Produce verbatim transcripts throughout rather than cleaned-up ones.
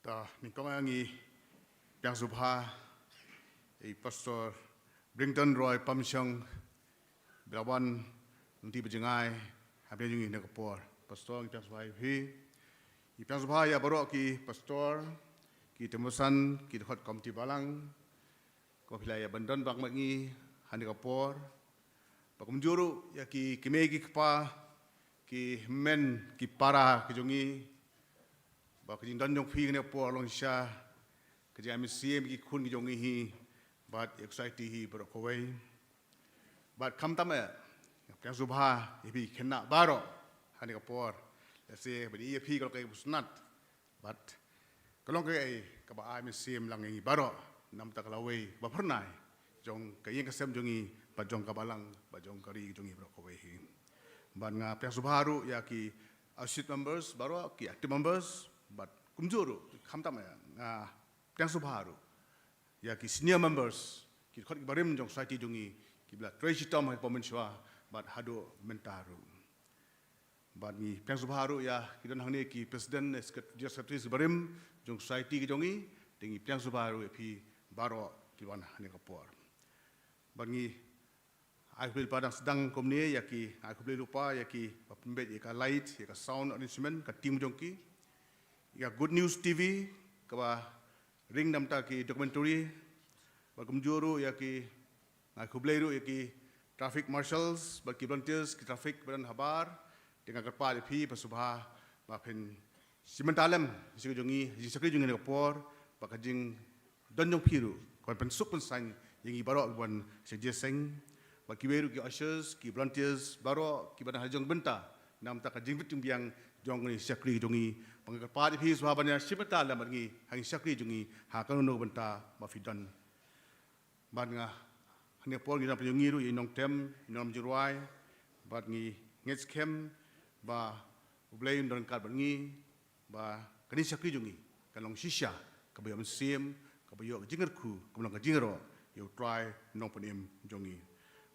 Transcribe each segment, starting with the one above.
Ta, nyngkong ngi pdiang sngewbha ïa i Pastor Brington Roy Pamshong, ba la wan nangta ba jngai ha pdeng jong ngi ha kane ka por. Pastor, ngi pdiang sngewbha ïa phi. Ngi pdiang sngewbha ïa baroh ki pastor, ki tymmen basan, ki dkhot komiti balang, ko phi la ïa ban don bad ngi ha kane ka por. Ba kumjuh ruh ïa ki kmie ki kpa, ki hynmen ki para ki jong ngi, ba ka jingdon jong phi ha kane ka por long shisha ka jingai mynsiem ïa ki khun ki jong ngi hi, bad ïa ka society hi baroh kawei. Bad khamtam eh, pdiang sngewbha ïa phi khynnah baroh ha kane ka por. Lehse ban ïa phi ka long kaei kaba sngewtynnat, bad ka long kaei kaba ai mynsiem lang ïa ngi baroh, namar ka lawei ba phyrnai jong ka ïing ka sem jong ngi, bad jong ka balang, bad jong ka ri jong ngi baroh kawei hi. Bad nga pdiang sngewbha ruh ïa ki associate members baroh, ki active members, bad kumjuh ruh khamtam eh, nga pdiang sngewbha ruh ïa ki senior members, ki dkhot ki barim jong society jong ngi, kiba la trei shitom ha kaba mynshuwa bad haduh mynta ruh. Bad ngi pdiang sngewbha ruh ïa ki don hangne ki president, secret-, general secretaries barim jong society ki jong ngi, te ngi pdiang sngewbha ruh ïa phi baroh ki wan ha kane ka por. Bad ngi ai khublei lypa, dang sdang kumne ïa ki, ai khublei lypa ïa ki ba pynbeit ïa ka light, ïa ka sound arrangement, ka team jong ki, ïa Good News T V kaba ring namar ki documentary, bad kumjuh ruh ïa ki, ai khublei ruh ïa ki traffic marshals bad ki volunteers ki traffic ba don habar. Te nga kyrpad ïa phi ba sngewbha ba phin shim bynta lem ha ka jong ngi, ha ka jingshakri jong ngi ha kane ka por, ba ka jingdon jong phi ruh kan pynsuk pynsaiñ ïa ngi baroh kiba wan sha jingïaseng. Bad kiwei ruh ki ushers, ki volunteers baroh kiba don ha la ka jong ka bynta namar ka jingbit jingbiang jong ka jingshakri jong ngi. Ba nga kyrpad ïa phi sngewbha ban ïa shim bynta lem bad ngi ha ka jingshakri jong ngi ha kano kano ka bynta ba phi don. Bad nga, ha kane ka por ngi don pynïoh ngi ruh ïa i nongtem, i nongïalam jingrwai, bad ngi ngeit skhem ba U Blei un don ryngkat bad ngi, ba kane ka shakri jong ngi kan long shisha kaba ïoh mynsiem, kaba ïoh ka jingkyrkhu, kaba long ka jingïaroh ïa U Trai Nongpynim jong ngi.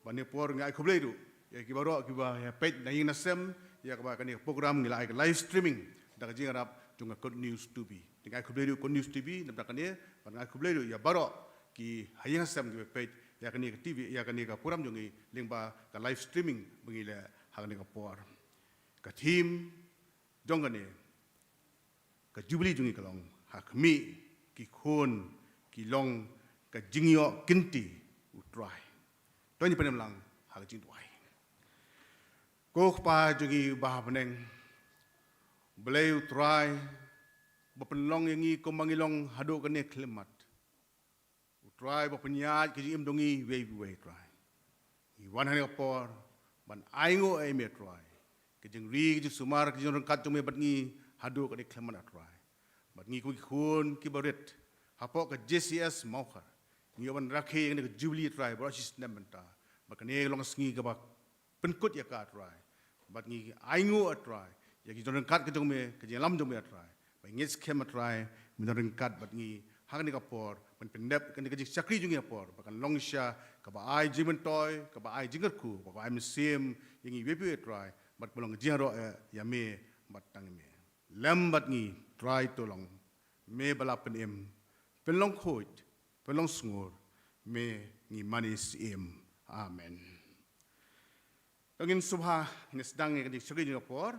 Bad ha kane ka por ngi ai khublei ruh ïa ki baroh kiba ïa peit na ïing na sem ïa kaba kane ka program ngi la ai ka live streaming da ka jingïarap jong ka Good News T V. Te ngi ai khublei ruh Good News T V namar kane, bad ngi ai khublei ruh ïa baroh ki ha ïing ha sem kiba peit ïa kane ka T V, ïa kane ka program jong ngi lyngba ka live streaming ba ngi leh ha kane ka por. Ka theme jong kane ka Jubilee jong ngi ka long, ha khmih ki khun ki long ka jingïoh kynti U Trai. To ngin ïa pynïaid lang ha ka jingduwai. Ko Kpa jong ngi uba ha bneng, Blei U Trai, ba pynlong ïa ngi kumba ngi long haduh kane ka khyllipmat. U Trai ba pynïaid ka jingim jong ngi iwei pa iwei, Trai. Ngi wan ha kane ka por ban ainguh ïa me, Trai, ka jingri, ka jingsumar, ka jingryngkat jong me bad ngi haduh kane ka khyllipmat, Trai. Bad ngi kum ki khun kiba rit hapoh ka J C S Mawkhar, ngi ïoh ban rakhe ïa kane ka Jubilee, Trai, baroh shi snem mynta. Bad kane ka long ka sngi kaba pynkut ïa ka, Trai. Bad ngi ainguh, Trai, ïa ka jingryngkat ka jong me, ka jingïalam jong me, Trai. Ba ngi ngeit skhem, Trai, men ryngkat bad ngi ha kane ka por, ban pyndep kane ka jingshakri jong ngi ha ka por ba kan long shisha kaba ai jingmyntoi, kaba ai jingkyrkhu, kaba ai mynsiem ïa ngi iwei pa iwei, Trai, bad kaba long ka jingïaroh ïa me bad tang ïa me. Lem bad ngi, Trai, to long me ba la pynim, pynlong khuid, pynlong sngur, me ngi mane siem. Amen. To ngin sngewbha, ngin sdang ïa ka jingshakri jong ka por.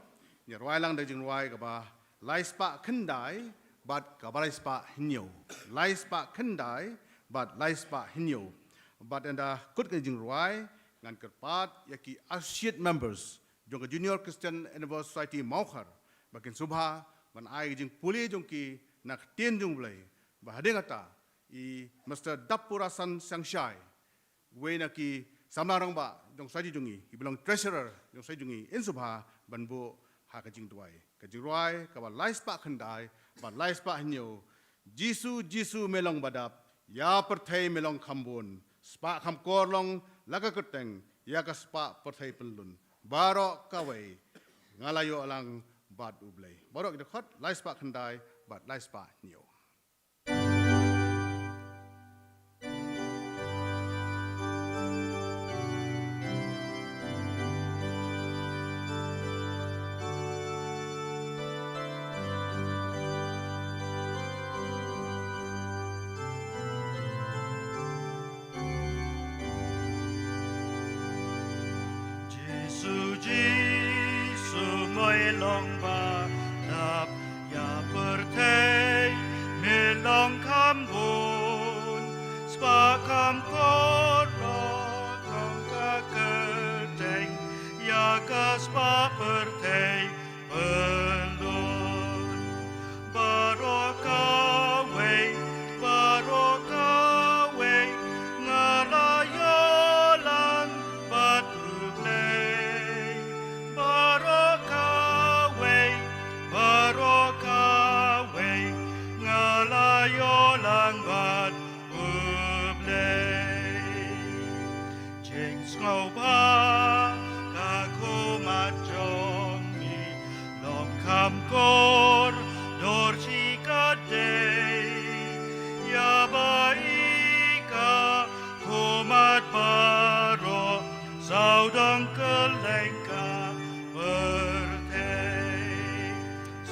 Ngin rwai lang da ka jingrwai kaba lai spah khyndai bad kaba lai spah hynñiew. Lai spah khyndai bad lai spah hynñiew. Bad ynda kut ka jingrwai, ngan kyrpad ïa ki associate members jong ka Junior Christian Endeavour Society Mawkhar ba kin sngewbha ban ai ka jingpule jong ki na ka ktien jong U Blei. Bad hadien kata, i Mister Dapurasan Sangshai, uwei na ki samla rangbah jong society jong ngi, iba long treasurer jong society jong ngi, in sngewbha ban buh ha ka jingduwai. Ka jingrwai kaba lai spah khyndai bad lai spah hynñiew. Jisu, Jisu me long ba dap, ïa pyrthei me long kham bun, spah kham kor long la ka kyrteng, ïa ka spah pyrthei pynlun, baroh kawei nga la ïoh lang bad U Blei. Baroh ki dkhot lai spah khyndai bad lai spah hynñiew. Long ba dap ïa pyrthei, me long kham bun, spah kham kor ruh tang ka kyrteng ïa ka spah pyrthei pyllun. Baroh kawei, baroh kawei, nga la ïoh lang bad U Blei. Baroh kawei, baroh kawei, nga la ïoh lang bad U Blei. Jingsngewbha ka khmat jong me long kham kor dor shi katdei, ïa ba i ka khmat baroh sawdong kylleng ka pyrthei.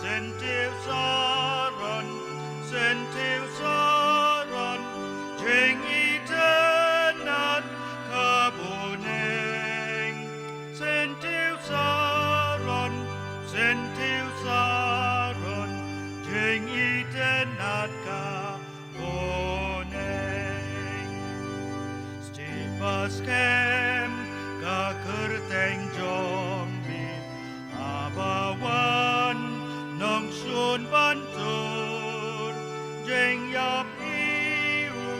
Syntiew Saron, Syntiew Saron, jingitynnad ka bneng. Syntiew Saron, Syntiew Saron, jingitynnad ka bneng. Stieh ba skhem ka kyrteng jong me, haba wan nongshun ban tur, jingïap hi u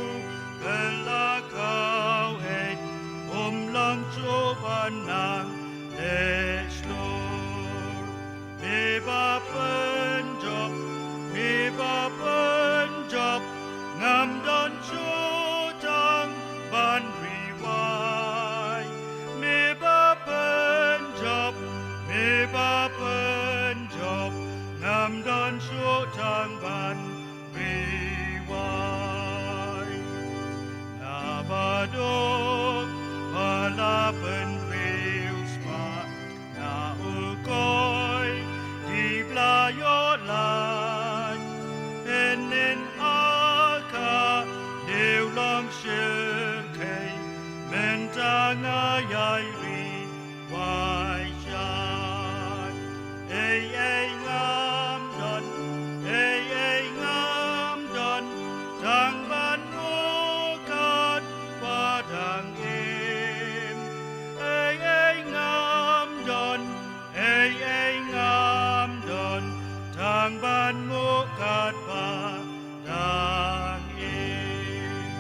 kylla khawhei, um long shuh ban nang leh shlur. Me ba pynjop, me ba pynjop, ngam don shuh tang ban ri wai. Me ba pynjop, me ba pynjop, ngam don shuh tang ban ri wai. Na baduk ba la pynriewspah na u koit, dih bla ïoh lait. Hynnin ha ka dewlong shyrkhei, mynta nga ïai ri wai shai. Ei ei ngam don, ei ei ngam don, tang ban muh katba dang im. Ei ei ngam don, ei ei ngam don, tang ban muh katba dang im.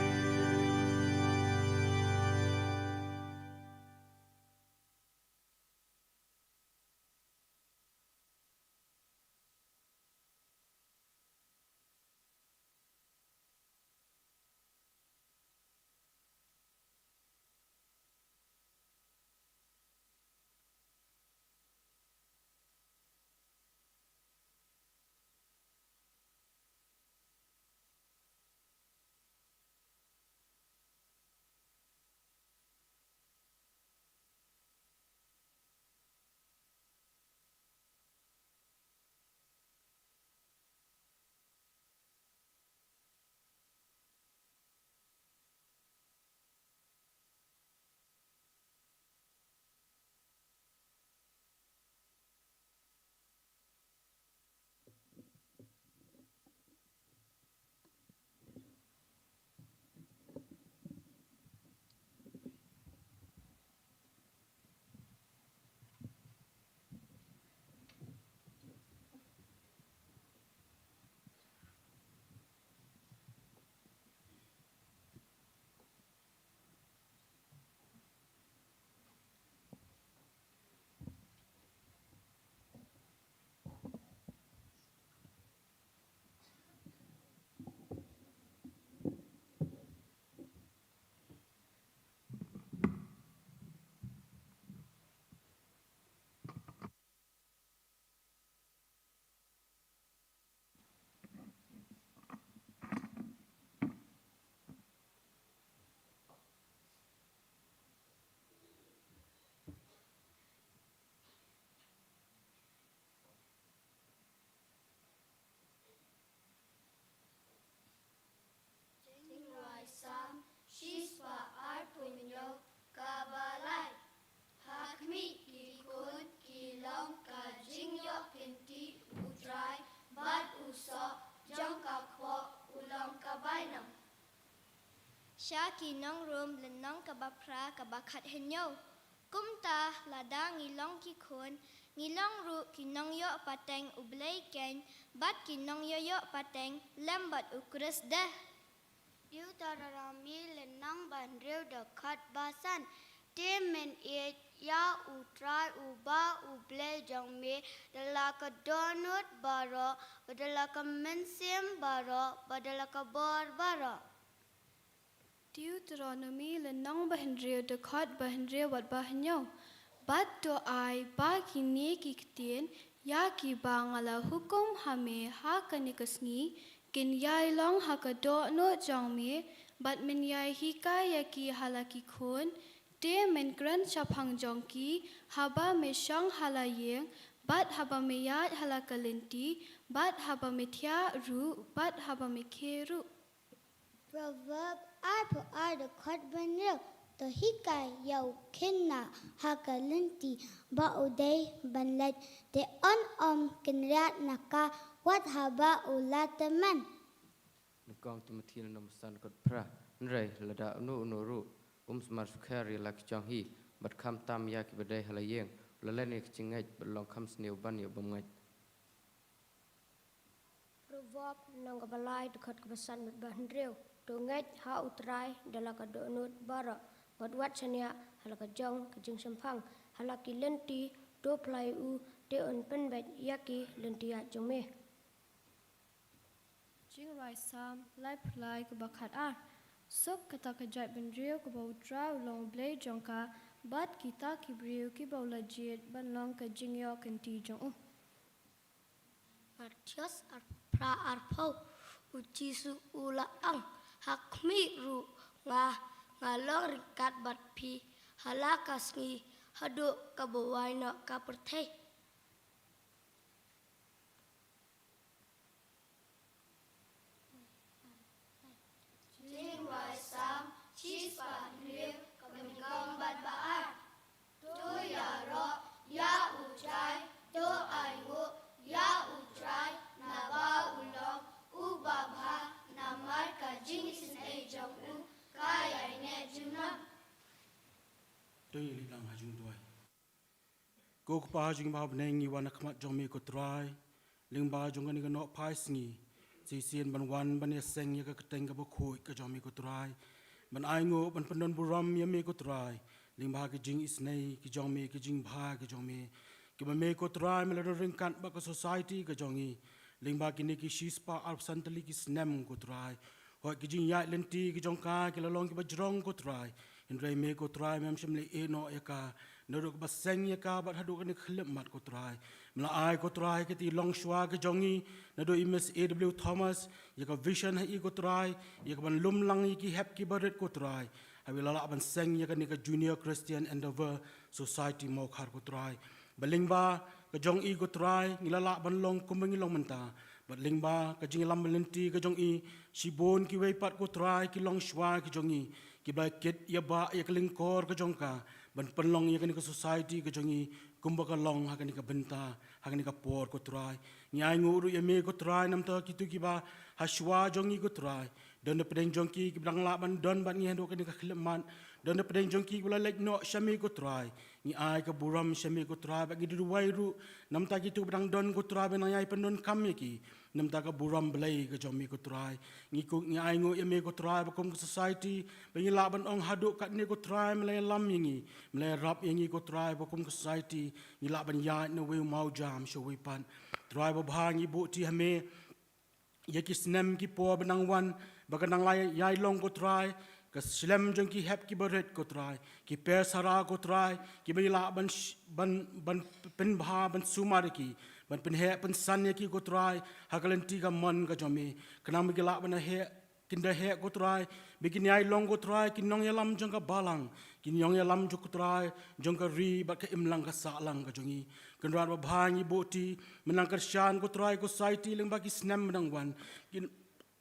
Ïa ki nong Rom lynnong kaba phra kaba khathynñiew. Kumta lada ngi long ki khun, ngi long ruh ki nongïoh pateng U Blei keiñ, bad ki nongïoh ïoh pateng lem bad U Khrist de. Deuteronomi lynnong ba hynriew dkhot ba san. Te men ïeit ïa U Trai uba U Blei jong me da la ka dohnud baroh, bad da la ka mynsiem baroh, bad da la ka bor baroh. Deuteronomi lynnong ba hynriew dkhot ba hynriew bad ba hynñiew. Bad to ai ba kine ki ktien ïa kiba nga la hukum ha me ha kane ka sngi, kin ïai long ha ka dohnud jong me, bad men ïai hikai ïa ki ha la ki khun. Te men kren shaphang jong ki haba me shong ha la ïing, bad haba me ïaid ha la ka lynti, bad haba me thiah ruh, bad haba me khie ruh. Proverb arphew ar dkhot ba hynriew. To hikai ïa u khynnah ha ka lynti ba u dei ban leit, te un ym kynriah na ka wat haba u la tymmen. Nyngkong Timothi lynnong ba san dkhot phra. Hynrei lada uno uno ruh um sumar sukher ïa la ki jong hi, bad khamtam ïa kiba dei ha la ïing, u la len ïa ka jingngeit, bad long kham sniew ban ïa u bym ngeit. Proverb lynnong kaba lai dkhot kaba san bad ba hynriew. To ngeit ha U Trai da la ka dohnud baroh, bad wat shaniah ha la ka jong ka jingshemphang. Ha la ki lynti to phla ïa u, te un pynbeit ïa ki lynti ïaid jong me. Jingrwai Salm laiphew lai kaba khatar. Suk kata ka jaitbynriew kaba U Trai u long U Blei jong ka, bad kita ki briew kiba u la jied ban long ka jingïoh kynti jong u. Mathaios arphew phra arphew. U Jisu u la ong, ha khmih ruh nga, nga long ryngkat bad phi ha la ka sngi, haduh kaba wai noh ka pyrthei. Jingrwai Salm shispah hynriew, kaba nyngkong bad ba ar. To ïaroh ïa U Trai, to ainguh ïa U Trai, naba u long uba bha, namar ka jingisynei jong u ka ïaineh junom. To ïa leit lang ha jingduwai. Ko Kpa jong ngi ba ha bneng, ngi wan ha khmat jong me ko Trai lyngba jong kane ka nohphai sngi. Shisien ban wan ban ïaseng ïa ka kyrteng kaba khuid ka jong me ko Trai, ban ainguh ban pyndon burom ïa me ko Trai lyngba ki jingisynei ki jong me, ki jingbha ki jong me, kiba me ko Trai me la don ryngkat bad ka society ka jong ngi lyngba kine ki shispah arphew san tylli ki snem ko Trai. Hooid, ki jingïaid lynti ki jong ka ki la long kiba jrong ko Trai, hynrei me ko Trai mem shym la ïeh noh ïa ka. Naduh kaba seng ïa ka bad haduh kane ka khyllipmat ko Trai, me la ai ko Trai kiti longshuwa ki jong ngi, naduh i Miss A W Thomas, ïa ka vision ha i ko Trai, ïa ka ban lum lang ïa ki hep kiba rit ko Trai, haba i la lah ban seng ïa kane ka Junior Christian Endeavour Society Mawkhar ko Trai. Ba lyngba ka jong i ko Trai ngi la lah ban long kumba ngi long mynta. Bad lyngba ka jingïalam lynti ka jong i, shibun kiwei pat ko Trai ki longshuwa ki jong i, kiba la kit ïa ba ïa ka lyngkor ka jong ka ban pynlong ïa kane ka society ka jong i kumba ka long ha kane ka bynta, ha kane ka por ko Trai. Ngi ainguh ruh ïa me ko Trai namta kito kiba ha shuwa jong i ko Trai, don na pdeng jong ki kiba dang lah ban don bad ngi haduh kane ka khyllipmat, don na pdeng jong ki kiba la leit noh sha me ko Trai. Ngi ai ka burom sha me ko Trai bad ngi duwai ruh namta kito kiba dang don ko Trai ba nang ïai pyndonkam ïa ki namta ka burom Blei ka jong me ko Trai. Ngi ku, ngi ainguh ïa me ko Trai ba kum ka society ba ngi lah ban ong haduh katne ko Trai me la ïalam ïa ngi, me la ïarap ïa ngi ko Trai ba kum ka society ngi lah ban ïaid na wei u mawjam sha wei pat. Trai babha, ngi buh ti ha me ïa ki snem ki por ba nang wan, ba ka nang la ïai long ko Trai, ka slem jong ki hep kiba rit ko Trai, ki pyrshah ko Trai, kiba ngi lah ban sh-, ban, ban pynbha, ban sumar ïa ki, ban pynheh pynsan ïa ki ko Trai ha ka lynti ka mon ka jong me. Khnang ba ki lah ban heh, kin da heh ko Trai, ba kin ïai long ko Trai ki nongïalam jong ka balang, ki nongïalam jong ko Trai jong ka ri bad ka imlang ka sahlang ka jong i. Kynrad babha, ngi buh ti, mynta kyrshan ko Trai ko society lyngba ki snem ba nang wan. Kin,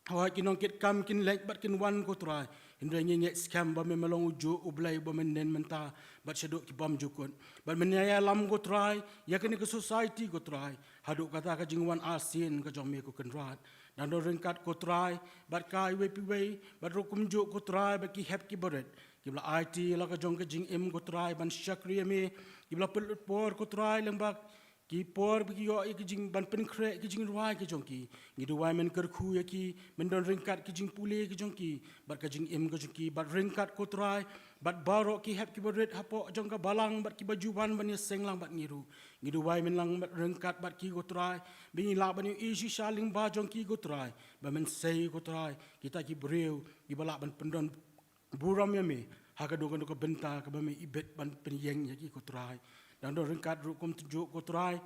hooid, ki nongkitkam kin leit bad kin wan ko Trai, hynrei ngi ngeit skhem ba me me long u juh u Blei ba men nen mynta bad shaduh ki bymjukut. Bad men ïalam ko Trai ïa kane ka society ko Trai haduh kata ka jingwan arsien ka jong me ko Kynrad. Nang don ryngkat ko Trai bad ka iwei pa iwei, bad ruh kumjuh ko Trai bad ki hep ki barit kiba la aiti la ka jong ka jingim ko Trai ban shakri ïa me, kiba la pynlut por ko Trai lyngba ki por ba ki ïoh ïa ki jing ban pynkhreh ki jingrwai ki jong ki. Ngi duwai men kyrkhu ïa ki, men don ryngkat ki jingpule ki jong ki bad ka jingim ki jong ki, bad ryngkat ko Trai bad baroh ki hep ki barit hapoh jong ka balang bad kiba ju wan ban ïaseng lang bad ngi ruh. Ngi duwai men long ryngkat bad ki ko Trai, ba ngin lah ban ïohi shisha lyngba jong ki ko Trai, ba men sei ko Trai kita ki briew kiba lah ban pyndon burom ïa me ha kano kano ka bynta kaba me ibit ban pynïeng ïa ki ko Trai. Nang don ryngkat ruh kumjuh ko Trai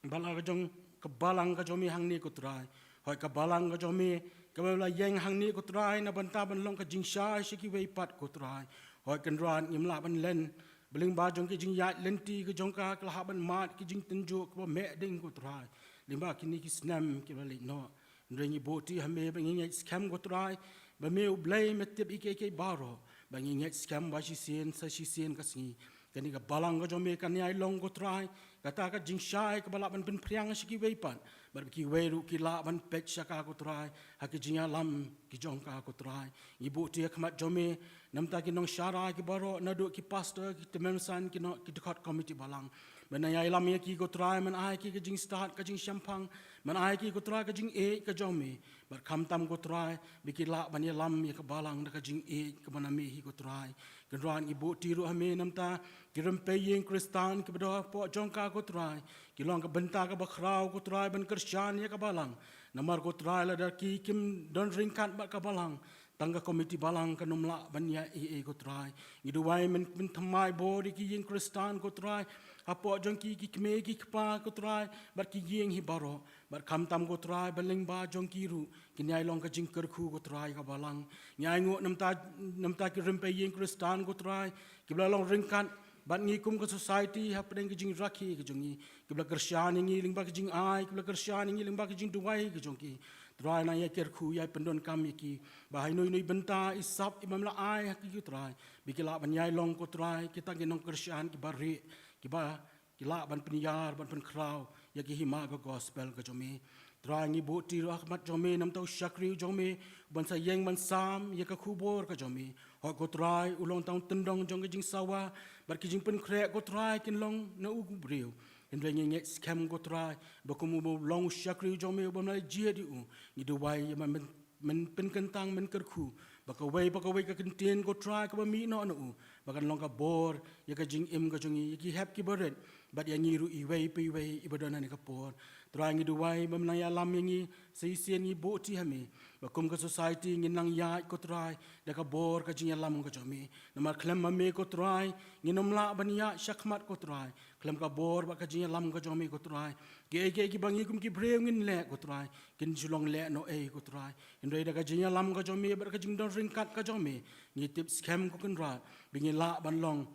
bad la ka jong ka balang ka jong me hangne ko Trai. Hooid, ka balang ka jong me kaba la ïeng hangne ko Trai na bynta ban long ka jingshai sha kiwei pat ko Trai. Hooid, Kynrad, ngim lah ban len ba lyngba jong ki jingïaid lynti ka jong ka, ka la hap ban mad ki jingtynjuh kiba meh ding ko Trai lyngba kine ki snem kiba la leit noh. Hynrei ngi buh ti ha me ba ngi ngeit skhem ko Trai ba me U Blei me tip ïa kiei kiei baroh, ba ngi ngeit skhem ba shisien sa shisien ka sngi kane ka balang ka jong me kan ïai long ko Trai kata ka jingshai kaba lah ban pynphriang sha kiwei pat, bad ba kiwei ruh ki lah ban peit sha ka ko Trai ha ki jingïalam ki jong ka ko Trai. Ngi buh ti ha khmat jong me namta ki nongsharai ki baroh, naduh ki pastor, ki tymmen basan, ki nong, ki dkhot komiti balang. Men ïalam ïa ki ko Trai, men ai ki ka jingstad ka jingshemphang, men ai ki ko Trai ka jingïeit ka jong me, bad khamtam ko Trai ba ki lah ban ïalam ïa ka balang da ka jingïeit kaba na me hi ko Trai. Kynrad, ngi buh ti ruh ha me namta ki rympei ïing Khristan kiba don hapoh jong ka ko Trai, ki long ka bynta kaba khraw ko Trai ban kyrshan ïa ka balang. Namar ko Trai lada ki kim don ryngkat bad ka balang, tang ka komiti balang kan ym lah ban ïa ei ei ko Trai. Ngi duwai men, men thymmai bor ïa ki ïing Khristan ko Trai, hapoh jong ki, ki kmie ki kpa ko Trai, bad ki ïing hi baroh, bad khamtam ko Trai ba lyngba jong ki ruh kin ïai long ka jingkyrkhu ko Trai ka balang. Ngi ainguh namta, namta ki rympei ïing Khristan ko Trai kiba la long ryngkat bad ngi kum ka society hapdeng ka jingrakhe ka jong ngi, kiba la kyrshan ïa ngi lyngba ka jingai, kiba la kyrshan ïa ngi lyngba ka jingduwai ka jong ki. Trai, nang ïai kyrkhu, ïai pyndonkam ïa ki ba ha ino ino i bynta i sap i bym la ai ha ki ko Trai, ba ki lah ban ïai long ko Trai kita ki nongkyrshan kiba rieh, kiba ki lah ban pynïar ban pynkhraw ïa ki hima ka gospel ka jong me. Trai, ngi buh ti ruh ha khmat jong me namta u shakri u jong me uban sa ïeng ban sam ïa ka khubor ka jong me. Hooid ko Trai, u long tang u tyndong jong ka jingsawa bad ki jingpynkhreh ko Trai kin long na u briew. Hynrei ngi ngeit skhem ko Trai ba kum u long u shakri u jong me u bym la jied ïa u, ngi duwai ïa men, men pynkyntang, men kyrkhu ba kawei pa kawei ka kyntien ko Trai kaba mih noh na u ba kan long ka bor ïa ka jingim ka jong ngi, ïa ki hep ki barit, bad ïa ngi ruh iwei pa iwei iba don ha kane ka por. Trai, ngi duwai ba men nang ïalam ïa ngi sa shisien. Ngi buh ti ha me ba kum ka society ngin nang ïaid ko Trai da ka bor ka jingïalam ka jong me. Namar khlem ma me ko Trai ngin ym lah ban ïaid shakhmat ko Trai. Khlem ka bor bad ka jingïalam ka jong me ko Trai, kiei kiei kiba ngi kum ki briew ngin leh ko Trai kin shu long lehnohei ko Trai. Hynrei da ka jingïalam ka jong me bad ka jingdon ryngkat ka jong me, ngi tip skhem ko Kynrad ba ngin lah ban long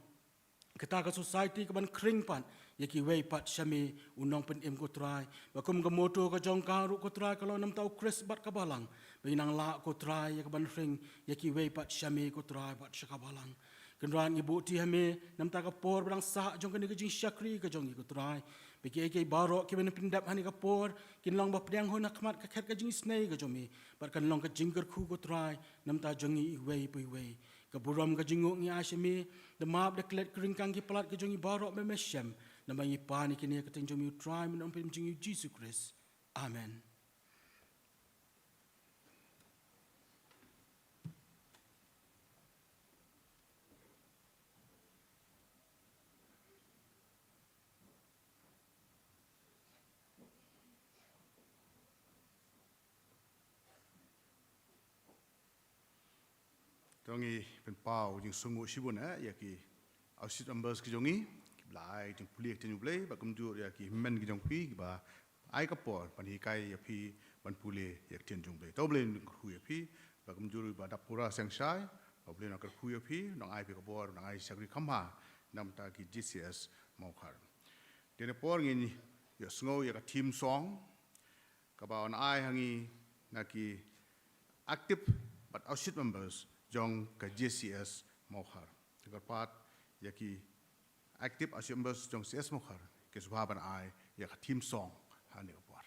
kata ka society kaban khring pat ïa kiwei pat sha me u Nongpynim ko Trai. Ba kum ka motto ka jong ka ruh ko Trai ka long namta u Khrist bad ka balang, ba ngin nang lah ko Trai ïa kaban khring ïa kiwei pat sha me ko Trai bad sha ka balang. Kynrad, ngi buh ti ha me namta ka por ba dang sah jong kane ka jingshakri ka jong ngi ko Trai, ba kiei kiei baroh kiban pyndep ha kane ka por kin long ba pdiang hun ha khmat ka khet ka jingisynei ka jong me, bad kan long ka jingkyrkhu ko Trai namta jong ngi iwei pa iwei. Ka burom ka jingnguh ngi ai sha me, da map da klet ka ryngkang ki palat ka jong ngi baroh ba me shem. Namar ngi pan ïa kine ha ka kyrteng jong me u Trai, me Nongpynim jong ngi u Jisu Khrist. Amen. To ngi pynpaw jingsngewnguh shibun eh ïa ki associate members ki jong ngi kiba la ai jingpule ïa ka ktien U Blei, bad kumjuh ïa ki hynmen ki jong phi kiba ai ka por ban hikai ïa phi ban pule ïa ka ktien jong U Blei. To U Blei un kyrkhu ïa phi, bad kumjuh ruh i Bah Dapura Sengshai, to U Blei un kyrkhu ïa phi, un ai phi ka bor, un ai shakri kham bha namta ki J C S Mawkhar. Dei na por ngin ïohsngew ïa ka theme song kaba yn ai ha ngi na ki active bad associate members jong ka J C S Mawkhar. Te kyrpad ïa ki active associate members jong C S Mawkhar ki sngewbha ban ai ïa ka theme song ha kane ka por.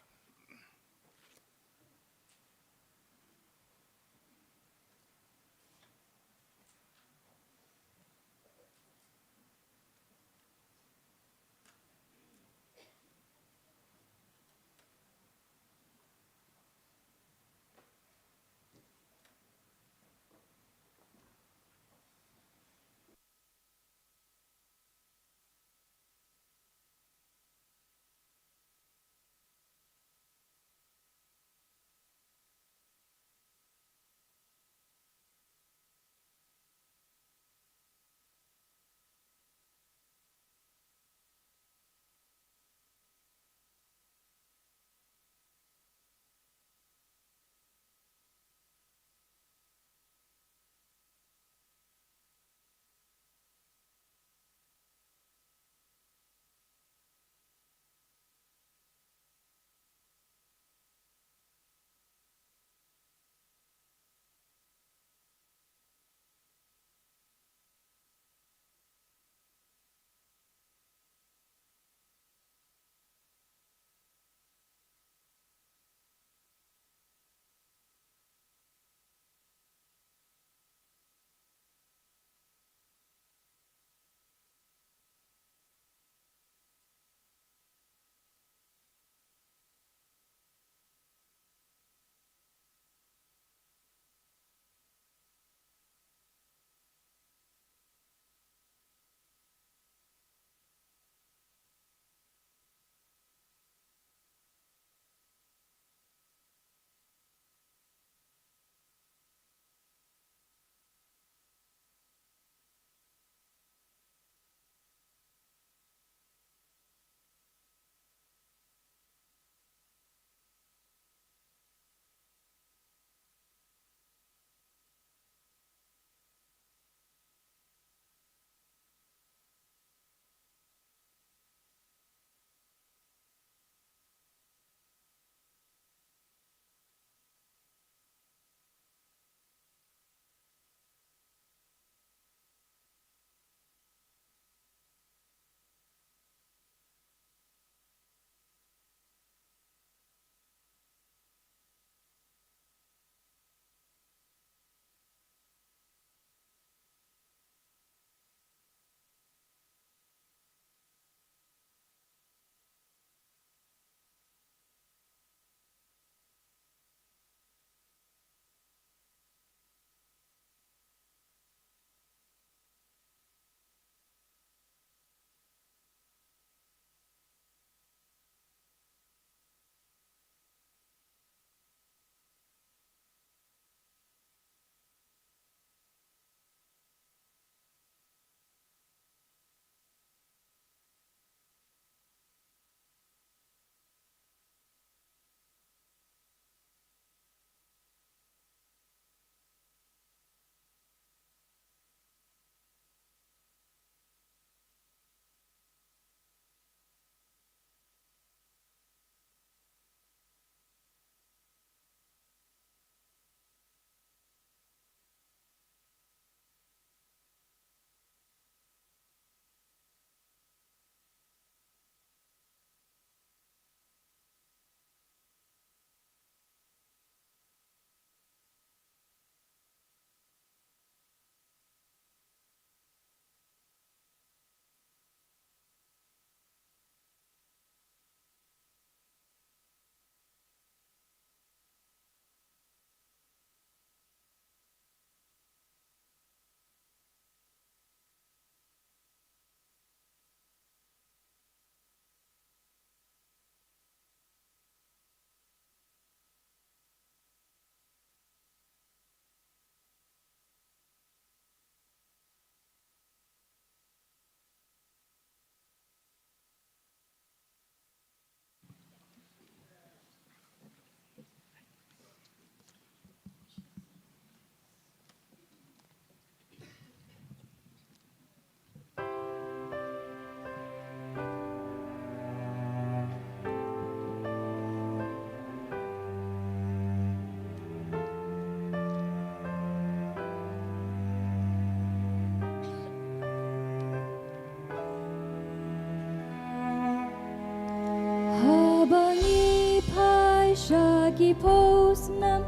Ki phew snem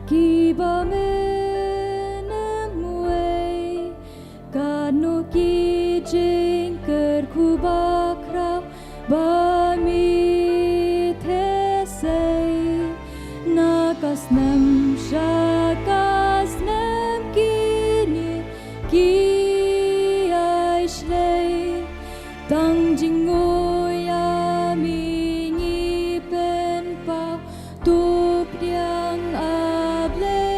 kiba mynwei, katno ki jingkyrkhu bakhraw ba mi theh sei. Na ka snem sha ka snem kine ki ai shlei. Tang jingngui ïa mi ngi pynpaw, to pdiang, A Blei.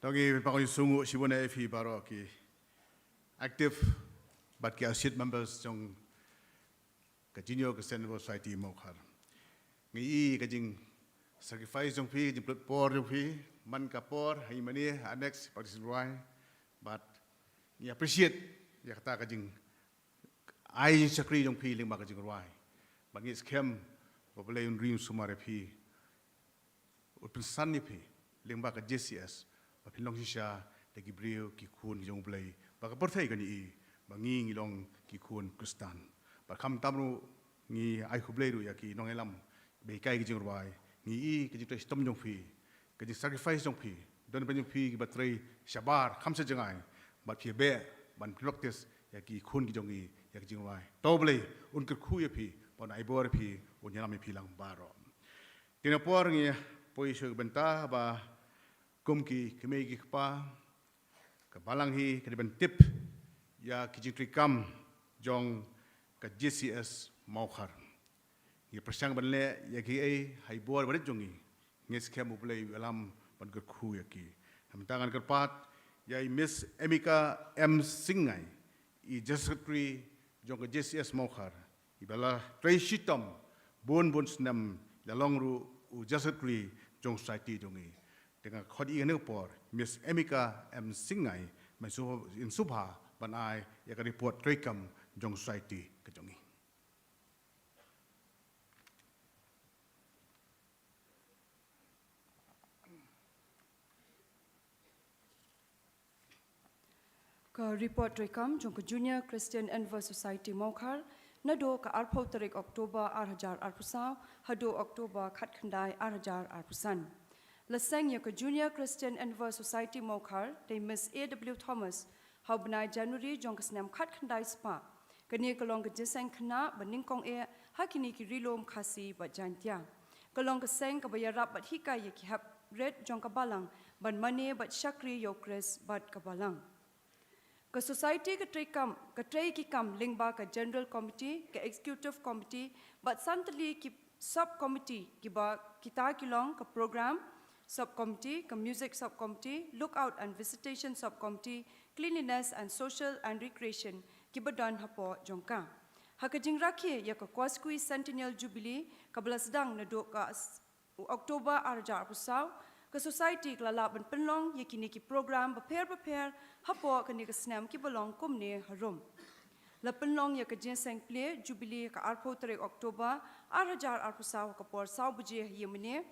To ngi pynpaw ïa u sngur shibun ïa phi baroh ki active bad ki associate members jong ka Junior Christian Revival Society Mawkhar. Ngi i ka jing sacrifice jong phi, jingpynlut por jong phi, man ka por, ha i mane, ha next, participant rwai, but ngi appreciate ïa kata ka jing ai jingshakri jong phi lyngba ka jingrwai. Ba ngi skhem ba U Blei un rim sumar ïa phi, un pynsan ïa phi lyngba ka J C S, ba phin long shisha da ki briew ki khun ki jong U Blei, ba ka pyrthei kan i ba ngi ngi long ki khun Khristan. Ba khamtam ruh ngi ai khublei ruh ïa ki nongïalam ba hikai ki jingrwai, ngi i ka jingtrei shitom jong phi, ka jingsacrifice jong phi, don ban jong phi kiba trei shabar kham sha jngai, bad phi beh ban practice ïa ki khun ki jong ngi ïa ki jingrwai. To U Blei un kyrkhu ïa phi, ban ai bor ïa phi, un ïalam ïa phi lang baroh. Te na por ngi poi sha ka bynta ba kum ki kmie ki kpa, ka balang hi ka dei ban tip ïa ki jingtreikam jong ka J C S Mawkhar. Ngi pyrshang ban leh ïa kiei ha i bor barit jong ngi. Ngi skhem U Blei u ïalam ban kyrkhu ïa ki. Namar ngan kyrpad ïa i Miss Emika M Singngai, i General Secretary jong ka J C S Mawkhar, iba la trei shitom bun bun snem, la long ruh u General Secretary jong society jong ngi. Te nga khot ïa kane ka por, Miss Emika M Singngai, ban shu-, in sngewbha ban ai ïa ka report treikam jong society ka jong ngi. Ka report treikam jong ka Junior Christian Endeavour Society Mawkhar, naduh ka arphew tarik October ar hajar arphew saw haduh October khatkhyndai ar hajar arphew san. La seng ïa ka Junior Christian Endeavour Society Mawkhar da i Miss A W Thomas ha u bnai January jong ka snem khatkhyndai spah. Kane ka long ka jingïaseng khynnah ba nyngkong eh ha kine ki ri lum Khasi bad Jaiñtia. Ka long ka seng kaba ïarap bad hikai ïa ki hep rit jong ka balang ban mane bad shakri ïa U Khrist bad ka balang. Ka society ka treikam, ka trei ki kam lyngba ka General Committee, ka Executive Committee bad san tylli ki sub committee, kiba kita ki long ka Program Sub Committee, ka Music Sub Committee, Lookout and Visitation Sub Committee, Cleanliness and Social and Recreation, kiba don hapoh jong ka. Ha ka jingrakhe ïa ka Quasquicentennial Jubilee kaba la sdang naduh ka s-, u October ar hajar arphew saw, ka society ka la lah ban pynlong ïa kine ki program bapher bapher hapoh kane ka snem kiba long kumne harum. La pynlong ïa ka jingïaseng plie Jubilee ha ka arphew tarik October ar hajar arphew saw ha ka por saw baje ha ïingmane.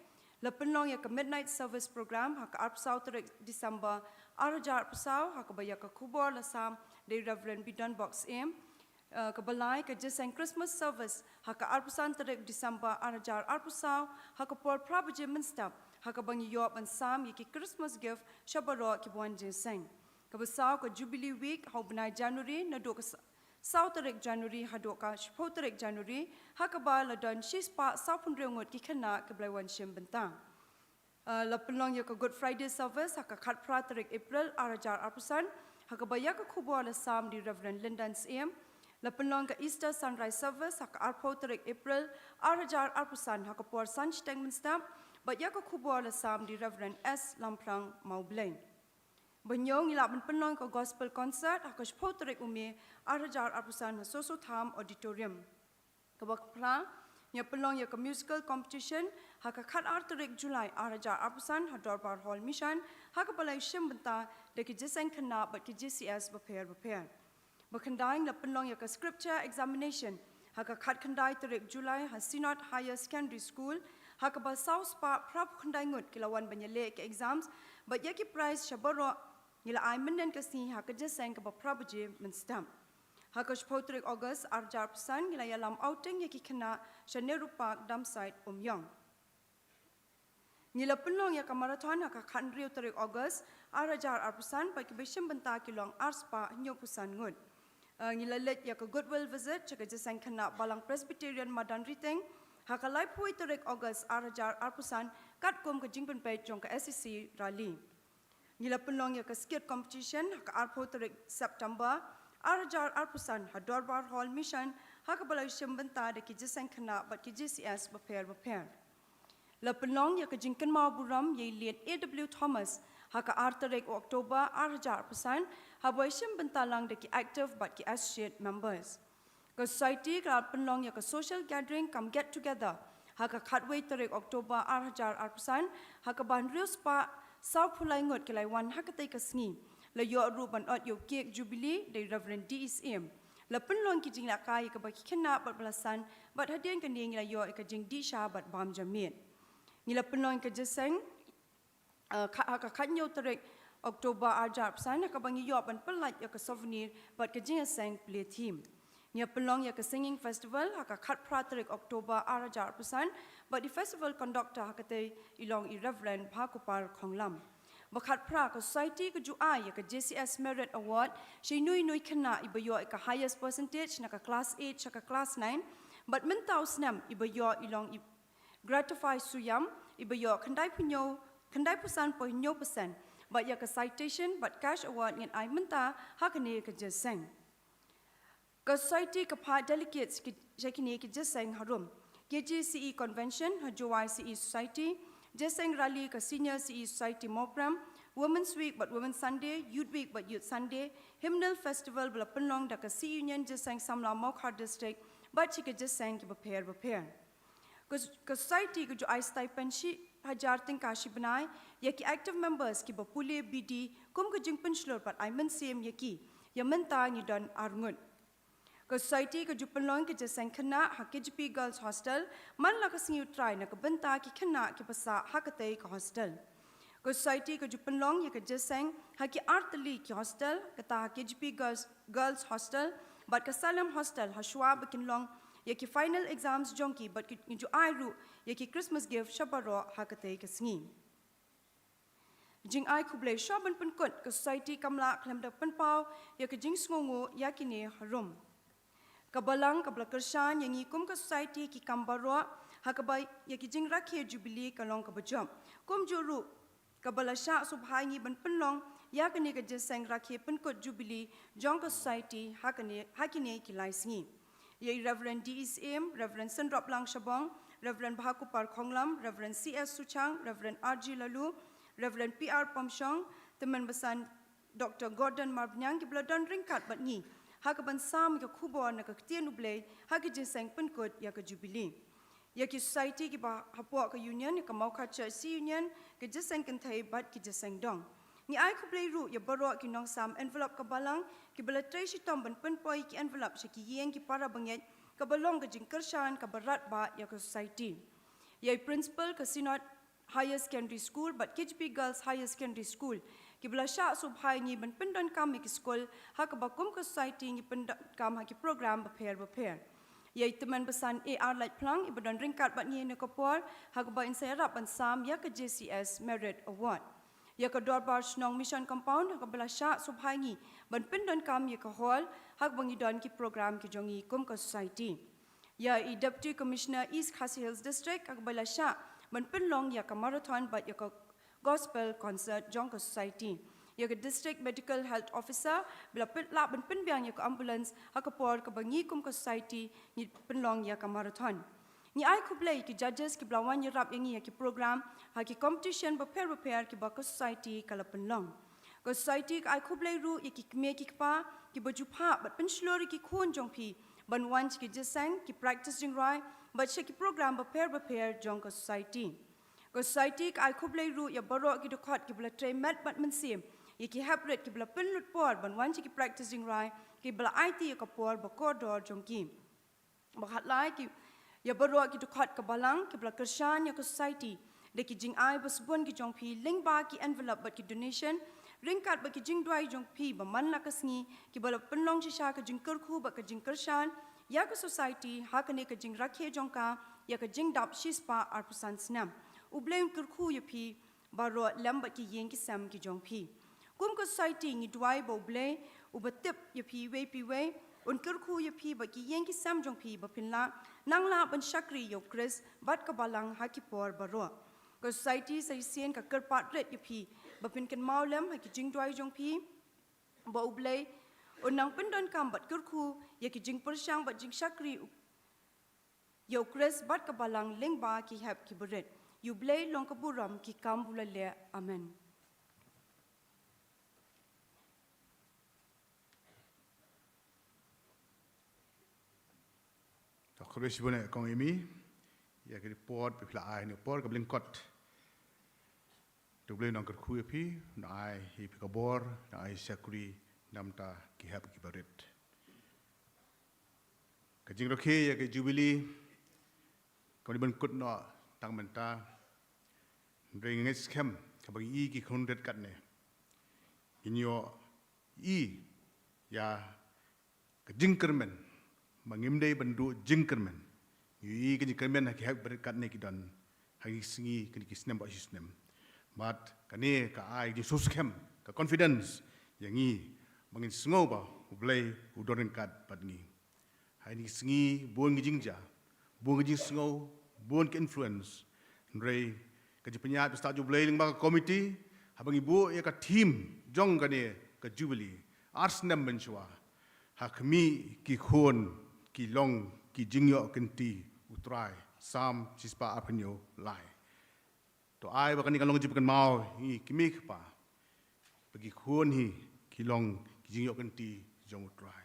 La pynlong ïa ka Midnight Service Program ha ka arphew saw tarik December ar hajar arphew saw, ha kaba ïa ka khubor la sam da i Reverend Bidonbok Syiem. Eh, kaba lai, ka jingïaseng Christmas Service ha ka arphew san tarik December ar hajar arphew saw ha ka por phra baje mynstep, ha kaba ngi ïoh ban sam ïa ki Christmas gift sha baroh kiba wan jingïaseng. Kaba saw, ka Jubilee Week ha u bnai January, naduh ka s-, saw tarik January haduh ka shiphew tarik January, ha kaba la don shispah sawphew hynriew ngut ki khynnah kiba la wan shim bynta. Ah, la pynlong ïa ka Good Friday Service ha ka khatphra tarik April ar hajar arphew san, ha kaba ïa ka khubor la sam da i Reverend Lyndon Syiem. La pynlong ka Easter Sunrise Service ha ka arphew tarik April ar hajar arphew san ha ka por san shiteng mynstep, bad ïa ka khubor la sam da i Reverend S Lamphrang Mawblei. Ba hynñiew, ngi lah ban pynlong ka Gospel Concert ha ka shiphew tarik u May ar hajar arphew san ha Soso Tham Auditorium. Kaba phra, ngi ïa pynlong ïa ka Musical Competition ha ka khatar tarik July ar hajar arphew san ha Dorbar Hall Mission, ha kaba la ïashim bynta da ki jingïaseng khynnah bad ki J C S bapher bapher. Ba khyndai, la pynlong ïa ka Scripture Examination ha ka khatkhyndai tarik July ha Synod Higher Secondary School, ha kaba saw spah phra phew khyndai ngut ki la wan ban ïaleh ki exams, bad ïa ki prize sha baroh ngi la ai mynhynnin ka sngi ha ka jingïaseng kaba phra baje mynstep. Ha ka shiphew tarik August ar hajar arphew san, ngi la ïalam outing ïa ki khynnah sha Nehru Park, Dumsait, Umiong. Ngi la pynlong ïa ka marathon ha ka khathynriew tarik August ar hajar arphew san, bad kiba shim bynta ki long ar spah hynñiew phew san ngut. Eh, ngi la leit ïa ka Goodwill Visit sha ka jingïaseng khynnah Balang Presbyterian Madan Riteng ha ka laiphew wei tarik August ar hajar arphew san, katkum ka jingpynpeit jong ka S C C Rally. Ngi la pynlong ïa ka Skit Competition ha ka arphew tarik September ar hajar arphew san ha Dorbar Hall Mission, ha kaba la ïashim bynta da ki jingïaseng khynnah bad ki J C S bapher bapher. La pynlong ïa ka jingkynmaw burom ïa i Late A W Thomas ha ka ar tarik October ar hajar arphew san, haba ïashim bynta lang da ki active bad ki associate members. Ka society ka la pynlong ïa ka social gathering cum get together Ha ka khatwei tarik October ar hajar arphew san, ha kaba hynriew spah sawphew lai ngut ki la wan ha katei ka sngi. La ïoh ruh ban ot ïa u cake jubilee da i Reverend D E Syiem. La pynlong ki jingïalehkai ïa kaba ki khynnah bad ba la san, bad hadien kane ngi la ïoh ïa ka jingdih sha bad bam janmiet. Ngi la pynlong ïa ka jingïaseng, eh, kha-, ha ka khathynñiew tarik October ar hajar arphew san, ha kaba ngi ïoh ban pyllait ïa ka souvenir bad ka jingïaseng plie theme. Ngi la pynlong ïa ka singing festival ha ka khatphra tarik October ar hajar arphew san, bad i festival conductor ha katei i long i Reverend Bhakupar Khonglam. Ba khatphra, ka society ka ju ai ïa ka J C S Merit Award sha ino ino i khynnah iba ïoh ïa ka highest percentage na ka class eight sha ka class nine, bad mynta u snem iba ïoh i long i Gratify Suiam, iba ïoh khyndai phew hynñiew, khyndai phew san point hynñiew percent, bad ïa ka citation bad cash award ngin ai mynta ha kane ka jingïaseng. Ka society ka phah delegates ki, sha kine ki jingïaseng harum: K J C E Convention ha Jowai C E Society, jingïaseng rally ka Senior C E Society Mawprem, Women's Week bad Women's Sunday, Youth Week bad Youth Sunday, Hymnal Festival ba la pynlong da ka C E Union Jingïaseng Samla Mawkhar District, bad shi ki jingïaseng kiba pher bapher. Ka, ka society ka ju ai stipend shi hajar tyngka shi bnai ïa ki active members kiba pule B D kum ka jingpynshlur bad ai mynsiem ïa ki. Ïa mynta ngi don ar ngut. Ka society ka ju pynlong ka jingïaseng khynnah ha K J P Girls Hostel man la ka sngi U Trai na ka bynta ki khynnah kiba sah ha katei ka hostel. Ka society ka ju pynlong ïa ka jingïaseng ha ki artylli ki hostel, kata ha K J P Girls, Girls Hostel bad ka Salem Hostel, ha shuwa ba kin long ïa ki final exams jong ki, bad ki, ngi ju ai ruh ïa ki Christmas gift sha baroh ha katei ka sngi. Jingai khublei shuwa ban pynkut, ka society kam lah khlem da pynpaw ïa ka jingsngewnguh ïa kine harum. Ka Balang kaba la kyrshan ïa ngi kum ka society ki kam baroh, ha kaba ïa ki jingrakhe jubilee ka long kaba jop. Kumjuh ruh kaba la shah sngewbha ïa ngi ban pynlong ïa kane ka jingïaseng rakhe pynkut jubilee jong ka society ha kane, ha kine ki lai sngi. Ïa i Reverend D E Syiem, Reverend Synroplang Shabong, Reverend Bhakupar Khonglam, Reverend C S Suchang, Reverend R G Laloo, Reverend P R Pamshong, Tymmen Basan Doctor Gordon Marbaniang, kiba la don ryngkat bad ngi ha kaban sam ïa ka khubor na ka ktien U Blei ha ka jingïaseng pynkut ïa ka jubilee. Ïa ki society kiba hapoh ka union, ïa ka Mawkhar Church C E Union, ka jingïaseng kynthei bad ka jingïaseng dong. Ngi ai khublei ruh ïa baroh ki nongsam envelope ka Balang kiba la trei shitom ban pynpoi ki envelope sha ki ïing ki para bangeit, kaba long ka jingkyrshan kaba radbah ïa ka society. Ïa i principal ka Synod Higher Secondary School bad K J P Girls Higher Secondary School, kiba la shah sngewbha ïa ngi ban pyndonkam ïa ki skul ha kaba kum ka society ngi pyndonkam ha ki program bapher bapher. Ïa i Tymmen Basan A R Laitphlang, iba don ryngkat bad ngi ha kane ka por ha kaba in sa ïarap ban sam ïa ka J C S Merit Award. Ïa ka Dorbar Shnong Mission Compound, ha kaba la shah sngewbha ïa ngi ban pyndonkam ïa ka hall ha kaba ngi don ki program ki jong ngi kum ka society. Ïa i Deputy Commissioner East Khasi Hills District, ha kaba la shah ban pynlong ïa ka marathon bad ïa ka gospel concert jong ka society. Ïa ka District Medical Health Officer, ba la pyn-, lah ban pynbiang ïa ka ambulance ha ka por kaba ngi kum ka society ngi pynlong ïa ka marathon. Ngi ai khublei ïa ki judges kiba la wan ïarap ïa ngi ïa ki program ha ki competition bapher bapher kiba ka society ka la pynlong. Ka society ka ai khublei ruh ïa ki kmie ki kpa kiba ju phah bad pynshlur ïa ki khun jong phi ban wan sha ki jingïaseng, ki practice jingrwai bad sha ki program bapher bapher jong ka society. Ka society ka ai khublei ruh ïa baroh ki dkhot kiba la trei met bad mynsiem ïa ki heprit kiba la pynlut por ban wan sha ki practice jingrwai, kiba la aiti ïa ka por ba kordor jong ki. Ba khatlai ki, ïa baroh ki dkhot ka Balang kiba la kyrshan ïa ka society da ki jingai ba sbun ki jong phi lyngba ki envelope bad ki donation, ryngkat bad ki jingduwai jong phi ba man la ka sngi, kiba la pynlong shisha ka jingkyrkhu bad ka jingkyrshan ïa ka society ha kane ka jingrakhe jong ka ïa ka jingdap shispah arphew san snem. U Blei un kyrkhu ïa phi baroh lem bad ki ïing ki sem ki jong phi. Kum ka society ngi duwai ba U Blei uba tip ïa phi iwei pa iwei un kyrkhu ïa phi bad ki ïing ki sem jong phi ba phin lah nang lah ban shakri ïa U Khrist bad ka Balang ha ki por baroh. Ka society sa shisien ka kyrpad rit ïa phi ba phin kynmaw lem ha ki jingduwai jong phi, ba U Blei un nang pyndonkam bad kyrkhu ïa ki jingpyrshang bad jingshakri u-, ïa U Khrist bad ka Balang lyngba ki hep kiba rit. Ïa U Blei long ka burom, ki kam ba u la leh. Amen. To khublei shibun ïa kong Amy. ïa ka report ba phi la ai, ne por ka blyngkot. To U Blei un nang kyrkhu ïa phi, un ai ïa phi ka bor, un ai shakri namar ki hep ki barit. Ka jingrakhe ïa ka Jubilee kam dei ban kut noh tang mynta. Hynrei nga ngeit skhem kaba ngi i ki khun rit katne, ngin ïoh i ïa ka jingkyrmen, ba ngim dei ban duh jingkyrmen. Ngi i ka jingkyrmen ha ki hep barit katne ki don ha kine ki sngi, kine ki snem bad shi snem. Bad kane ka ai jingsngewskhem, ka confidence ïa ngi, ba ngin sngew ba U Blei u don ryngkat bad ngi. Ha kine ki sngi bun ki jingjia, bun ki jingsngew, bun ki influence. Hynrei ka jingpynïaid ba stad jong U Blei lyngba ka committee, haba ngi buh ïa ka theme jong kane ka Jubilee ar snem mynshuwa, ha khmih ki khun ki long ki jingïoh kynti U Trai, Salm shispah arphew hynñiew lai. To ai ba kane kan long ka jingpynkynmaw ïa ngi ki kmie ki kpa, ba ki khun hi ki long ki jingïoh kynti jong U Trai.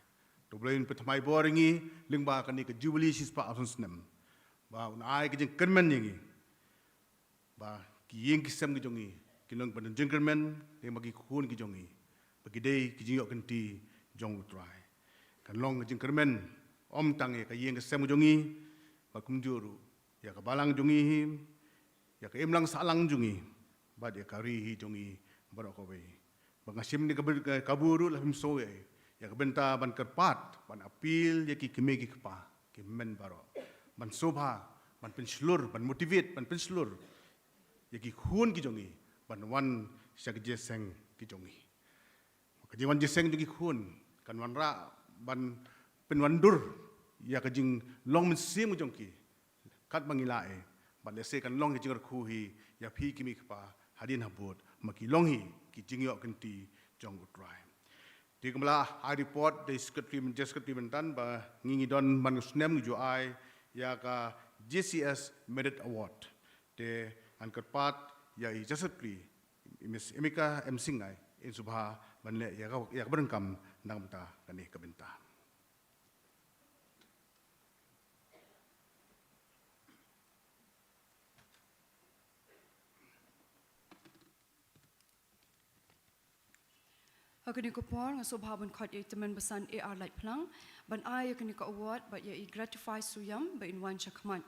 To U Blei un pynthymmai bor ïa ngi lyngba kane ka Jubilee shispah arphew san snem, ba un ai ka jingkyrmen ïa ngi, ba ki ïing ki sem ki jong ngi kin long kiba don jingkyrmen, lane ba ki khun ki jong ngi ba ki dei ki jingïoh kynti jong U Trai. Kan long ka jingkyrmen ym tang ïa ka ïing ka sem ki jong ngi, bad kumjuh ruh ïa ka balang jong ngi hi, ïa ka imlang sahlang jong ngi, bad ïa ka ri hi jong ngi baroh kawei. Ba nga shim ne ka byn-, ka, kabu ruh la phim sngew ïa, ïa ka bynta ban kyrpad, ban appeal ïa ki kmie ki kpa, ki hynmen baroh, ban sngewbha, ban pynshlur, ban motivate, ban pynshlur ïa ki khun ki jong ngi ban wan sha ka jingïaseng ki jong ngi. Ka jingwan jingïaseng jong ki khun kan wanrah ban pynwandur ïa ka jinglong mynsiem jong ki katba ngi lah ei. Bad lehse kan long ka jingkyrkhu hi ïa phi ki kmie ki kpa hadien habud, ba ki long hi ki jingïoh kynti jong U Trai. Te kumba la ai report da i secretary, jai secretary mynta, ba ngi, ngi don man u snem ngi ju ai ïa ka J C S Merit Award. Te ngan kyrpad ïa i jai secretary, i Miss Emika M Syngai, in sngewbha ban leh ïa ka, ïa kaba donkam na ka bynta kane ka bynta. Ha kane ka por nga sngewbha ban khot ïa i tymmen basan A R Laitphlang ban ai ïa kane ka award bad ïa i Gratify Suiam ba in wan sha khmat.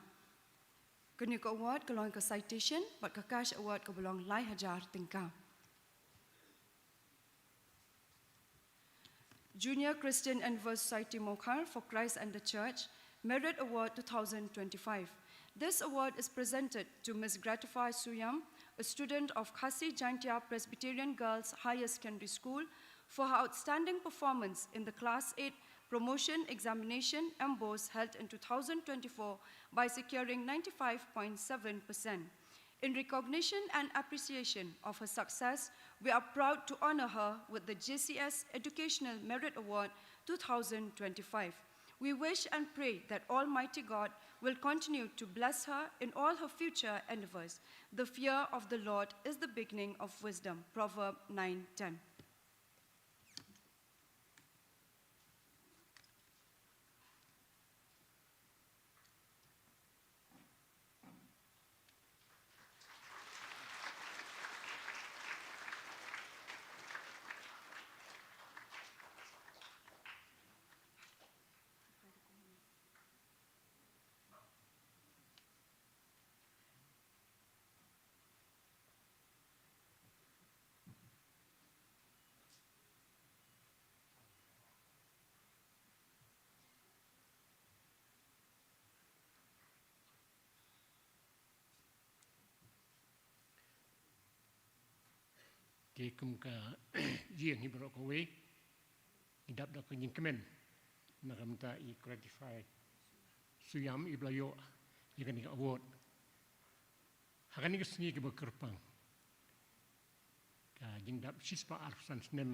Kane ka award ka long ka citation bad ka cash award kaba long lai hajar tyngka. Junior Christian Endeavour Society Mawkhar for Christ and the Church, Merit Award two thousand twenty-five. This award is presented to Miss Gratify Suyam, a student of Khasi Jaintia Presbyterian Girls Higher Secondary School, for her outstanding performance in the Class eight Promotion Examination, MBOSE, held in two thousand twenty-four by securing ninety-five point seven percent. In recognition and appreciation of her success, we are proud to honor her with the J C S Educational Merit Award two thousand twenty-five. We wish and pray that Almighty God will continue to bless her in all her future endeavors. The fear of the Lord is the beginning of wisdom. Proverb nine ten. Te kum ka ïing hi baroh kawei, ngi dap da ka jingkmen na ka bynta i Gratify Suyam iba la ïoh ïa kane ka award. Ha kane ka sngi kaba kyrpang, ka jingdap shispah arphew san snem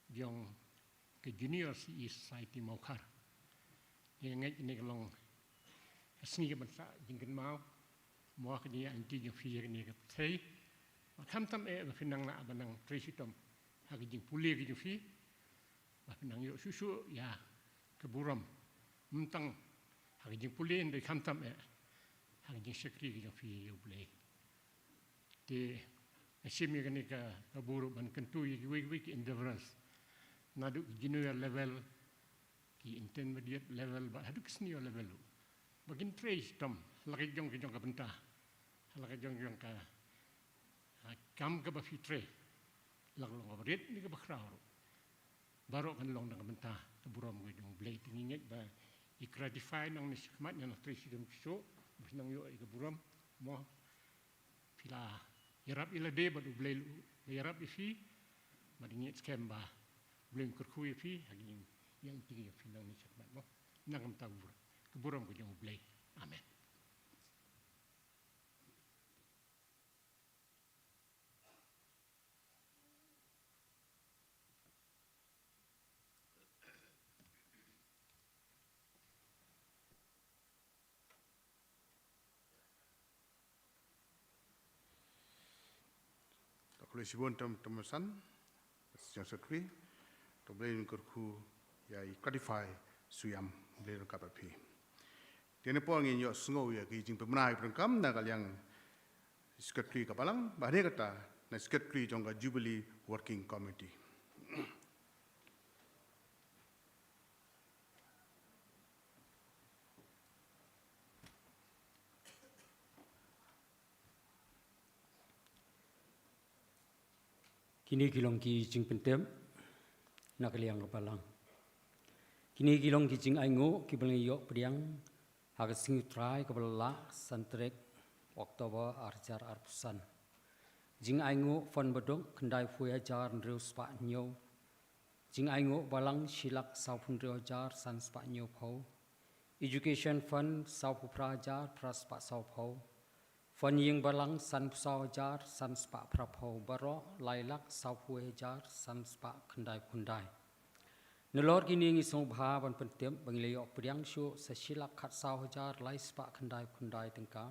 jong ka Junior C E Society Mawkhar. Te nga ngeit kane ka long ka sngi kaban sah jingkynmaw, mo ka jingïaid lynti jong phi ïa kane ka pyrthei. Bad khamtam eh ba phin nang lah ban nang trei shitom ha ka jingpule ka jong phi, ba phin nang ïoh shuh shuh ïa ka burom, ym tang ha ka jingpule hynrei khamtam eh ha ka jingshakri ka jong phi ïa U Blei. Te nga shim ïa kane ka, ka burom ban kyntu ïa kiwei kiwei ki endeavors, naduh ki junior level, ki intermediate level, bad haduh ki senior level ruh, ba kin trei shitom ha la ka jong ka jong ka bynta, ha la ka jong ka jong ka, ha, kam kaba phi trei, la ka long kaba rit ne kaba khraw ruh, baroh kan long na ka bynta ka burom ka jong U Blei. Te ngi ngeit ba i gratify nangne shakhmat, ïa nang trei shitom shuh ba phin nang ïoh ïa ka burom, mo. Phi la ïarap ïa lade bad U Blei ruh u la ïarap ïa phi, bad ngi ngeit skhem ba U Blei un kyrkhu ïa phi ha ka jingïaid lynti ka jong phi nangne shakhmat, mo. Na ka bynta ka burom, ka burom ka jong U Blei. Amen. To khublei shibun Tom, Tom San, Senior Secretary. To U Blei un kyrkhu ïa i gratify, shu ïam, U Blei un ryngkat bad phi. Te na por ngin ïohsngew ïa ki jingpynbna ki pyndonkam na ka liang Secretary ka Balang, bad hynrei kata na Secretary jong ka Jubilee Working Committee. Kine ki long ki jingpyntip na ka liang ka Balang. Kine ki long ki jingainguh kiba la ïoh pdiang ha ka sngi U Trai kaba la lah, san tarik October ar hajar arphew san. Jingainguh fund baduk khyndai phew hajar hynriew spah hynñiew. Jingainguh balang shi lak sawphew hynriew hajar san spah hynñiewphew. Education fund sawphew phra hajar phra spah sawphew. Fund ïing balang sanphew saw hajar san spah phraphew, baroh lai lak sawphew hajar san spah khyndaiphew khyndai. Nalor kine ngi sngewbha ban pyntip ba ngi la ïoh pdiang shuh sa shi lak khatsaw hajar lai spah khyndaiphew khyndai tyngka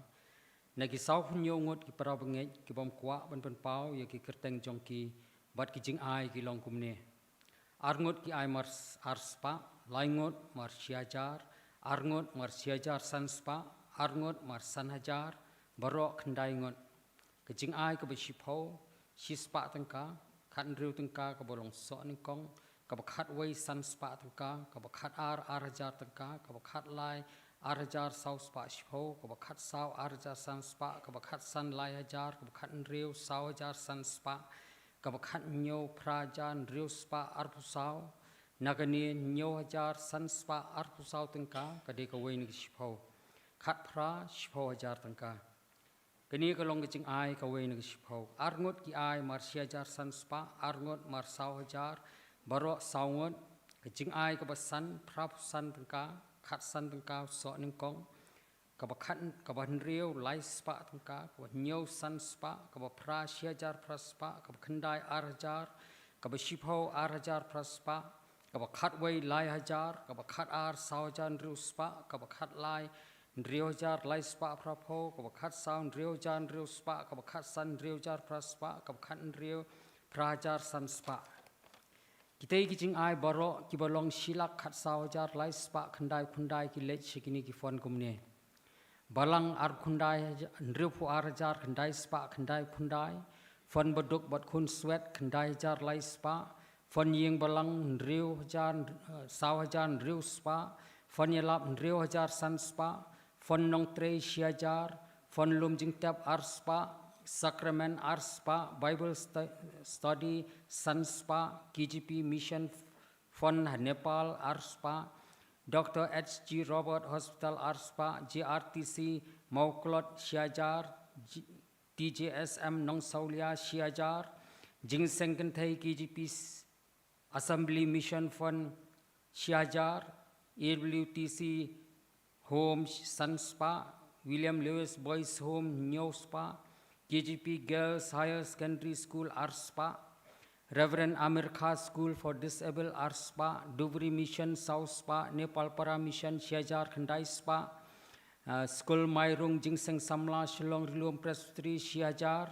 na ki sawphew hynñiew ngut ki para bangeit ki bym kwah ban pynpaw ïa ki kyrteng jong ki bad ki jingai ki long kumne. Ar ngut ki ai mar s-, ar spah, lai ngut mar shi hajar, ar ngut mar shi hajar san spah, ar ngut mar san hajar, baroh khyndai ngut. Ka jingai kaba shiphew, shi spah tyngka, khathynriew tyngka kaba long soh nyngkong, kaba khatwei san spah tyngka, kaba khatar ar hajar tyngka, kaba khatlai ar hajar saw spah shiphew, kaba khatsaw ar hajar san spah, kaba khatsan lai hajar, kaba khathynriew saw hajar san spah, kaba khathynñiew phra hajar hynriew spah arphew saw, na kane hynñiew hajar san spah arphew saw tyngka ka dei kawei na ka shiphew. Khatphra shiphew hajar tyngka. Kane ka long ka jingai kawei na ka shiphew. Ar ngut ki ai mar shi hajar san spah, ar ngut mar saw hajar, baroh saw ngut. Ka jingai kaba san, phraphew san tyngka, khatsan tyngka soh nyngkong. Kaba khat, kaba hynriew lai spah tyngka, kaba hynñiew san spah, kaba phra shi hajar phra spah, kaba khyndai ar hajar, kaba shiphew ar hajar phra spah, kaba khatwei lai hajar, kaba khatar saw hajar hynriew spah, kaba khatlai hynriew hajar lai spah phraphew, kaba khatsaw hynriew hajar hynriew spah, kaba khatsan hynriew hajar phra spah, kaba khathynriew phra hajar san spah. Kitei ki jingai baroh kiba long shi lak khatsaw hajar lai spah khyndaiphew khyndai ki leit sha kine ki fund kumne. Balang arphew khyndai, hynriewphew ar hajar khyndai spah khyndaiphew khyndai. Fund baduk bad khunswet khyndai hajar lai spah. Fund ïing balang hynriew hajar, eh, saw hajar hynriew spah. Fund ïalap hynriew hajar san spah. Fund nongtrei shi hajar. Fund lum jingtep ar spah. Sacrament ar spah. Bible stu-, study san spah. K G P Mission Fund ha Nepal ar spah. Doctor H G Roberts Hospital ar spah. J R T C Mawklod shi hajar. J-, T J S M Nongsawlia shi hajar. Jingseng Kynthei K G P s-, Assembly Mission Fund shi hajar. A W T C Home san spah, William Lewis Boys Home hynñiew spah, K G P Girls Higher Secondary School ar spah, Reverend Amir Khan School for Disabled ar spah, Dubri Mission saw spah, Nepalpara Mission shi hajar khyndai spah, ah, School Mairung Jingseng Samla Shillong Rilum Presbytery shi hajar,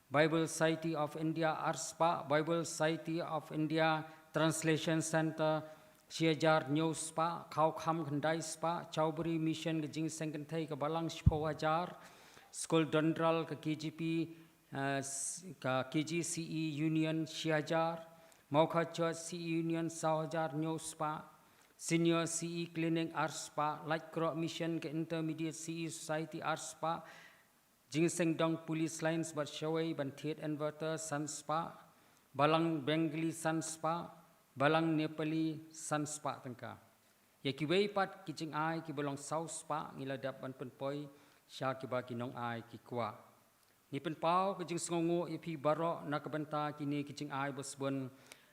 Bible Society of India ar spah, Bible Society of India Translation Center shi hajar hynñiew spah, Khawkham khyndai spah, Chowbari Mission ka jingseng kynthei ka balang shiphew hajar, Skul Dondral ka K G P, eh, s-, ka K G C E Union shi hajar, Mawkhachot C E Union saw hajar hynñiew spah, Senior C E Clinic ar spah, Laitkroh Mission ka Intermediate C E Society ar spah, jingseng dong Police Lines bad shawei ban thied inverter san spah, balang Bengali san spah, balang Nepali san spah tyngka. Ïa kiwei pat ki jingai kiba long saw spah ngi la dep ban pynpoi sha kiba ki nongai ki kwah. Ngi pynpaw ka jingsngewnguh ïa phi baroh na ka bynta kine ki jingai ba sbun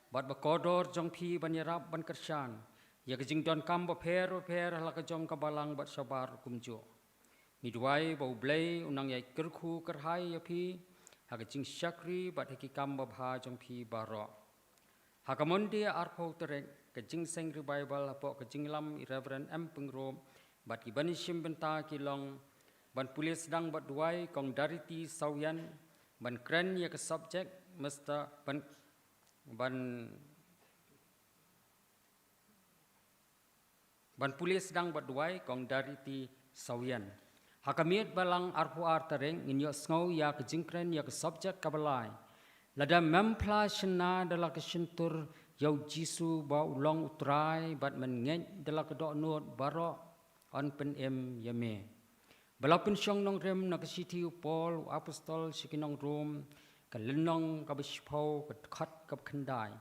bad ba kordor jong phi ban ïarap ban kyrshan ïa ka jingdonkam bapher bapher ha la ka jong ka balang bad shabar kumjuh. Ngi duwai ba U Blei un nang ïai kyrkhu kyrhai ïa phi ha ka jingshakri bad ha ki kam babha jong phi baroh. Ha ka Monday arphew tarik, ka jingseng revival hapoh ka jingïalam i Reverend M Pyngrope bad kiba nang shim bynta ki long ban pule sdang bad duwai Kong Darity Sawian, ban kren ïa ka subject Mister ban, ban ban pule sdang bad duwai Kong Darity Sawian. Ha ka miet balang arphew ar tarik ngin ïohsngew ïa ka jingkren ïa ka subject kaba lai: Lada mem phla shynna da la ka shyntur ïa U Jisu ba u long U Trai bad men ngeit da la ka dohnud baroh yn pynim ïa me. Ba la pynshong nongrim na ka shithi u Paul u apostol sha ki nong Rom, ka lynnong kaba shiphew, ka dkhot kaba khyndai,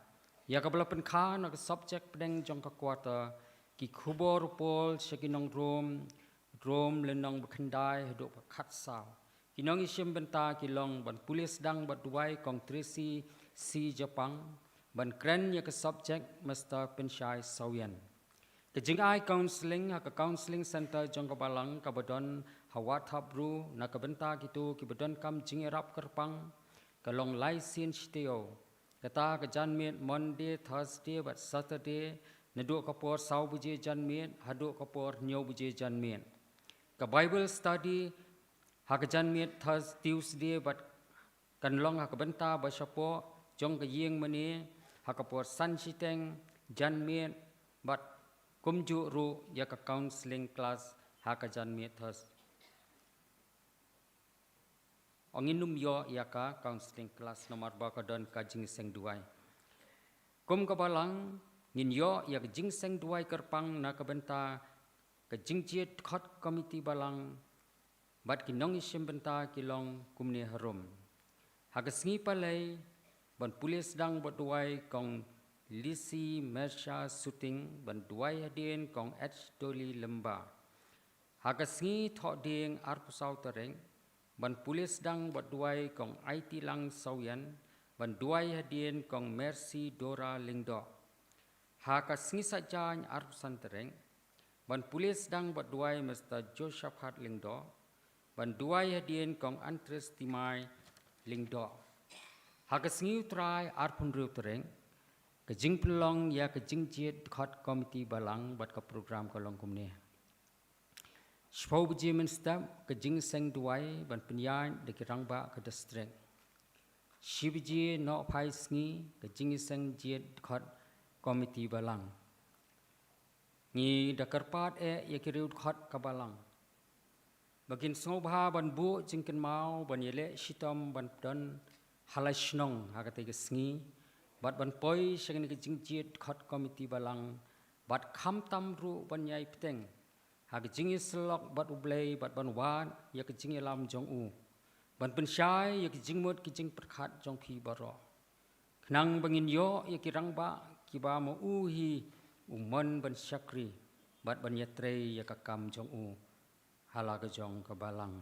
ïa kaba la pynkha na ka subject pdeng jong ka quarter, ki khubor u Paul sha ki nong Rom, Rom lynnong ba khyndai haduh ba khatsaw. Ki nongïashim bynta ki long ban pule sdang bad duwai Kong Tracy C Japang, ban kren ïa ka subject Mister Pynshai Sawian. Ka jingai counselling ha ka counselling centre jong ka balang kaba don ha Wahthapru na ka bynta kito kiba donkam jingïarap kyrpang ka long lai sien shi taïew. Kata ka janmiet Monday, Thursday bad Saturday, naduh ka por saw baje janmiet haduh ka por hynñiew baje janmiet. Ka Bible study ha ka janmiet Thurs-, Tuesday bad kan long ha ka bynta ba shapoh jong ka ïing mane ha ka por san shiteng janmiet bad kumjuh ruh ïa ka counselling class ha ka janmiet Thurs-, ong ngin ym ïoh ïa ka counselling class namar ba ka don ka jingseng duwai. Kum ka balang ngin ïoh ïa ka jingseng duwai kyrpang na ka bynta ka jingjied dkhot komiti balang bad ki nongïashim bynta ki long kumne harum. Ha ka sngi Palei, ban pule sdang bad duwai Kong Lisi Mersha Suting, ban duwai hadien Kong H Dolly Lymba. Ha ka sngi Thohdieng arphew saw tarik, ban pule sdang bad duwai Kong Aiti Lang Sawian, ban duwai hadien Kong Mercy Dora Lyngdoh. Ha ka sngi Saitjaiñ arphew san tarik, ban pule sdang bad duwai Mister Josephat Lyngdoh, ban duwai hadien Kong Antres Timai Lyngdoh. Ha ka sngi U Trai arphew hynriew tarik, ka jingpynlong ïa ka jingjied dkhot komiti balang bad ka program ka long kumne. Shiphew baje mynstep ka jingseng duwai ban pynïaid da ki rangbah ka district. Shi baje nohphai sngi ka jingseng jied dkhot komiti balang. Ngi da kyrpad eh ïa ki riew dkhot ka balang ba kin sngewbha ban buh jingkynmaw ban ïaleh shitom ban don ha la shnong ha katei ka sngi bad ban poi sha kane ka jingjied dkhot komiti balang bad khamtam ruh ban ïai bteng ha ka jingïasyllok bad U Blei bad ban wad ïa ka jingïalam jong u, ban pynshai ïa ka jingmut ka jingpyrkhat jong phi baroh. Khnang ba ngin ïoh ïa ki rangbah kiba ma u hi u mon ban shakri bad ban ïatrei ïa ka kam jong u ha la ka jong ka balang.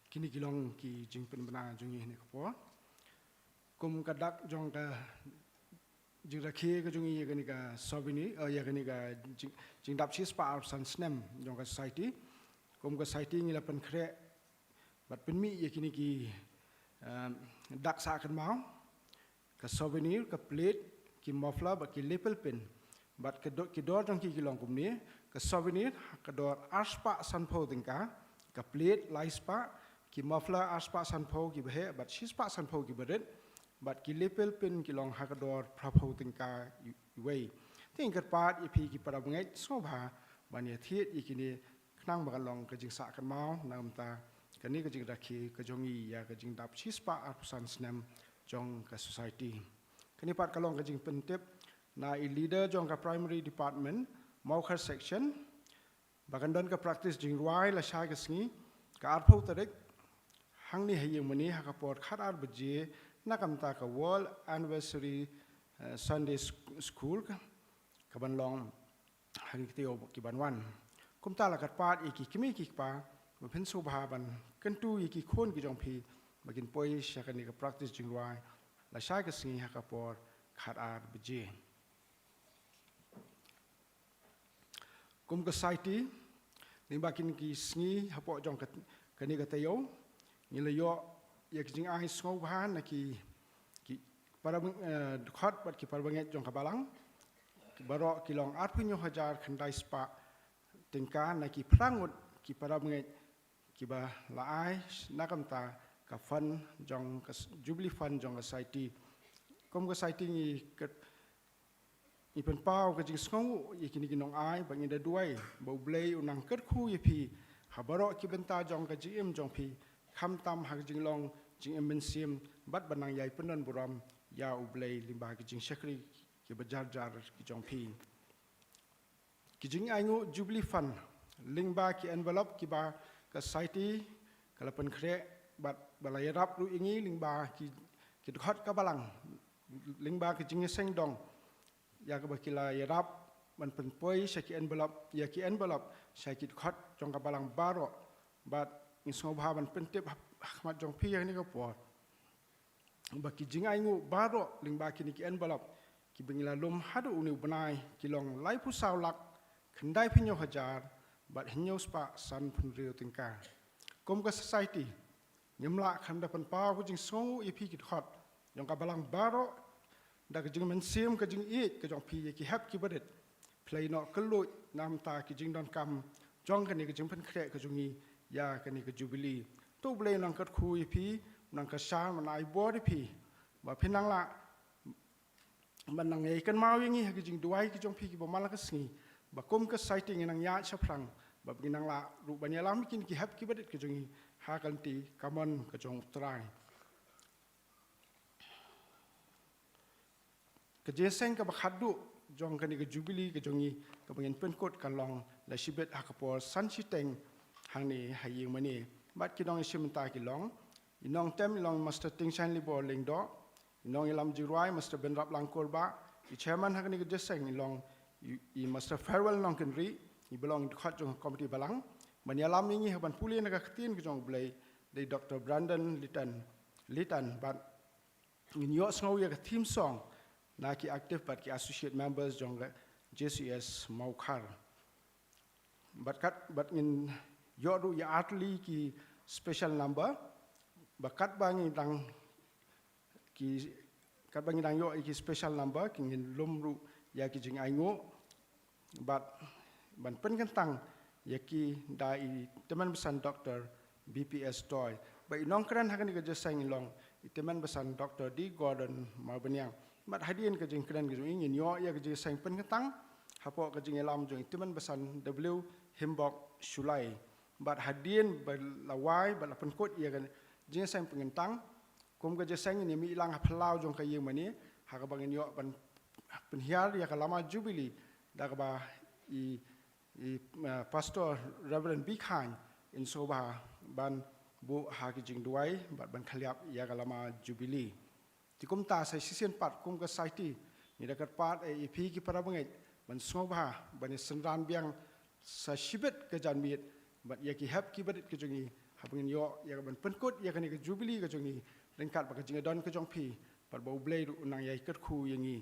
Kine ki long ki jingpynbna jong ngi ha kane ka por. Kum ka dak jong ka jingrakhe ka jong ngi ïa kane ka souvenir, eh, ïa kane ka jing, jingdap shispah arphew san snem jong ka society. Kum ka society ngi la pynkhreh bad pynmih ïa kine ki, eh, dak sah kynmaw, ka souvenir, ka plate, ki muffler bad ki lapel pin. Bad ka do-, ki dor jong ki ki long kumne, ka souvenir ha ka dor arspah sanphew tyngka, ka plate laispah, ki muffler arspah sanphew ki baheh bad shispah sanphew ki barit, bad ki lapel pin ki long ha ka dor phraphew tyngka i-, iwei. Te ngi kyrpad ïa phi ki parabangeit sngewbha ban ïa thied ïa kine khnang ba kan long ka jingsah kynmaw na ka bynta kane ka jingrakhe ka jong ngi ïa ka jingdap shispah arphew san snem jong ka society. Kane pat ka long ka jingpyntip na i leader jong ka primary department, Mawkhar section, ba kan don ka practice jingrwai lashai ka sngi, ka arphew tarik, hangne ha ïing mane ha ka por khatar baje, na ka bynta ka World Anniversary, eh, Sunday Sc-, School ka, ka ban long ha kine ki taïew ki ban wan. Kumta la kyrpad ïa ki kmie ki kpa, ba phin sngewbha ban kyntu ïa ki khun ki jong phi, ba kin poi sha kane ka practice jingrwai lashai ka sngi ha ka por khatar baje. Kum ka society, lyngba kine ki sngi hapoh jong ka, kane ka taïew, ngi la ïoh ïa ki jingai sngewbha na ki, ki para, eh, dkhot bad ki parabangeit jong ka balang, baroh ki long arphew hynñiew hajar khyndai spah tyngka na ki phra ngut ki parabangeit kiba la ai na ka bynta ka fund jong ka s-, Jubilee Fund jong ka society. Kum ka society ngi ka Ngi pynpaw ka jingsngewnguh ïa kine ki nongai, ba ngi da duwai ba U Blei un nang kyrkhu ïa phi ha baroh ki bynta jong ka jingim jong phi, khamtam ha ka jinglong jingim mynsiem, bad ban nang ïai pyndon burom ïa U Blei lyngba ki jingshakri kiba jar jar ki jong phi. Ki jingainguh Jubilee Fund lyngba ki envelope kiba ka society ka la pynkhreh, bad ba la ïarap ruh ïa ngi lyngba ki, ki dkhot ka balang, lyngba ki jingïaseng dong, ïa kaba ki la ïarap ban pynpoi sha ki envelope, ïa ki envelope sha ki dkhot jong ka balang baroh. Bad ngi sngewbha ban pyntip ha, ha khmat jong phi ha kane ka por, ba ki jingainguh baroh lyngba kine ki envelope kiba ngi la lum haduh une u bnai ki long laiphew saw lak khyndai phew hynñiew hajar bad hynñiew spah sanphew hynriew tyngka. Kum ka society, ngim lah khlem da pynpaw ka jingsngewnguh ïa phi ki dkhot jong ka balang baroh, da ka jingmynsiem ka jingïeit ka jong phi ïa ki hep ki barit. Phi la ïehnoh kylluid na ka bynta ki jingdonkam jong kane ka jingpynkhreh ka jong ngi ïa kane ka Jubilee. To U Blei un nang kyrkhu ïa phi, un nang kyrshan, un nang ai bor ïa phi, ba phin nang lah ban nang ïai kynmaw ïa ngi ha ki jingduwai ki jong phi kiba man la ka sngi, ba kum ka society ngin nang ïaid shaphrang, ba ngin nang lah ruh ban ïalam ïa kine ki hep ki barit ki jong ngi ha ka lynti kamon ka jong U Trai. Ka jingïaseng kaba khatduh jong kane ka Jubilee ka jong ngi kaba ngin pynkut kan long la shibit ha ka por san shiteng hangne ha ïing mane. Bad ki nongïashim bynta ki long, i nongtem i long Master Tingshaiñ Libor Lyngdoh, i nongïalam jingrwai Master Bynrap Langkur Bah, i chairman ha kane ka jingïaseng i long i, i Master Farewell Nongkynrih, iba long i dkhot jong ka komiti balang. Ban ïalam ïa ngi ha ban pule na ka ktien ka jong U Blei, dei Doctor Brandon Litan, Litan, bad ngin ïohsngew ïa ka theme song na ki active bad ki associate members jong ka J C S Mawkhar. Bad kat, bad ngin ïoh ruh ïa artylli ki special number, ba katba ngi dang ki, katba ngi dang ïoh ïa ki special number, ki ngin lum ruh ïa ki jingainguh, bad ban pynkyntang ïa ki da i Tymmen Basan Doctor B P S Toi. Bad i nongkren ha kane ka jingïaseng i long i Tymmen Basan Doctor D Gordon Marbaniang. Bad hadien ka jingkren ka jong i ngin ïoh ïa ka jingïaseng pynkyntang hapoh ka jingïalam jong i Tymmen Basan W Himbok Shullai. Bad hadien ba la wai, ba la pynkut ïa ka jingïaseng pynkyntang, kum ka jingïaseng ngin ïa mih lang ha phyllaw jong ka ïing mane, ha kaba ngin ïoh ban pynhiar ïa ka lama Jubilee, da kaba i, i, uh, Pastor Reverend B Khain, in sngewbha ban buh ha ki jingduwai, bad ban khylliap ïa ka lama Jubilee. Te kumta sa shisien pat kum ka society, ngi da kyrpad ïa phi ki parabangeit, ban sngewbha, ban ïa synran biang sa shibit ka janmiet, bad ïa ki hep ki barit ki jong ngi, haba ngin ïoh, ïa ka ban pynkut, ïa kane ka Jubilee ka jong ngi, ryngkat bad ka jingïadon ka jong phi, bad ba U Blei ruh un nang ïai kyrkhu ïa ngi.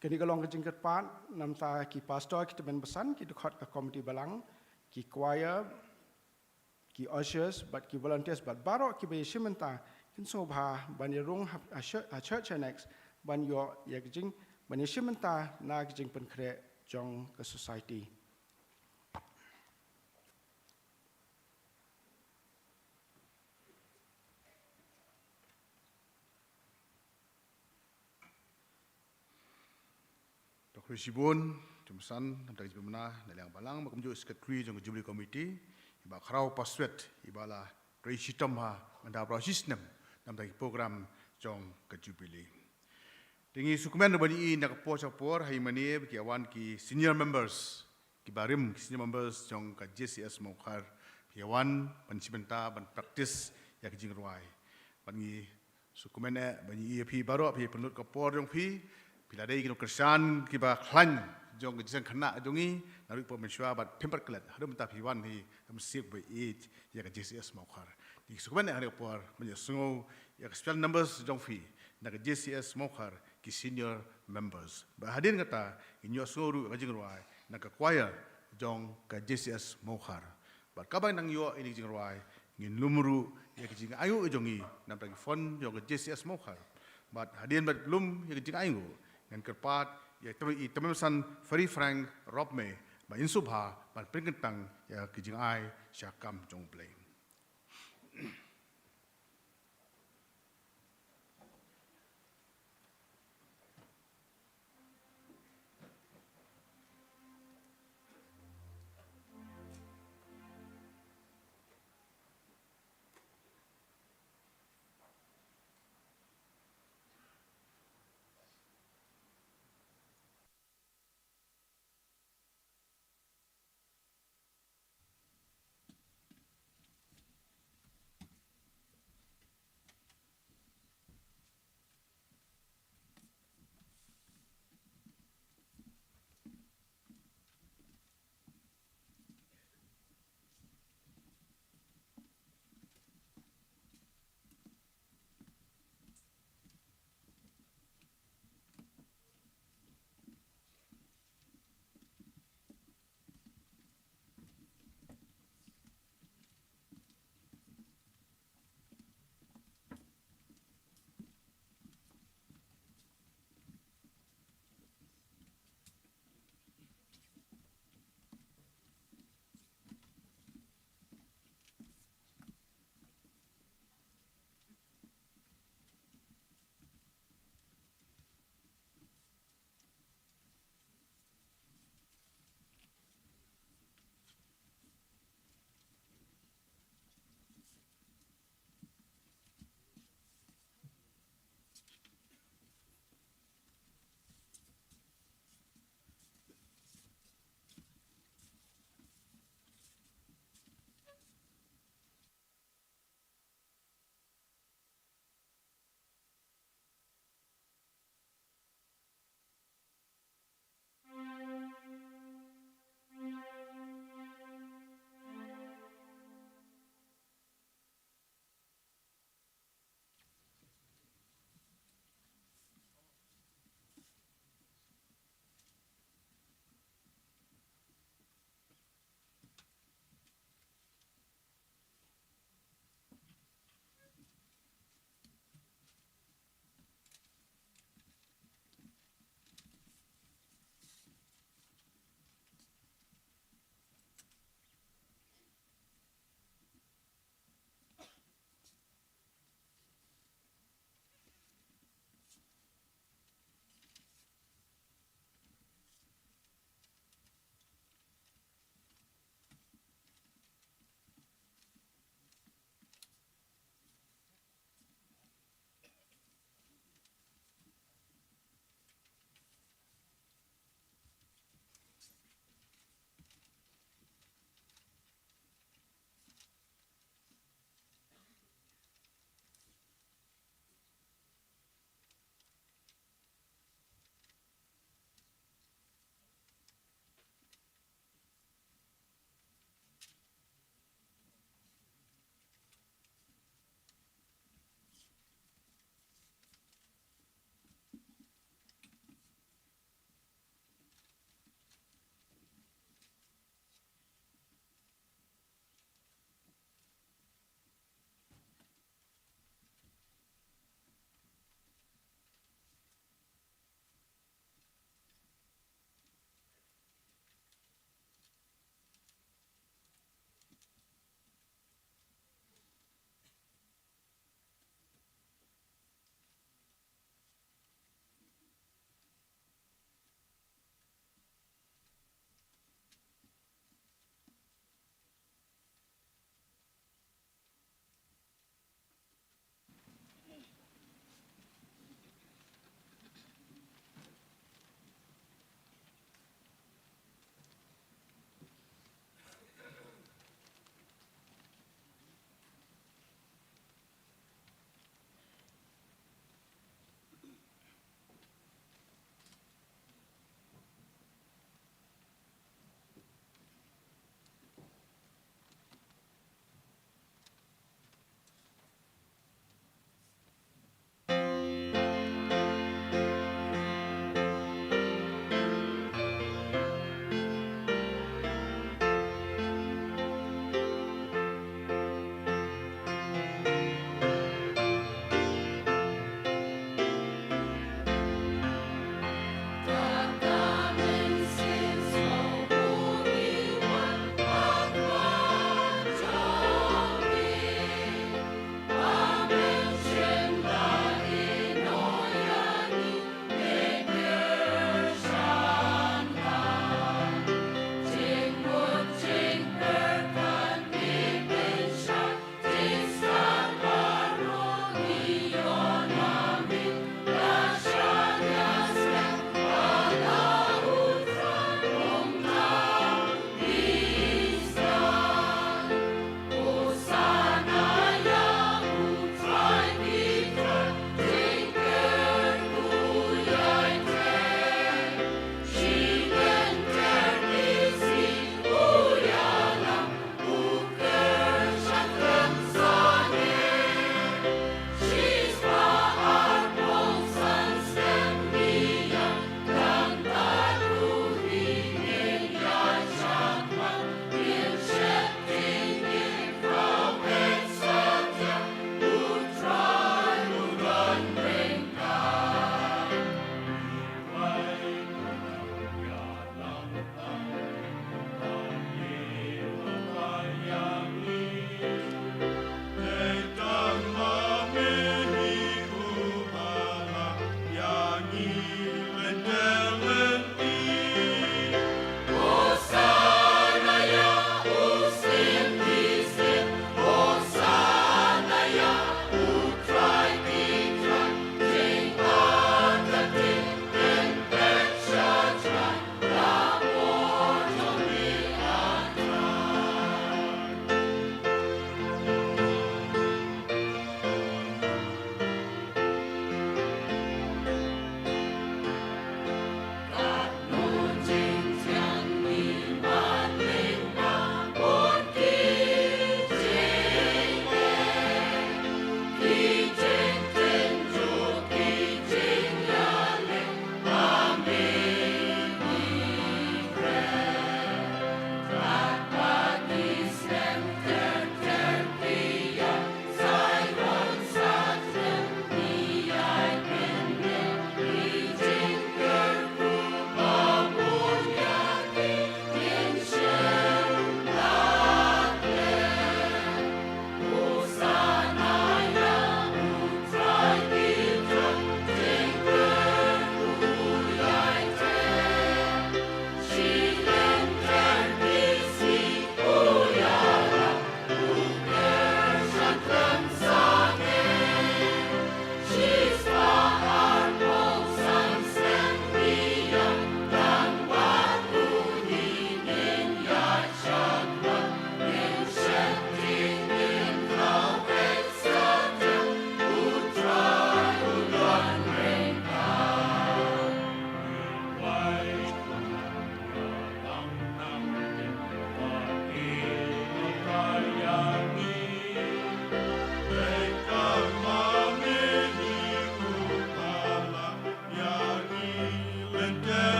Kane ka long ka jingkyrpad, na bynta ki pastor, ki tymmen basan, ki dkhot ka komiti balang, ki choir, ki ushers, bad ki volunteers, bad baroh kiba ïashim bynta, Phin sngewbha ban ïa rung ha, ha church, ha church annex, ban ïoh ïa ka jing, ban ïa shim bynta na ka jingpynkhreh jong ka society. To khublei shibun, jingmut san, namar ka jingpynbna na liang balang, bad kumjuh secretary jong ka Jubilee Committee, i Bah Khraw Paswet, i ba la trei shitom ha, ngan da baroh shi snem, namar ki program jong ka Jubilee. Te ngi sngewkmen ruh ban ïohi na ka por sha ka por, ha i mane, ba ki ïa wan ki senior members, ki barim, ki senior members jong ka J C S Mawkhar, ki ïa wan, ban shim bynta, ban practice, ïa ki jingrwai. Bad ngi sngewkmen eh, ban ïohi ïa phi baroh, phi pynlut ka por jong phi, phi la dei ki nongkyrshan, ki ba khlaiñ, jong ka jingkhynnah jong ngi, naduh pynmynshwa bad phim pat klet, haduh mynta phi wan hi, ym sik ba ïeit, ïa ka J C S Mawkhar. Te ngi sngewkmen eh ha kane ka por, ban ïa sngew, ïa ka special numbers jong phi, na ka J C S Mawkhar, ki senior members. Bad hadien kata, ngin ïoh sngew ruh ka jingrwai, na ka choir, jong ka J C S Mawkhar. Bad kaba nang ïoh ïa ki jingrwai, ngin lum ruh ïa ki jingainguh jong ngi, namar ki fund jong ka J C S Mawkhar. Bad hadien ba lum ïa ki jingainguh, ngan kyrpad ïa i Tymmen San Ferry Frank Robmay, ba in sngewbha, ban pynkyntang ïa ki jingai sha kam jong U Blei.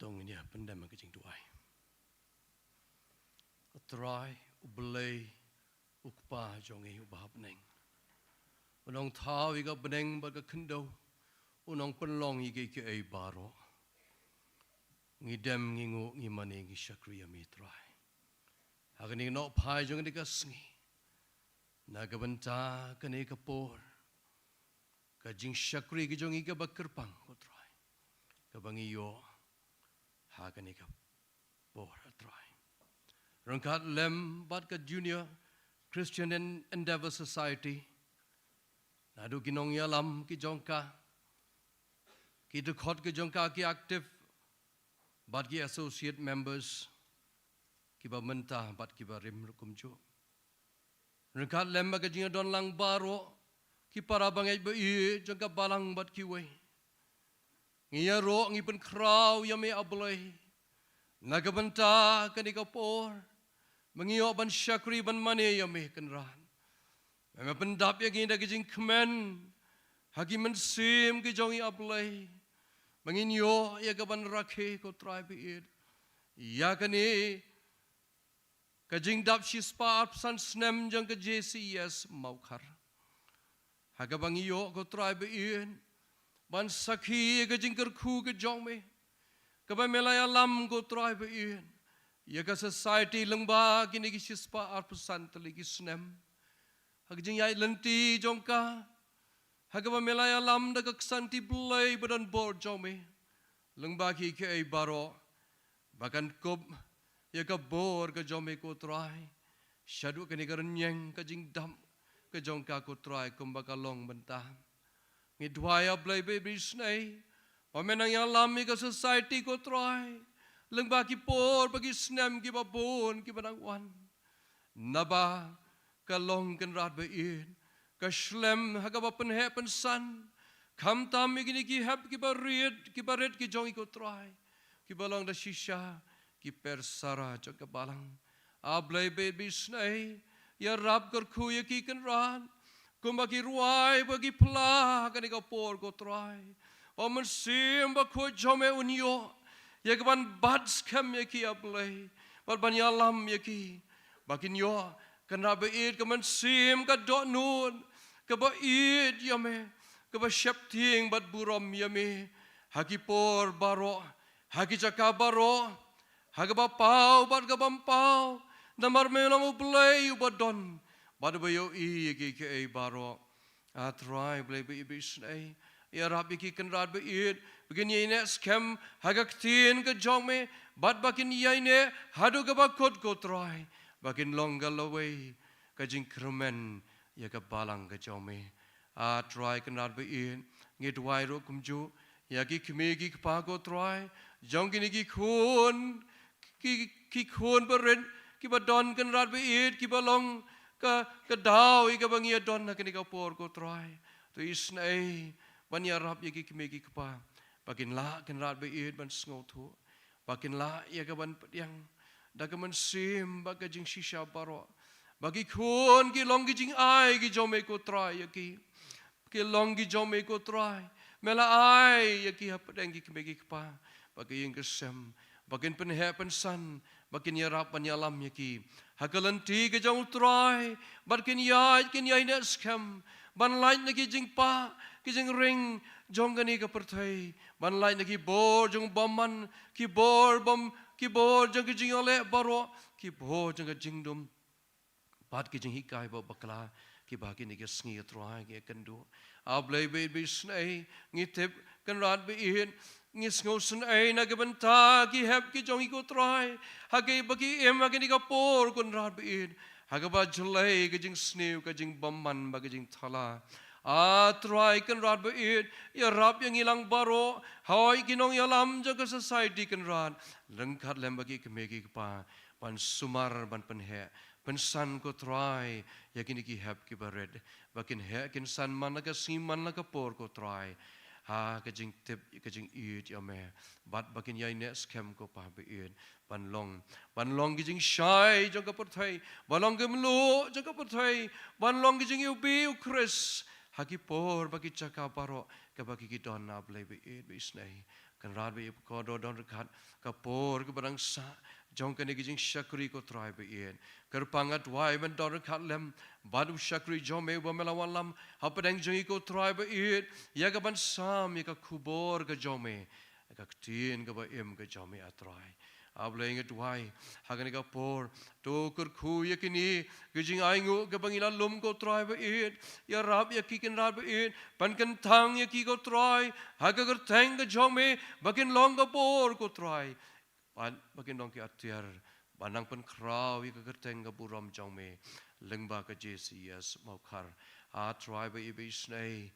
To ngin ïa pyndem ha ka jingduwai. A Trai, U Blei, U Kpa jong ngi uba ha bneng. Un ong thaw ïa ka bneng bad ka khyndew, un ong pynlong ïa kiei kiei baroh. Ngi dem, ngi nguh, ngi mane, ngi shakri ïa me Trai. Ha kane ka nohphai jong kane ka sngi, na ka bynta kane ka por, ka jingshakri ka jong ngi kaba kyrpang, ko Trai, kaba ngi ïoh ha kane ka por, a Trai. Ryngkat lem bad ka Junior Christian En-, Endeavour Society, naduh ki nongïalam ki jong ka, ki dkhot ki jong ka, ki active bad ki associate members, kiba mynta bad kiba rim ruh kumjuh. Ryngkat lem bad ka jingïadon lang baroh ki para bangeit ba ïeit jong ka balang bad kiwei. Ngi ïaroh, ngi pynkhraw ïa me, A Blei, na ka bynta kane ka por, ba ngi ïoh ban shakri, ban mane ïa me, Kynrad. Me, me pyndap ïa ngi da ka jingkmen ha ki mynsiem ki jong ngi, A Blei, ba ngin ïoh ïa kaban rakhe, ko Trai ba ïeit, ïa kane ka jingdap shispah arphew san snem jong ka J C E S Mawkhar. Ha kaba ngi ïoh, ko Trai ba ïeit, ban sakhi ïa ka jingkyrkhu ka jong me, kaba me la ïalam, ko Trai ba ïeit, ïa ka society lyngba kine ki shispah arphew san tylli ki snem. Ha ka jingïaid lynti jong ka, ha kaba me la ïalam da ka ksanti Blei ba don bor jong me, lyngba kiei kiei baroh, ba kan kup ïa ka bor ka jong me, ko Trai, shaduh kane ka rynïeng ka jingdap ka jong ka, ko Trai, kumba ka long mynta. Ngi duwai, A Blei ba isynei, ba me nang ïalam ïa ka society, ko Trai, lyngba ki por bad ki snem kiba bun kiba nang wan. Naba ka long, Kynrad ba ïeit, ka shlem ha kaba pynheh pynsan, Khamtam ïa kine ki hep kiba rit, kiba rit ki jong ngi ko Trai, kiba long da shisha ki persara jong ka balang. A Blei ba ïeit ba isynei, ïarap kyrkhu ïa ki Kynrad, kumba ki rwai ba ki phla ha kane ka por ko Trai. Ba u Mynsiem Bakhuid jong me un ïoh ïa ka ban bat skhem ïa ki, A Blei, bad ban ïalam ïa ki, ba kin ïoh, Kynrad ba ïeit, ka mynsiem ka dohnud, kaba ïeit ïa me, kaba sheptieng bad burom ïa me ha ki por baroh, ha ki jaka baroh, ha kaba paw bad kaba ym paw, namar me long U Blei uba don bad uba ïohi ïa kiei kiei baroh. A Trai Blei ba ïeit ba isynei, ïarap ïa ki Kynrad ba ïeit, ba kin ïaineh skhem ha ka ktien ka jong me, bad ba kin ïaineh haduh kaba kut ko Trai, ba kin long ka lawei, ka jingkyrmen ïa ka balang ka jong me. A Trai Kynrad ba ïeit, ngi duwai ruh kumjuh ïa ki kmie ki kpa ko Trai, jong kine ki khun, ki, ki khun barit, kiba don Kynrad ba ïeit, kiba long ka, ka daw ïa kaba ngi ïa don ha kane ka por ko Trai. To isynei ban ïarap ïa ki kmie ki kpa, ba kin lah Kynrad ba ïeit ban sngewthuh, ba kin lah ïa ka ban pdiang da ka mynsiem bad ka jingshisha baroh, ba ki khun ki long ki jingai ki jong me ko Trai ïa ki. Ki long ki jong me ko Trai. Me la ai ïa ki hapdeng ki kmie ki kpa, ba ki ïing ki sem, ba kin pynheh pynsan, ba kin ïarap ban ïalam ïa ki ha ka lynti ka jong U Trai, bad kin ïaid kin ïaineh skhem ban lait na ki jingpah ki jingring jong kane ka pyrthei, ban lait na ki bor jong u bymman, ki bor bym, ki bor jong ki jingïaleh baroh, ki bor jong ka jingdum bad ki jinghikai ba bakla, kiba ha kine ki sngi A Trai ngi ïakynduh. A Blei ba ïeit ba isynei, ngi tip Kynrad ba ïeit, ngi sngewsynei na ka bynta ki hep ki jong ngi ko Trai, ha kaba ki im ha kane ka por Kynrad ba ïeit, ha kaba jlei ka jingsniew, ka jingbymman bad ka jingthala. A Trai Kynrad ba ïeit, ïarap ïa ngi lang baroh, hooid ki nongïalam jong ka society Kynrad, ryngkat lem bad ki kmie ki kpa, ban sumar ban pynheh pynsan ko Trai ïa kine ki hep kiba rit, ba kin heh kin san man la ka sngi man la ka por ko Trai, ha ka jingtip ka jingïeit ïa me, bad ba kin ïaineh skhem ko Pa ba ïeit, ban long, ban long ki jingshai jong ka pyrthei, ban long ki mluh jong ka pyrthei, ban long ki jingïohi ïa U Khrist ha ki por bad ki jaka baroh kaba ki, ki don, A Blei ba ïeit ba isynei. Kynrad ba ïeit, kordor don ryngkat ka por kaba dang sah jong kane ka jingshakri ko Trai ba ïeit. Kyrpang nga duwai ban don ryngkat lem bad u shakri jong me uba me la wallam hapdeng jong ngi ko Trai ba ïeit, ïa ka ban sam ïa ka khubor ka jong me, ka ktien kaba im ka jong me A Trai. A Blei nga duwai ha kane ka por, to kyrkhu ïa kine ki jingainguh kiba ngi la lum ko Trai ba ïeit, ïarap ïa ki Kynrad ba ïeit, ban kyntang ïa ki ko Trai ha ka kyrteng ka jong me, ba kin long ka bor ko Trai, bad ba kin long ki atiar ban nang pynkhraw ïa ka kyrteng ka burom jong me lyngba ka J C E S Mawkhar. A Trai ba ïeit ba isynei,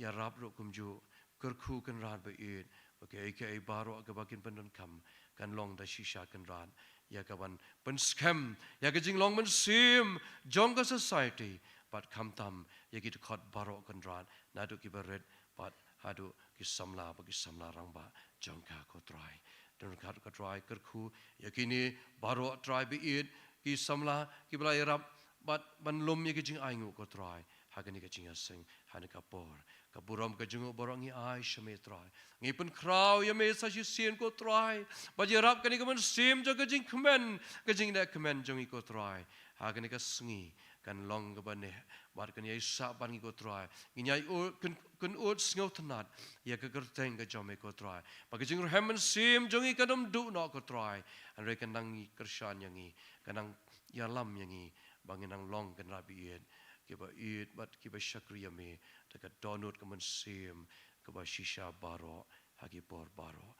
ïarap ruh kumjuh, kyrkhu Kynrad ba ïeit, ba kaei kaei baroh kaba kin pyndonkam kan long da shisha Kynrad ïa ka ban pynskhem ïa ka jinglong mynsiem jong ka society, bad khamtam ïa ki dkhot baroh Kynrad, naduh kiba rit bad haduh ki samla bad ki samla rangbah jong ka ko Trai. Don ryngkat ko Trai, kyrkhu ïa kine baroh Trai ba ïeit, ki samla kiba la ïarap bad ban lum ïa ki jingainguh ko Trai ha kane ka jingïaseng ha kane ka por. Ka burom ka jingnguh baroh ngi ai sha me Trai. Ngi pynkhraw ïa me sa shisien ko Trai, bad ïarap kane ka mynsiem jong ka jingkmen, ka jingneh kmen jong ngi ko Trai, ha kane ka sngi kan long kaba neh bad kan ïai sah ban ngi ko Trai. Ngin ïai u-, kyn-, kynnoh sngewtynnat ïa ka kyrteng ka jong me ko Trai, ba ka jingrhem mynsiem jong ngi kan ym duh noh ko Trai, hynrei kan nang kyrshan ïa ngi, kan nang ïalam ïa ngi, ba ngin nang long Kynrad ba ïeit, kiba ïeit bad kiba shakri ïa me da ka dohnud ka mynsiem kaba shisha baroh ha ki por baroh.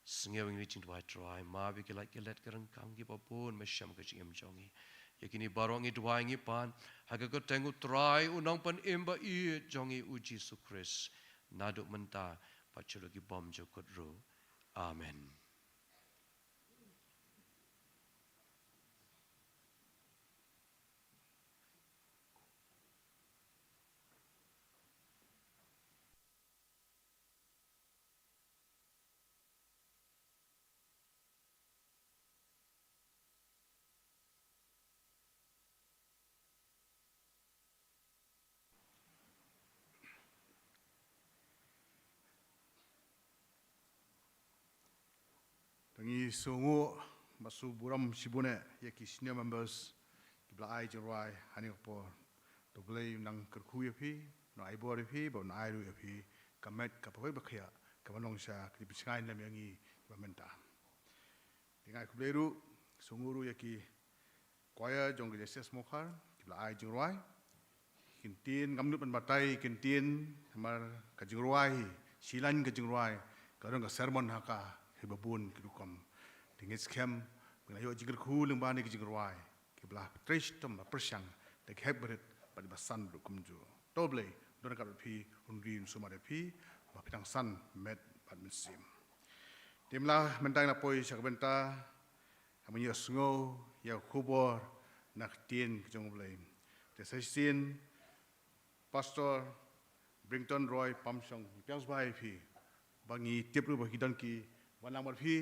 Sngew ïa ngi jingduwai Trai, map ïa ki lait ki let ki ryngkang kiba bun, me shem ka jingim jong ngi. Ïa kine baroh ngi duwai ngi pan ha ka kyrteng U Trai U Nongpynim ba ïeit jong ngi U Jisu Khrist, naduh mynta bad sha ki bymjukut ruh. Amen. Ngi sngewnguh bad sngew burom shibun ïa ki senior members kiba la ai jingrwai ha kane ka por. To U Blei un nang kyrkhu ïa phi, un ai bor ïa phi, bad un ai ruh ïa phi ka met kaba poi ba khiah kaba long sha ka jingpynshngaiñ lem ïa ngi ba mynta. Te nga ai khublei ruh, sngewnguh ruh ïa ki choir jong ka J C S Mawkhar kiba la ai jingrwai. Ki ktien ngam nud ban batai ki ktien, namar ka jingrwai, shilaiñ ka jingrwai ka don ka sermon ha ka, hi ba bun ki rukom. Te ngeit skhem ba ngin ïoh jingkyrkhu lyngba kane ka jingrwai, kiba la trei shitom ba pyrshang da ki hep barit bad ba san ruh kumjuh. To U Blei un don ryngkat bad phi, un ri un sumar ïa phi, ba phin nang san met bad mynsiem. Te mynta ngin ïa poi sha ka bynta, ha ban ïohsngew ïa ka khubor na ka ktien ka jong U Blei. Te sa shisien Pastor Brington Roy Pamshong, ngi pdiang sngewbha ïa phi. Ba ngi tip ruh ba ki don ki wan lang bad phi,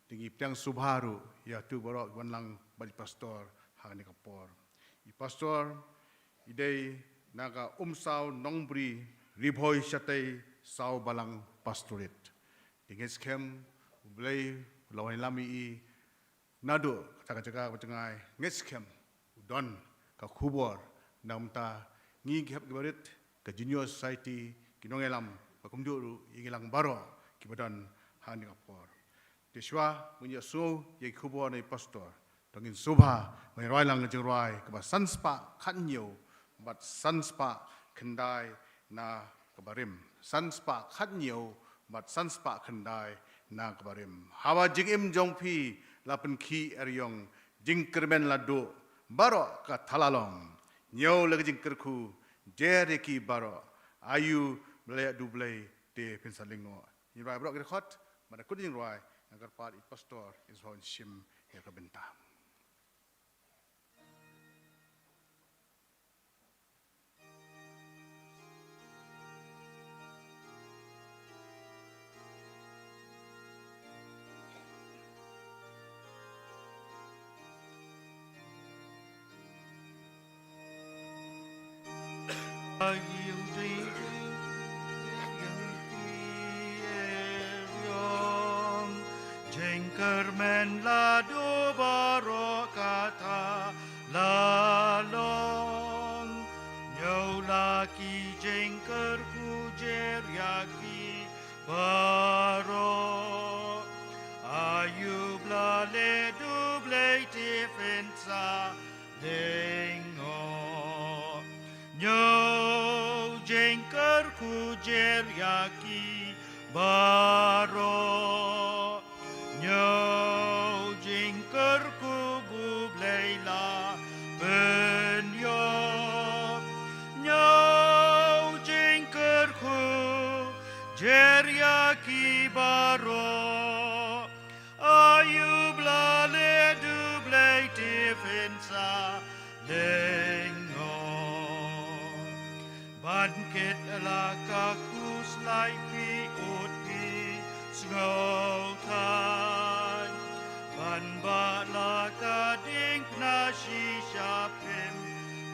te ngi pdiang sngewbha ruh ïa kito baroh ki wan lang bad i Pastor ha kane ka por. I Pastor i dei na ka Umsaw Nongbri, Ri Bhoi Shatei, Sawbalang Pastorate. Te ngeit skhem U Blei u la wan ïalam ïa i naduh kata ka jaka ba jngai. Ngeit skhem u don ka khubor na ka bynta ngi ki hep ki barit, ka Junior Society, ki nongïalam, bad kumjuh ruh ïa ngi lang baroh kiba don ha kane ka por. Te shuwa ban ïohsngew ïa ki khubor na i Pastor, to ngin sngewbha ban rwai lang ka jingrwai kaba san spah khathynñiew bad san spah khyndai na kaba rim. San spah khathynñiew bad san spah khyndai na kaba rim. Haba jingim jong phi la pynkhih eriong, jingkyrmen la duh, baroh ka thala long. Ñiew la ka jingkyrkhu, jer ïa ki baroh. Ayu Blei, ïa U Blei te phin sa lyngngoh. Ngin rwai baroh ki dkhot, bad da kut jingrwai ngan kyrpad ïa i Pastor, in sa shim ïa ka bynta. Jingkyrmen la duh baroh kata la long. Ñiew la ki jingkyrkhu jer ïa ki baroh. Ayu Blei, leh U Blei te phin sa lyngngoh. Ñiew jingkyrkhu jer ïa ki baroh. Ñiew jingkyrkhu ba U Blei la pynïoh. Ñiew jingkyrkhu jer ïa ki baroh. Ayu Blei, leh U Blei te phin sa lyngngoh. Ban kit la ka khuslai phi ud phi sngewthuh. Ban bah la ka diengphna shisha phim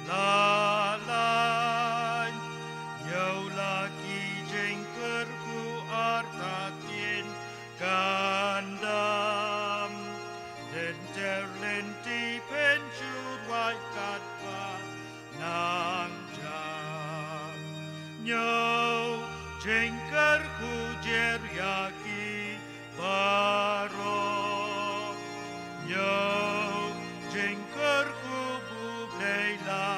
lah lait. Ñiew la ki jingkyrkhu artatien kan dam. Lynter lynti phin shu rwai katba nang jam. Ñiew jingkyrkhu jer ïa ki baroh. Ñiew jingkyrkhu ba U Blei la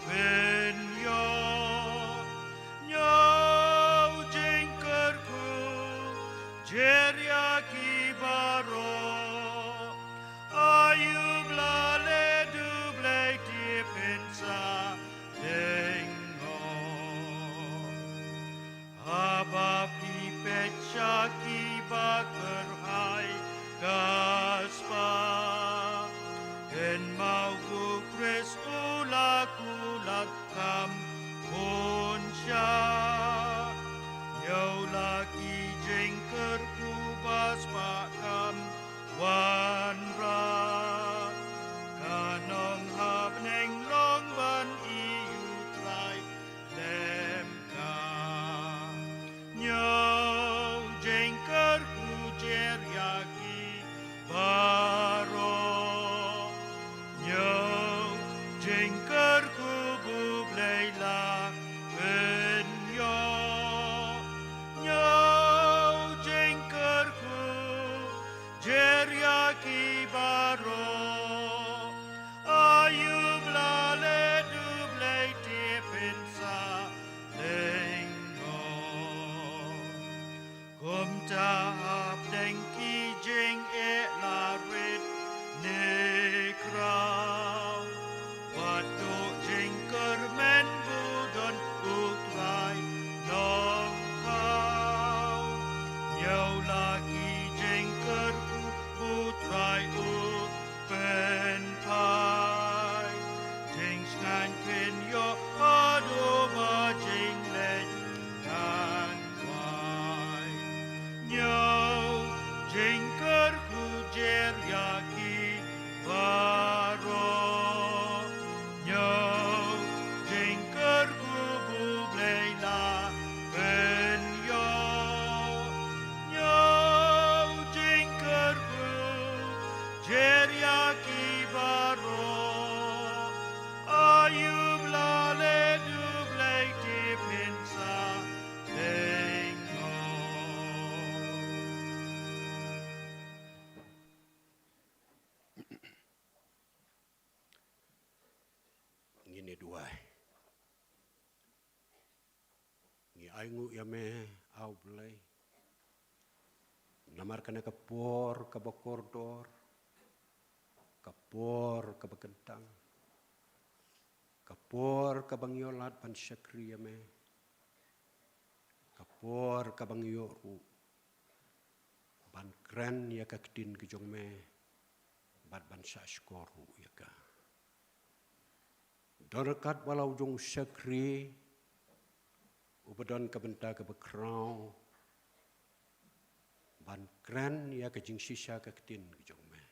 pynïoh. Ñiew jingkyrkhu jer ïa ki baroh. Ayu Blei, leh U Blei te phin sa lyngngoh. Haba phi peit sha ki ba kyrhai ka spah, kynmaw U Khrist u la kular kam bun shah. Ñiew la ki jingkyrkhu ba spah kam wanrah. Ka nonghapneng long ban ïohi U Trai lem ka. Ñiew jingkyrkhu Tap deng ki jing e la rit ne krau. Wat tu jing kermen budon u trai nong kau. Nyau la ki jing kerku u trai u pen pai. Jing sngan pen yo ado ba jing lek kan wai. Nyo jingkyrkhu jer ïa ki baroh. Nyo jingkyrkhu ba U Blei la pynïoh. Nyo jingkyrkhu jer ïa ki baroh. Aïu ba la leh U Blei te phin sa teng. Ngin ïa duwai. Ngi ainguh ïa me, A U Blei, namar kane ka por kaba kordor, ka por kaba kyntang, ka por kaba ngi ïoh lad ban shakri ïa me, ka por kaba ngi ïoh ruh ban kren ïa ka ktien ka jong me, bad ban shahshkor ruh ïa ka. Don ryngkat ba la u jong u shakri uba don ka bynta kaba khraw ban kren ïa ka jingshisha ka ktien ka jong me.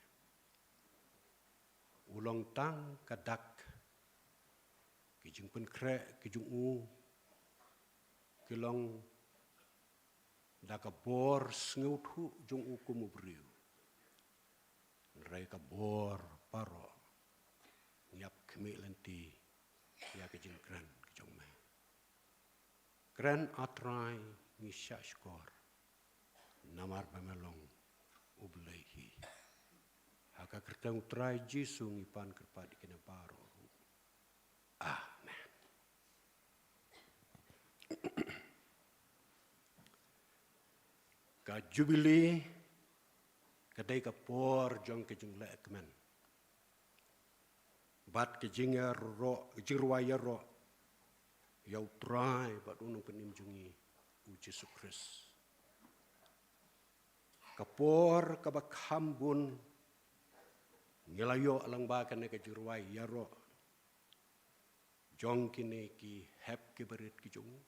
U long tang ka dak, ki jingpynkhreh ki jong u ki long da ka bor sngewthuh jong u kum u briew. Hynrei ka bor baroh ngi ap khmih lynti ïa ka jingkren ka jong me. Kren, A Trai, ngi shahshkor namar ba me long U Blei hi. Ha ka kyrteng U Trai Jisu ngi pan kyrpad ïa kine baroh ruh. Amen. Ka Jubili ka dei ka por jong ka jingleh kmen bad ka jingïaroh, jingrwai ïaroh ïa U Trai bad U Nongpynim jong ngi U Jisu Khrist. Ka por kaba kham bun ngi la ïoh lyngba kane ka jingrwai ïaroh jong kine ki hep ki barit ki jong u,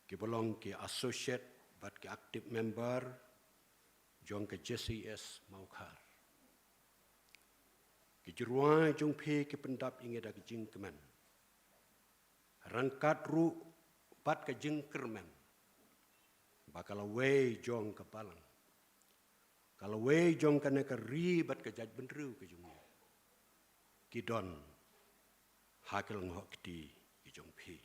kiba long ki associate bad ki active member jong ka J C S Mawkhar. Ki jingrwai jong phi ki pyndap ïa ngi da ka jingkmen, ryngkat ruh bad ka jingkyrmen ba ka lawei jong ka balang, ka lawei jong kane ka ri bad ka jaitbynriew ka jong ngi ki don ha ka lyngngoh kti ka jong phi.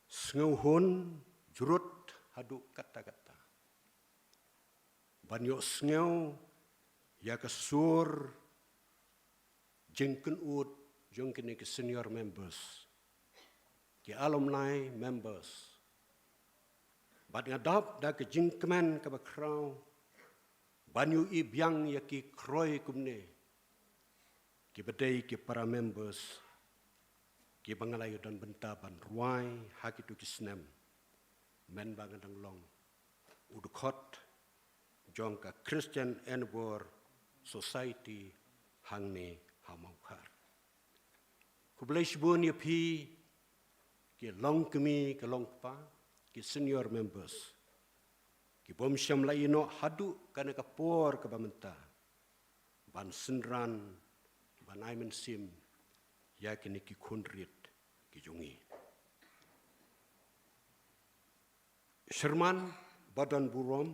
Sngewhun jrut haduh katta katta ban ïohsngew ïa ka sur jingkynud jong kine ki senior members, ki alumni members. Bad nga dap da ka jingkmen kaba khraw ban ïohi biang ïa ki khroi kumne, kiba dei ki para members kiba nga la ïoh don bynta ban rwai ha kito ki snem mynba nga dang long u dkhot jong ka Christian Endeavour Society hangne ha Mawkhar. Khublei shibun ïa phi ki longkmie ki longkpa, ki senior members, ki bym shym la ïehnoh haduh kane ka por kaba mynta ban synran, ban ai mynsiem ïa kine ki khun rit ki jong ngi. Sherman ba don burom,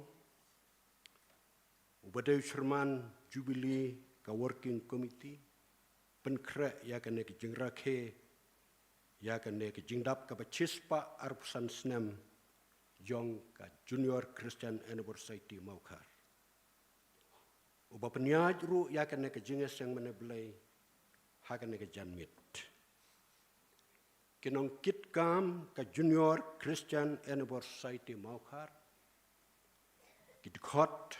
uba dei u Sherman Jubili ka Working Committee, pynkhreh ïa kane ka jingrakhe ïa kane ka jingdap kaba shispah arphew san snem jong ka Junior Christian Endeavour Society Mawkhar, uba pynïaid ruh ïa kane ka jingïaseng mane Blei ha kane ka janmiet. ki nongkitkam ka Junior Christian Endeavour Society Mawkhar, ki dkhot,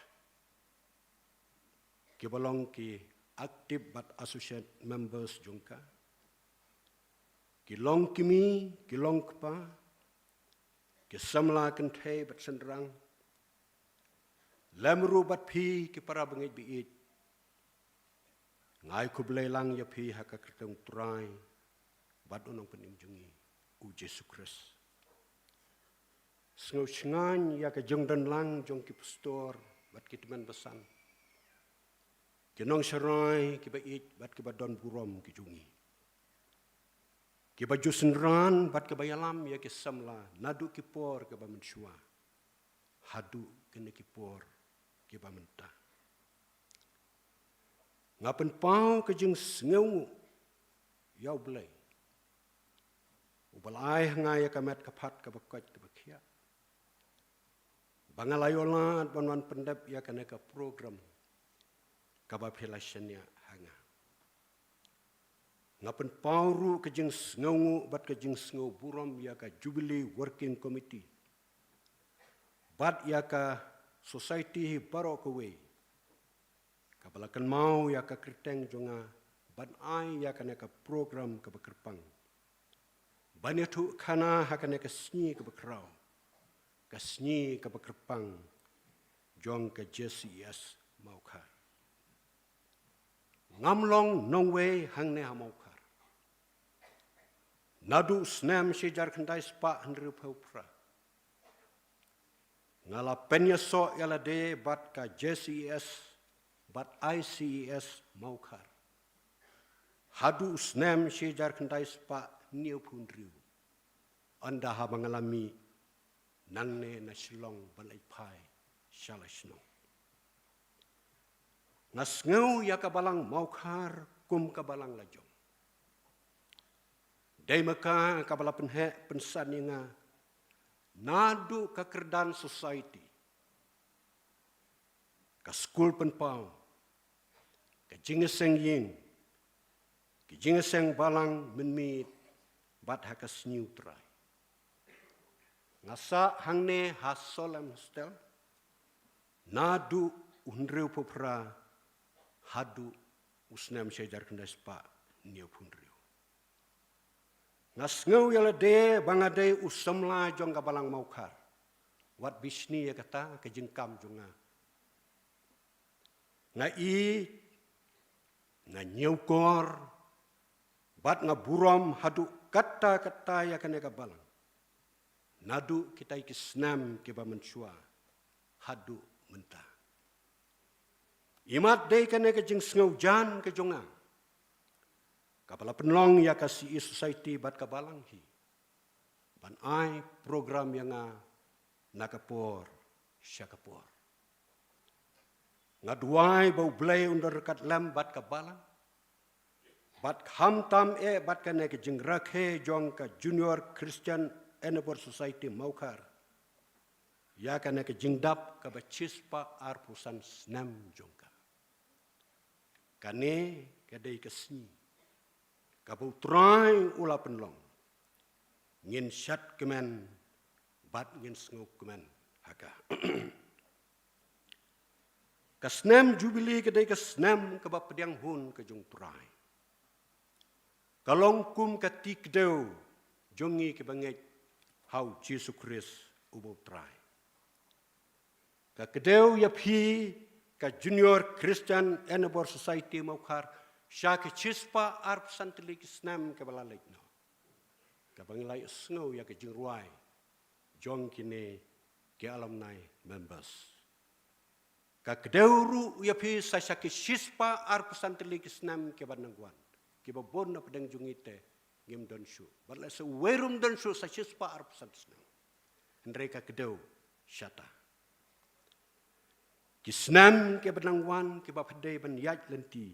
ki ba long ki active bad associate members jong ka, ki long kmie, ki long kpa, ki samla kynthei bad shynrang, lem ruh bad phi ki para bangeit baieit, nga ai khublei lang ïa phi ha ka kyrteng Trai bad u Nongpynim jong ngi, u Jisu Khrist. Sngew shngaiñ ïa ka jingdon lang jong ki pastor bad ki tymmen basan, ki nongsharai ki baieit bad ki ba don burom ki jong ngi, ki ba ju synran bad ki ba ïalam ïa ki samla naduh ki por ki ba mynshuwa haduh kine ki por ki ba mynta. Nga pynpaw ka jingsngewnguh ïa U Blei, u ba la ai ha nga ïa ka met ka phad ka ba koit ka ba khiah, ba nga la ïoh lad ban wan pyndep ïa kane ka program ka ba phi la shaniah ha nga. Nga pynpaw ruh ka jingsngewnguh bad ka jingsngew burom ïa ka Jubilee Working Committee bad ïa ka society hi baroh kawei, ka ba la kynmaw ïa ka kyrteng jong nga ban ai ïa kane ka program ka ba kyrpang, ban ïathuh khana ha kane ka sngi ka ba khraw, ka sngi ka ba kyrpang jong ka J C E S Mawkhar. Ngam long nongwei hangne ha Mawkhar. Naduh u snem shi hajar khyndai spah hynriewphew phra, nga la pynïasoh ïa lade bad ka J C E S bad I C E S Mawkhar haduh u snem shi hajar khyndai spah hynñiewphew hynriew, ynda haba nga la mih nangne na Shillong ban leit phai sha la shnong. Nga sngew ïa ka balang Mawkhar kum ka balang la jong. Dei ma ka ka ba la pynheh pynsan ïa nga naduh ka kyrdan society, ka skul pynpaw, ka jingïaseng ïing, ka jingïaseng balang mynmiet bad ha ka sngi U Trai. Nga sah hangne ha Salem Hostel naduh u hynriewphew phra haduh u snem shi hajar khyndai spah hynñiewphew hynriew. Nga sngew ïa lade ba nga dei u samla jong ka balang Mawkhar. Wat bishni ïa kata ka jingkam jong nga. Nga i, nga ñiewkor bad nga burom haduh katta katta ïa kane ka balang, naduh kitai ki snem ki ba mynshuwa haduh mynta. Imat dei kane ka jingsngewjan ka jong nga ka ba la pynlong ïa ka C E Society bad ka balang hi ban ai program ïa nga na ka por sha ka por. Nga duwai ba U Blei un don ryngkat lem bad ka balang, bad khamtam eh bad kane ka jingrakhe jong ka Junior Christian Endeavour Society Mawkhar ïa kane ka jingdap ka ba shispah arphew san snem jong ka. Kane ka dei ka sngi ka ba U Trai u la pynlong. Ngin shad kmen bad ngin sngew kmen ha ka. Ka snem Jubilee ka dei ka snem ka ba pdiang hun ka jong U Trai. Ka long kum ka ti kdew jong ngi ki ba ngeit ha U Jisu Khrist uba U Trai. Ka kdew ïa phi ka Junior Christian Endeavour Society Mawkhar sha ki shispah arphew san tylli ki snem ki ba la leit noh, ka ba ngi la ïohsngew ïa ka jingrwai jong kine ki alumni members. Ka kdew ruh ïa phi sa sha ki shispah arphew san tylli ki snem ki ba nang wan, ki ba bun na pdeng jong ngi te ngim don shuh. Bad lehse uwei ruh um don shuh sa shispah arphew san snem. Hynrei ka kdew shata. Ki snem ki ba nang wan ki ba phi dei ban ïaid lynti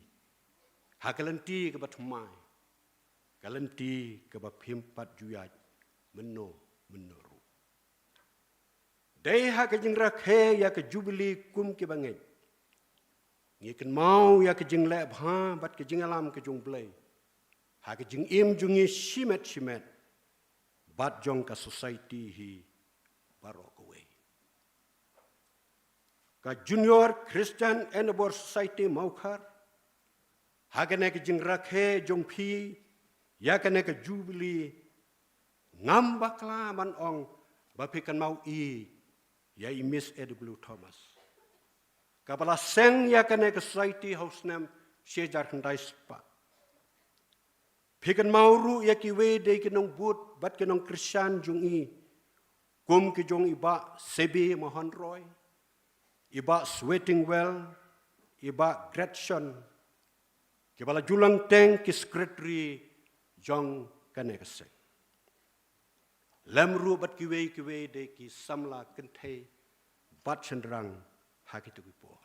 ha ka lynti ka ba thymmai, ka lynti ka ba phim pat ju ïaid mynno mynno ruh. Dei ha ka jingrakhe ïa ka Jubilee kum ki ba ngeit, ngi kynmaw ïa ka jingleh bha bad ka jingïalam ka jong U Blei ha ka jingim jong ngi shimet shimet. bad jong ka society hi baroh kawei. Ka Junior Christian Endeavour Society Mawkhar, ha kane ka jingrakhe jong phi ïa kane ka Jubilee, ngam bakla ban ong ba phi kynmaw ïa i Miss A W Thomas, kaba la seng ïa kane ka society ha u snem shi hajar khyndai spah. Phi kynmaw ruh ïa kiwei de ki nongbud bad ki nongkyrshan jong i, kum ki jong i Bah Sebi Mohon Roy, i Bah Sweatingwell, i Bah Gretchen, kiba la ju long teng ki secretary jong kane ka seng. Lem ruh bad kiwei kiwei de ki samla kynthei bad shynrang ha kito ki por.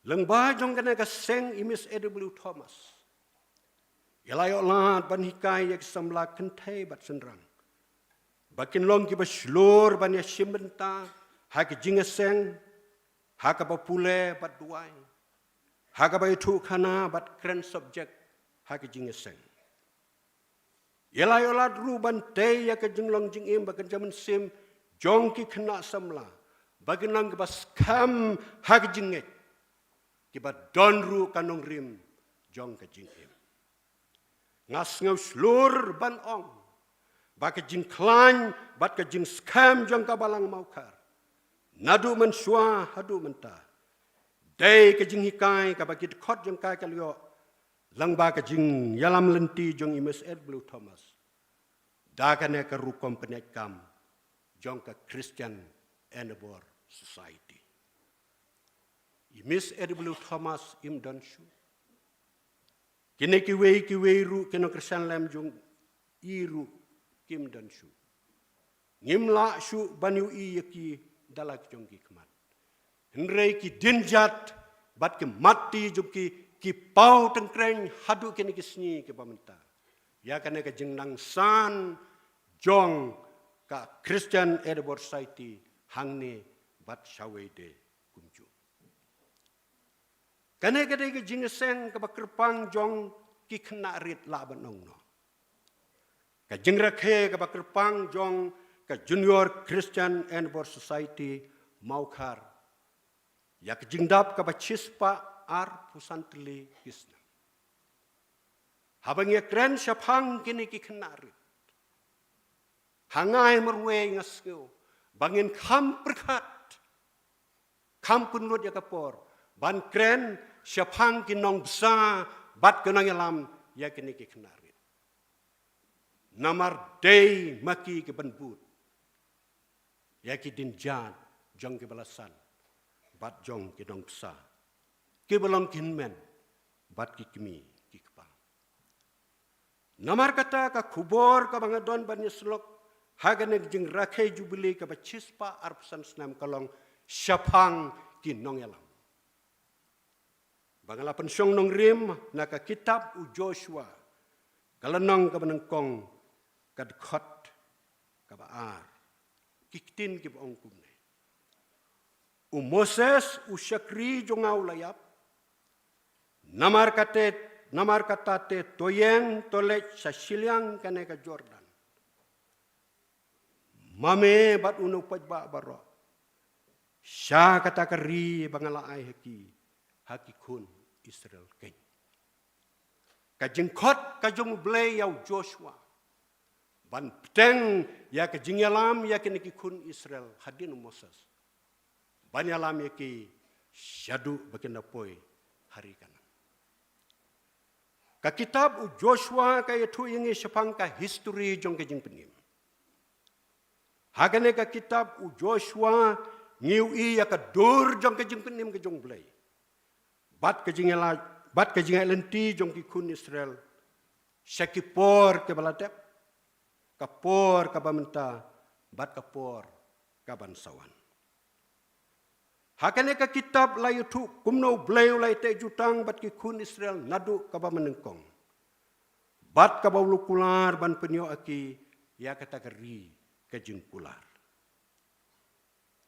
Lyngba jong kane ka seng i Miss A W Thomas, i la ïoh lad ban hikai ïa ki samla kynthei bad shynrang ba kin long kiba shlur ban ïashim bynta ha ki jingïaseng, ha kaba pule bad duwai, ha kaba ïathuh khana bad kren subject ha ki jingïaseng. I la ïoh lad ruh ban tei ïa ka jinglong jingim bad ka jingmynsiem jong ki khynnah samla ba kin long kiba skhem ha ka jingngeit, kiba don ruh ka nongrim jong ka jingim. Nga sngew shlur ban ong ba ka jingkhlaiñ bad ka jingskhem jong ka Balang Mawkhar, naduh mynshuwa haduh mynta, dei ka jinghikai kaba ki dkhot jong ka ka la ïoh lyngba ka jingïalam lynti jong i Miss A W Thomas da kane ka rukom pynïaid kam jong ka Christian Endeavour Society. I Miss A W Thomas im don shuh. Kine kiwei kiwei ruh ki nongkyrshan lem jong i ruh kim don shuh. Ngim lah shuh ban ïohi ïa ki da la ki jong ki khmat. Hynrei ki dienjat bad ki matti jong ki, ki paw tyngkreiñ haduh kine ki sngi kiba mynta ïa kane ka jingnang san jong ka Christian Endeavour Society hangne bad shawei de kumjuh. Kane ka dei ka jingïaseng kaba kyrpang jong ki khynnah rit lah ban ong noh. Ka jingrakhe kaba kyrpang jong ka Junior Christian Endeavour Society Mawkhar ïa ka jingdap kaba shispah arphew san tylli ki snem. Haba ngi ïakren shaphang kine ki khynnah rit, ha nga marwei nga sngew ba ngin kham pyrkhat, kham pynlut ïa ka por ban kren shaphang ki nongbsa bad ki nongïalam ïa kine ki khynnah rit. Namar dei ma ki kiban bud ïa ki dienjat jong kiba la san bad jong ki nongbsa, kiba long ki hynmen bad ki kmie ki kpa. Namar kata ka khubor kaba nga don ban ïasyllok ha kane ka jingrakhe Jubilee kaba shispah arphew san snem ka long shaphang ki nongïalam. Ba nga la pynshong nongrim na ka kitab u Joshua, ka lynnong kaba nyngkong, ka dkhot kaba ar. Ki ktien kiba ong kumne: U Moses u shakri jong nga u la ïap, namar kata, namar kata te to ïeng to leit sha shiliang kane ka Jordan, ma me bad une u paidbah baroh, sha kata ka ri ba nga la ai ha ki, ha ki khun Israel keiñ. Ka jingkhot ka jong U Blei ïa u Joshua ban bteng ïa ka jingïalam ïa kine ki khun Israel hadien u Moses, ban ïalam ïa ki shaduh ba kin da poi ha ri Kanaan. Ka kitab u Joshua ka ïathuh ïa ngi shaphang ka history jong ka jingpynim. Ha kane ka kitab u Joshua ngi ïohi ïa ka dur jong ka jingpynim ka jong U Blei bad ka jingïaleh, bad ka jingïaid lynti jong ki khun Israel sha ki por kiba la dep, ka por kaba mynta bad ka por kaban sa wan. Ha kane ka kitab la ïathuh kumno U Blei u la ïateh jutang bad ki khun Israel naduh kaba mynnyngkong, bad kaba u la kular ban pynïoh ïa ki ïa kata ka ri ka jingkular.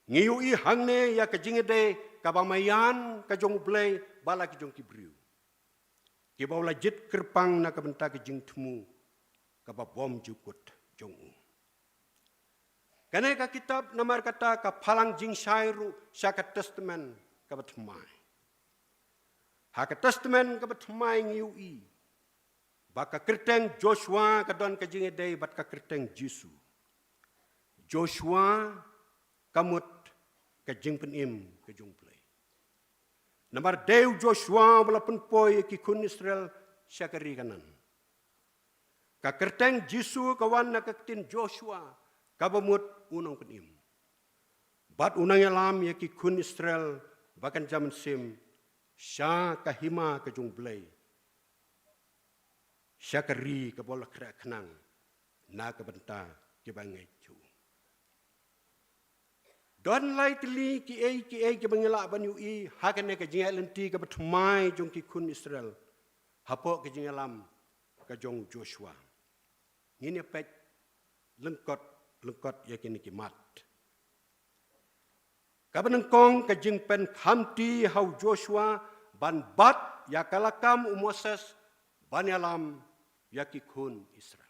Ngi ïohi hangne ïa ka jingïadei kaba maïan ka jong U Blei bad la ki jong ki briew, kiba u la jied kyrpang na ka bynta ka jingthmu kaba bym jukut jong u. Kane ka kitab namar kata ka phalang jingshai ruh sha ka Testament kaba thymmai. Ha ka Testament kaba thymmai ngi ïohi ba ka kyrteng Joshua ka don ka jingïadei bad ka kyrteng Jisu. Joshua ka mut ka jingpynim ka jong U Blei. Namar dei u Joshua ba la pynpoi ïa ki khun Israel sha ka ri Kanaan. Ka kyrteng Jisu ka wan na ka ktien Joshua kaba mut u nongpynim. Bad u nongïalam ïa ki khun Israel ba kynja mynsiem sha ka hima ka jong U Blei, sha ka ri kaba u la khreh khnang na ka bynta kiba ngeit ïa u. Don lai tylli kiei kiei kiba ngi lah ban ïohi ha kane ka jingïaid lynti kaba thymmai jong ki khun Israel hapoh ka jingïalam ka jong u Joshua. Ngin ïa peit lyngkot lyngkot ïa kine ki mat. Kaba nyngkong, ka jingpynkhamti ha u Joshua ban bat ïa ka la kam u Moses ban ïalam ïa ki khun Israel.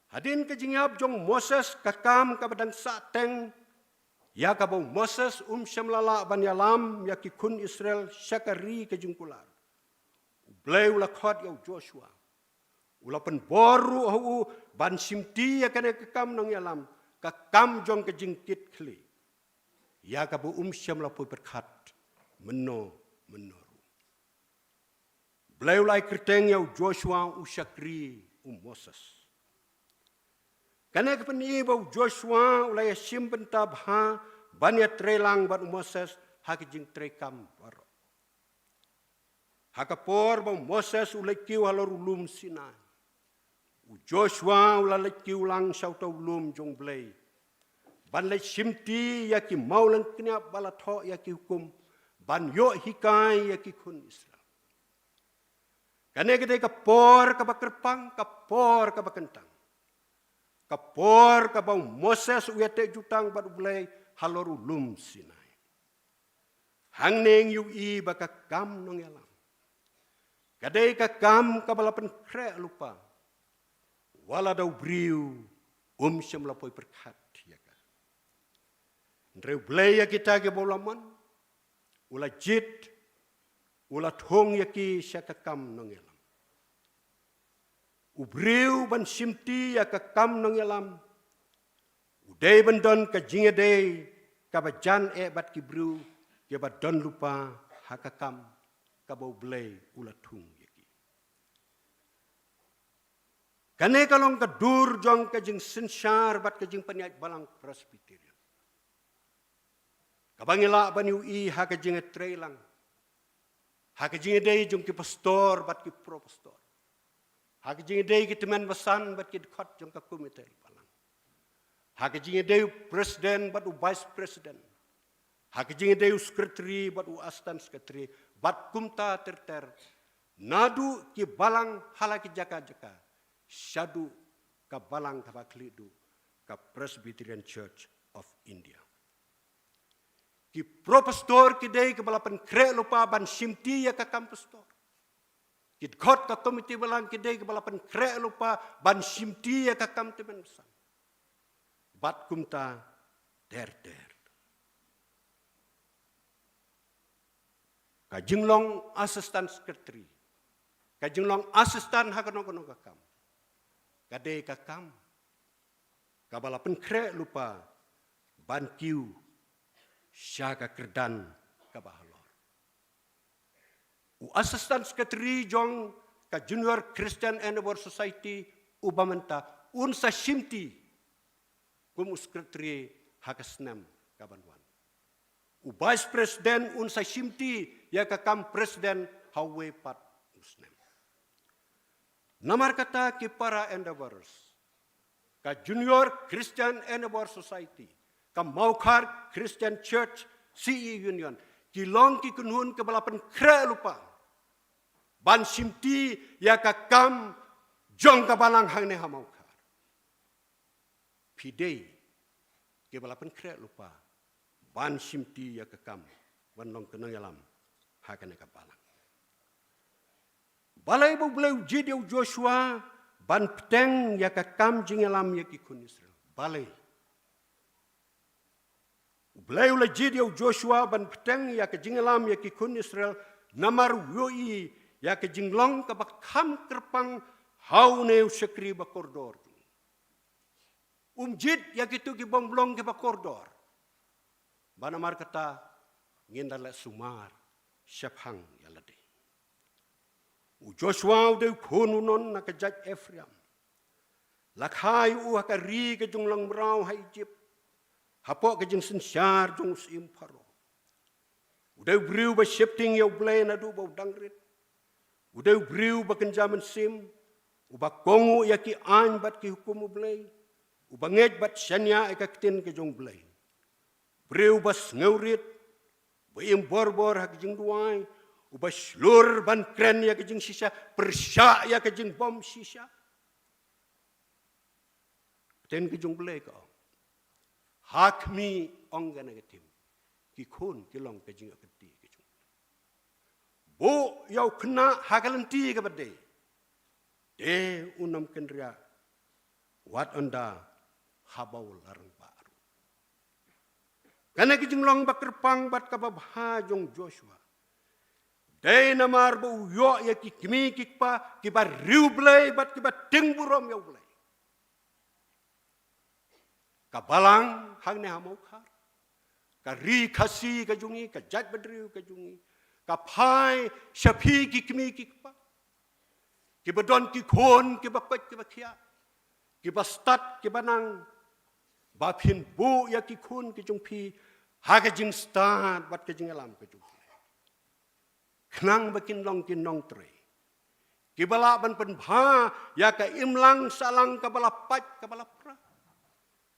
Hadien ka jingïap jong u Moses, ka kam kaba dang sah teng ïa kaba u Moses um shym la lah ban ïalam ïa ki khun Israel sha ka ri ka jingkular, U Blei u la khot ïa u Joshua. U la pynbor ruh ha u ban shimti ïa kane ka kam nongïalam, ka kam jong ka jingkitkhlieh, ïa kaba um shym la poi pyrkhat mynno mynno ruh. U Blei u la ai kyrteng ïa u Joshua u shakri u Moses. Kane ka pyni ba u Joshua u la ïashim bynta bha ban ïatreilang bad u Moses ha ka jingtreikam baroh. Ha ka por ba u Moses u leit kiew halor u lum Sinai, u Joshua u la leit kiew lang sha uta u lum jong U Blei ban leit shimti ïa ki mawlyngkniap ba la thoh ïa ki hukum, ban ïoh hikai ïa ki khun Israel. Kane ka dei ka por kaba kyrpang, ka por kaba kyntang, ka por kaba u Moses u ïateh jutang bad U Blei halor u lum Sinai. Hangne ngi ïohi ba ka kam nongïalam ka dei ka kam kaba la pynkhreh lypa, wat la da u briew um shym la poi pyrkhat ïa ka. Hynrei U Blei ïa kita kiba u la mon, u la jied, u la thung ïa ki sha ka kam nongïalam. U briew ban shimti ïa ka kam nongïalam u dei ban don ka jingïadei kaba jan eh bad ki briew kiba don lypa ha ka kam kaba U Blei u la thung ïa ki. Kane ka long ka dur jong ka jingsynshar bad ka jingpynïaid balang Presbyterian, kaba ngi lah ban ïohi ha ka jingïatreilang, ha ka jingïadei jong ki pastor bad ki pro-pastor, ha ka jingïadei ki tymmen basan bad ki dkhot jong ka komiti balang, ha ka jingïadei u president bad u vice president, ha ka jingïadei u secretary bad u assistant secretary, bad kumta ter ter, naduh ki balang ha la ki jaka jaka shaduh ka balang kaba khlieh duh, ka Presbyterian Church of India. Ki pro-pastor ki dei kiba la pynkhreh lypa ban shimti ïa ka kam pastor. Ki dkhot ka komiti balang ki dei kiba la pynkhreh lypa ban shimti ïa ka kam tymmen basan. Bad kumta ter ter. Ka jinglong assistant secretary, ka jinglong assistant ha kano kano ka kam, ka dei ka kam kaba la pynkhreh lypa ban kiew sha ka kyrdan kaba halor. U assistant secretary jong ka Junior Christian Endeavour Society uba mynta un sa shimti kum u secretary ha ka snem kaban wan. U vice president un sa shimti ïa ka kam president ha uwei pat u snem. Namar kata ki para Endeavours, ka Junior Christian Endeavour Society, ka Mawkhar Christian Church C E Union, ki long ki kynhun kiba la pynkhreh lypa ban shimti ïa ka kam jong ka balang hangne ha Mawkhar. Phi dei kiba la pynkhreh lypa ban shimti ïa ka kam ban long ka nongïalam ha kane ka balang. Balei ba U Blei u jied ïa u Joshua ban bteng ïa ka kam jingïalam ïa ki khun Israel. Balei? U Blei u la jied ïa u Joshua ban bteng ïa ka jingïalam ïa ki khun Israel, namar u ïohi ïa ka jinglong kaba kham kyrpang ha une u shakri ba kordor. Um jied ïa kito ki bym long kiba kordor. Ba namar kata ngin da leh sumar shaphang ïa lade. U Joshua u dei u khun u non na ka jait Ephraim. La kha ïa u ha ka ri ka jinglong mraw ha Egypt, hapoh ka jingsynshar jong u syiem Pharaoh. U dei u briew ba sheptieng ïa u Blei naduh ba u dang rit. U dei u briew ba kynja mynsiem, uba kohnguh ïa ki aiñ bad ki hukum u Blei, uba ngeit bad shaniah ïa ka ktien ka jong u Blei. Briew ba sngewrit, ba im borbor ha ka jingduwai, uba shlur ban kren ïa ka jingshisha, pyrshah ïa ka jingbym shisha. Ktien ka jong u Blei ka ong, ha khmih ong kane ka tim, ki khun ki long ka jingïakynti ka jong u Blei. Buh ïa u khynnah ha ka lynti kaba dei, te un ym kynriah, wat ynda haba u la rangbah ruh. Kane ka jinglong ba kyrpang bad kaba bha jong u Joshua, dei namar ba u ïoh ïa ki kmie ki kpa kiba riewblei bad kiba tieng burom ïa u Blei. Ka balang hangne ha Mawkhar, ka ri Khasi ka jong ngi, ka jaitbynriew ka jong ngi, ka phai sha phi ki kmie ki kpa, kiba don ki khun kiba koit kiba khiah, kiba stad kiba nang, ba phin buh ïa ki khun ki jong phi ha ka jingstad bad ka jingïalam ka jong phi, khnang ba kin long ki nongtrei kiba lah ban pynbha ïa ka imlang sahlang kaba la pait kaba la pra,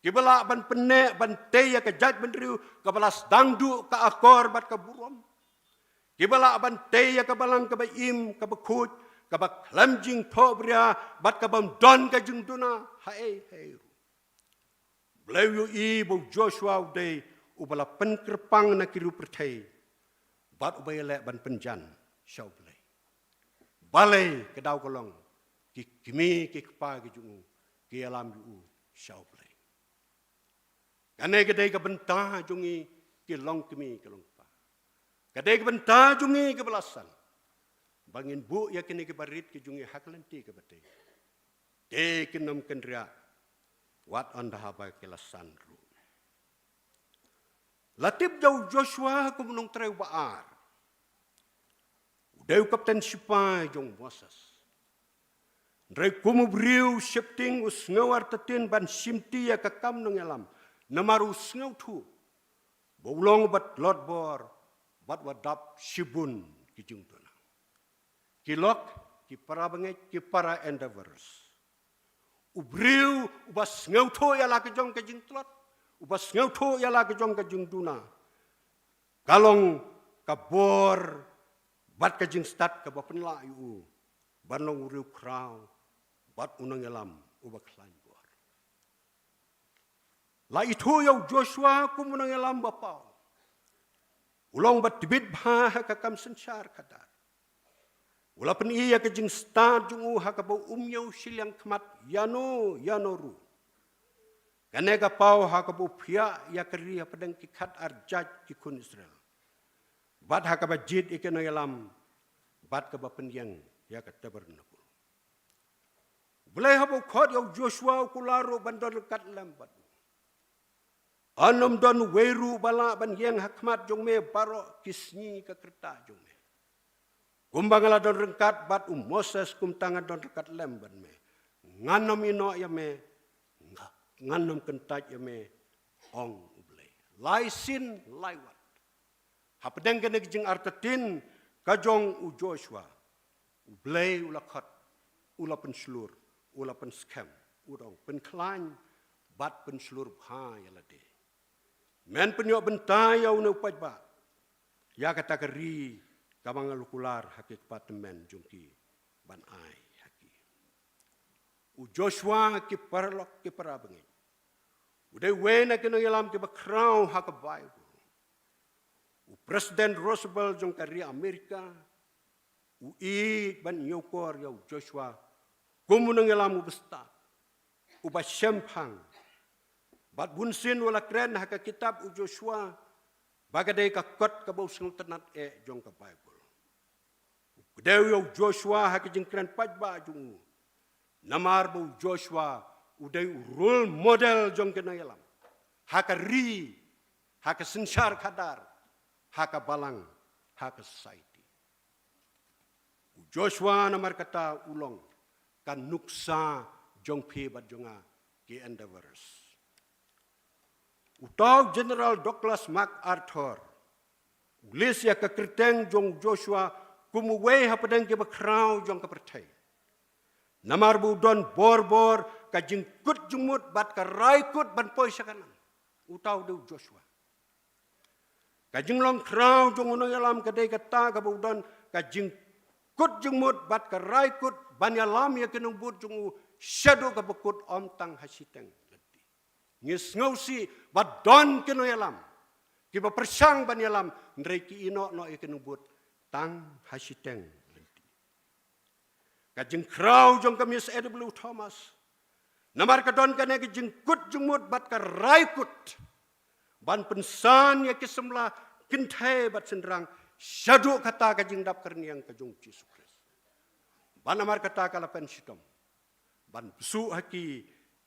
kiba lah ban pynneh ban tei ïa ka jaitbynriew kaba la sdang duh ka akor bad ka burom, kiba lah ban tei ïa ka balang kaba im kaba khuid, kaba khlem jingthohbria bad kaba ym don ka jingduna haei haei ruh. Blei u ïohi ba u Joshua u dei uba la pynkyrpang na ki riewpyrthei bad uba ïaleh ban pynjan sha u Blei. Balei? Ka daw ka long, ki kmie ki kpa ki jong u ki ïalam ïa u sha u Blei. Kane ka dei ka bynta jong ngi ki longkmie ki longkpa. Ka dei ka bynta jong ngi kiba la san ba ngin buh ïa kine kiba rit ki jong ngi ha ka lynti kaba dei, te kin ym kynriah, wat ynda haba ki la san ruh. La tip ïa u Joshua kum u nongtrei uba ar. U dei u kapten shipai jong u Moses. Hynrei kum u briew sheptieng u sngew artatien ban shimti ïa ka kam nongïalam, namar u sngewthuh ba u long uba tlot bor bad uba dap shibun ki jingduna. Ki lok, ki para bangeit, ki para endeavors. U briew uba sngewthuh ïa la ka jong ka jingtlot, uba sngewthuh ïa la ka jong ka jingduna, ka long ka bor bad ka jingstad kaba pynlah ïa u ban long u riewkhraw bad u nongïalam uba khlaiñ bor. La ithuh ïa u Joshua kum u nongïalam ba paw. U long ba tbit bha ha ka kam synshar khadar. U la pyni ïa ka jingstad jong u ha kaba um ñiew shiliang khmat ïano ïano ruh. Kane ka paw ha kaba u phiah ïa ka ri hapdeng ki khatar jait ki khun Israel, bad ha kaba jied ïa ki nongïalam, bad kaba pynïeng ïa ka tabernakul. U Blei haba u khot ïa u Joshua u kular ruh ban don ryngkat lem bad u. Yn ym don uwei ruh ba lah ban ïeng ha khmat jong me baroh ki sngi ka rta jong me. Kumba nga la don ryngkat bad u Moses, kumta ngan don ryngkat lem bad me. Ngan ym ïehnoh ïa me, nga, ngan ym kyntait ïa me, ong U Blei. Lai sien lai wat. Hapdeng kane ka jingartatien ka jong u Joshua, U Blei u la khot, u la pynshlur, u la pynskhem, u ong pynkhlaiñ bad pynshlur bha ïa lade. Men pynïoh bynta ïa une u paidbah ïa kata ka ri kaba nga la kular ha ki kpa tymmen jong ki ban ai ha ki. U Joshua, ki paralok, ki para bangeit, u dei uwei na ki nongïalam kiba khraw ha ka Baibl. U President Roosevelt jong ka ri Amerika u ïeit ban ñiewkor ïa u Joshua kum u nongïalam uba stad, uba shemphang. Bad bunsien u la kren ha ka kitab u Joshua ba ka dei ka kot kaba u sngewtynnad eh jong ka Baibl. U kdew ïa u Joshua ha ka jingkren paidbah jong u. Namar ba u Joshua u dei u role model jong ki nongïalam ha ka ri, ha ka synshar khadar, ha ka balang, ha ka society. U Joshua namar kata u long ka nuksa jong phi bad jong nga ki Endeavourers. Uta u General Douglas MacArthur u list ïa ka kyrteng jong u Joshua kum uwei hapdeng kiba khraw jong ka pyrthei. Namar ba u don bor bor ka jingkut jingmut bad ka rai kut ban poi sha Kanaan. Uta u dei u Joshua. Ka jinglong khraw jong u nongïalam ka dei kata kaba u don ka jingkut jingmut bad ka rai kut ban ïalam ïa ki nongbud jong u shaduh kaba kut, ym tang ha shiteng lynti. Ngi sngewsih ba don ki nongïalam kiba pyrshang ban ïalam, hynrei ki ïehnoh noh ïa ki nongbud tang ha shiteng lynti. Ka jingkhraw jong ka Miss A W Thomas namar ka don kane ka jingkut jingmut bad ka rai kut ban pynsan ïa ki samla kynthei bad shynrang shaduh kata ka jingdap kyrniang ka jong u Jisu Khrist. Bad namar kata ka la pynshitom ban bsuh ha ki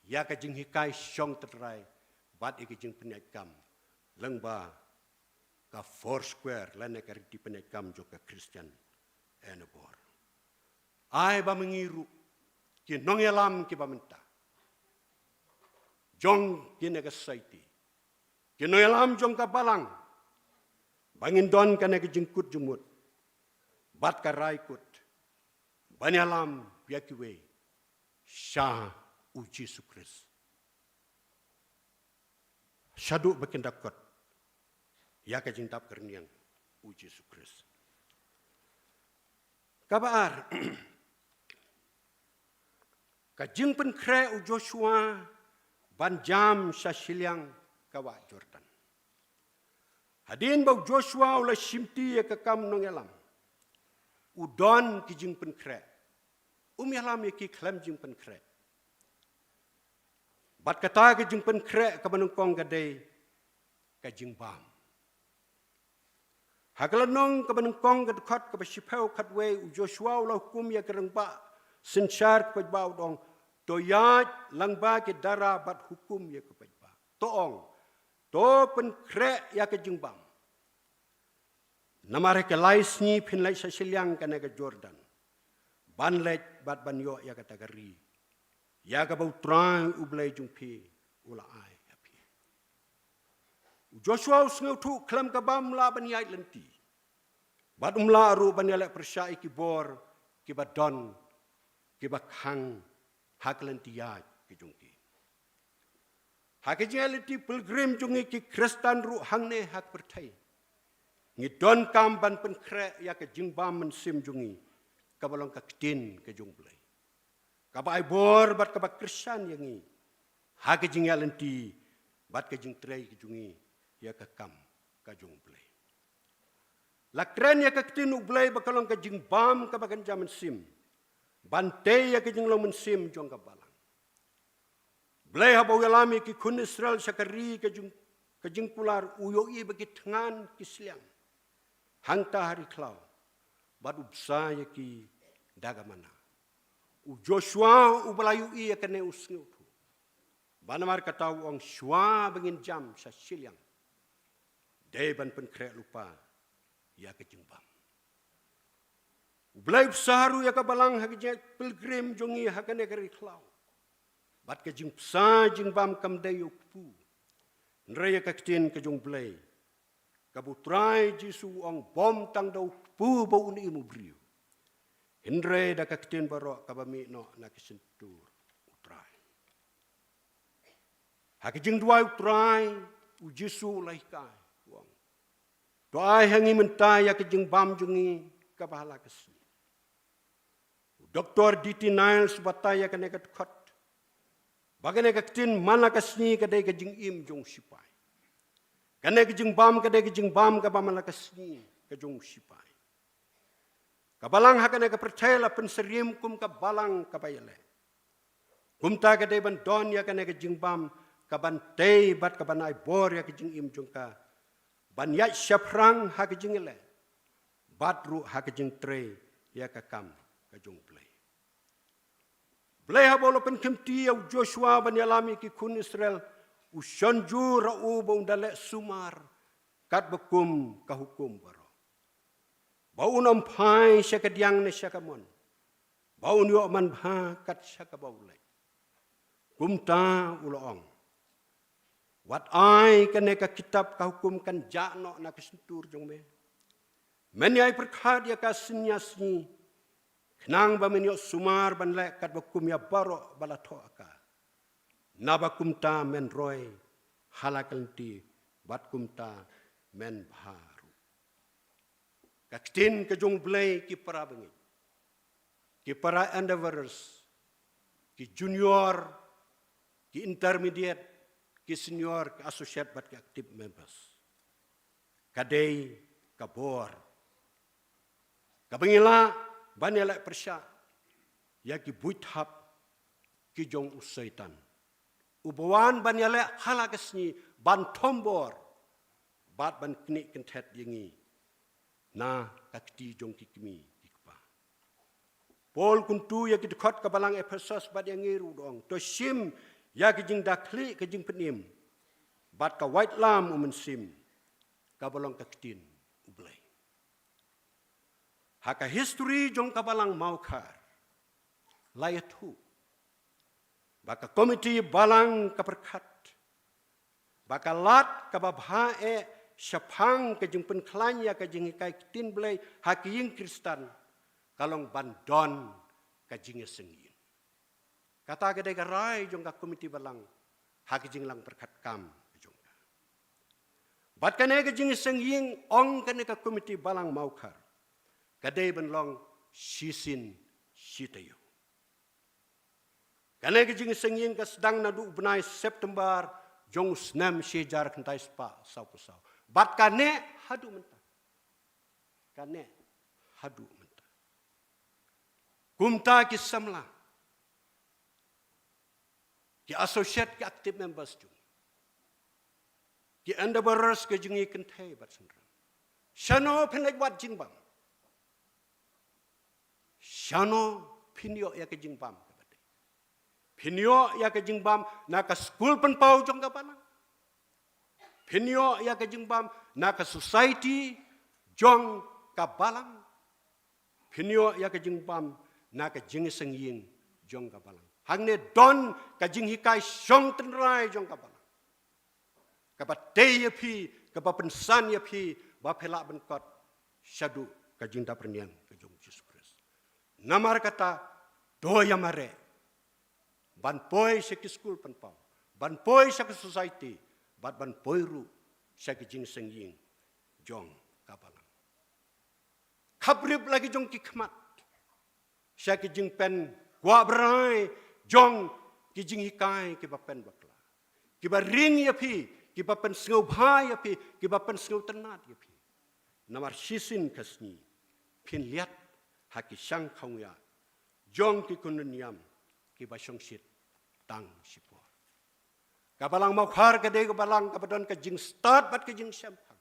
ïa ka jinghikai shong tynrai bad ïa ka jingpynïaid kam lyngba ka Foursquare lane ka riti pynïaid kam jong ka Christian Endeavour. Ai ba ma ngi ruh ki nongïalam kiba mynta jong kine ka society, ki nongïalam jong ka balang, ba ngin don kane ka jingkut jingmut bad ka rai kut ban ïalam ïa kiwei sha u Jisu Khrist shaduh ba kin da kot ïa ka jingdap kyrniang u Jisu Khrist. Kaba ar, ka jingpynkhreh u Joshua ban jam sha shiliang ka wah Jordan. Hadien ba u Joshua u la shimti ïa ka kam nongïalam, u don ki jingpynkhreh. Um ïalam ïa ki khlem jingpynkhreh. Bad kata ka jingpynkhreh kaba nyngkong ka dei ka jingbam. Ha ka lynnong kaba nyngkong ka dkhot kaba shiphew khatwei, u Joshua u la hukum ïa ki rangbah synshar ki paidbah, u da ong, to ïaid lyngba ki dara bad hukum ïa ki paidbah. To ong, to pynkhreh ïa ka jingbam. Namar ha ki lai sngi phin leit sha shiliang kane ka Jordan ban leit bad ban ïoh ïa kata ka ri ïa kaba U Trai U Blei jong phi u la ai ha phi. U Joshua u sngewthuh khlem ka bam um lah ban ïaid lynti. Bad um lah ruh ban ïaleh pyrshah ïa ki bor kiba don, kiba khang ha ka lynti ïaid ka jong ki. Ha ka jingïaid lynti pilgrim jong ngi ki Khristan ruh hangne ha ka pyrthei, ngi donkam ban pynkhreh ïa ka jingbam mynsiem jong ngi kaba long ka ktien ka jong U Blei, kaba ai bor bad kaba kyrshan ïa ngi ha ka jingïaid lynti bad ka jingtrei ka jong ngi ïa ka kam ka jong U Blei. La kren ïa ka ktien U Blei ba ka long ka jingbam kaba kynja mynsiem ban tei ïa ka jinglong mynsiem jong ka balang. U Blei haba u ïalam ïa ki khun Israel sha ka ri ka jing, ka jingkular, u ïohi ba ki thngan ki sliang hangta ha ri khlaw bad u bsa ïa ki da ka manna. U Joshua uba la ïohi ïa kane u sngewthuh. Bad namar kata u ong, shuwa ba ngin jam sha shiliang, dei ban pynkhreh lypa ïa ka jingbam. U Blei u bsa ruh ïa ka balang ha ka jingïaid pilgrim jong ngi ha kane ka ri khlaw. Bad ka jingbsa jingbam kam dei ïa u kpu, hynrei ïa ka ktien ka jong U Blei, kaba U Trai Jisu u ong, bym tang da u kpu ba un im u briew, hynrei da ka ktien baroh kaba mih noh na ka shyntur U Trai. Ha ka jingduwai U Trai, U Jisu u la hikai, u ong, to ai ha ngi mynta ïa ka jingbam jong ngi kaba ha la ka sngi. U Doktor D T Niles u batai ïa kane ka dkhot ba kane ka ktien man la ka sngi ka dei ka jingim jong u sipai. Kane ka jingbam ka dei ka jingbam kaba man la ka sngi ka jong u sipai. Ka balang ha kane ka pyrthei la pynsyriem kum ka balang kaba ïaleh. Kumta ka dei ban don ïa kane ka jingbam ka ban tei bad ka ban ai bor ïa ka jingim jong ka, ban ïaid shaphrang ha ka jingïaleh bad ruh ha ka jingtrei ïa ka kam ka jong U Blei. Blei haba u la pynkhynti ïa u Joshua ban ïalam ïa ki khun Israel, u shon jur ha u ba un da leh sumar katba kum ka hukum baroh, ba un ym phai sha kadiang ne sha kamon, ba un ïoh manbha kat sha kaba u leit. Kumta u la ong, wat ai kane ka kitab ka hukum kan jah noh na ka shyntur jong me. Men ïai pyrkhat ïa ka sngi ïa sngi, khnang ba men ïoh sumar ban leh katba kum ïa baroh ba la thoh ïa ka. Naba kumta men roi ha la ka lynti bad kumta men bha ruh. Ka ktien ka jong U Blei, ki para bangeit, ki para endeavorers, ki junior, ki intermediate, ki senior, ki associate bad ki active members, ka dei ka bor kaba ngi lah ban ïaleh pyrshah ïa ki buit hap ki jong u Soitan, uba wan ban ïaleh ha la ka sngi ban thombor bad ban knieh kynthet ïa ngi na ka kti jong ki kmie ki kpa. Paul kyntu ïa ki dkhot ka balang Ephesos bad ïa ngi ruh u ong, to shim ïa ka jingdakhlieh ka jingpynim bad ka waitlam u Mynsiem, kaba long ka ktien U Blei. Ha ka history jong ka balang Mawkhar, la ïathuh ba ka komiti balang ka pyrkhat ba ka lad kaba bha eh shaphang ka jingpynkhlaiñ ïa ka jinghikai ktien Blei ha ki ïing Khristan ka long ban don ka jingïaseng ïing. Kata ka dei ka rai jong ka komiti balang ha ka jinglang pyrkhat kam ka jong ka. Bad kane ka jingïaseng ïing, ong kane ka komiti balang Mawkhar, ka dei ban long shisien shi taïew. Kane ka jingïaseng ïing ka sdang naduh u bnai September jong u snem shi hajar khyndai spah sawphew saw bad kane haduh mynta. Kane haduh mynta. Kumta ki samla, ki associate, ki active members jong, ki endeavorers ka jong ngi kynthei bad synran, shano phin leit wad jingbam? Shano phin ïoh ïa ka jingbam kaba dei? Phin ïoh ïa ka jingbam na ka skul pynpaw jong ka balang? Phin ïoh ïa ka jingbam na ka society jong ka balang? Phin ïoh ïa ka jingbam na ka jingïaseng ïing jong ka balang? Hangne don ka jinghikai shong tynrai jong ka balang, kaba tei ïa phi, kaba pynsan ïa phi ba phi lah ban kot shaduh ka jingdap rynïeng ka jong Jisu Khrist. Namar kata, to ïa mareh ban poi sha ki skul pynpaw, ban poi sha ka society, bad ban poi ruh sha ka jingïaseng ïing jong ka balang. Khaprip la ki jong ki khmat sha ki jingpynkwah brai jong ki jinghikai kiba pynbakla, kiba ring ïa phi, kiba pynsngewbha ïa phi, kiba pynsngewtynnad ïa phi. Namar shisien ka sngi phin liat ha ki shang khawngiah jong ki kynhun niam kiba shongshit tang shipor. Ka balang Mawkhar ka dei ka balang kaba don ka jingstad bad ka jingshemphang,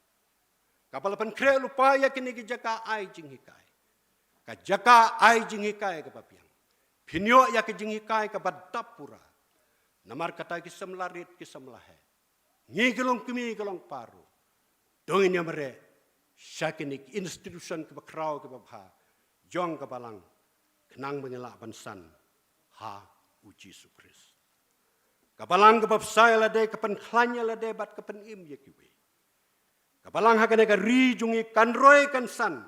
kaba la pynkhreh lypa ïa kine ki jaka ai jinghikai. Ka jaka ai jinghikai kaba biang, phin ïoh ïa ka jinghikai kaba dap pura. Namar kata ki samla rit, ki samla heh, ngi ki longkmie ki longkpa ruh, to ngin ïa mareh sha kine ki institution kiba khraw kiba bha jong ka balang, khnang ba ngin lah ban san ha u Jisu Khrist. Ka balang kaba bsa ïa lade, ka pynkhlaiñ ïa lade bad ka pynim ïa kiwei. Ka balang ha kane ka ri jong ngi kan roi kan san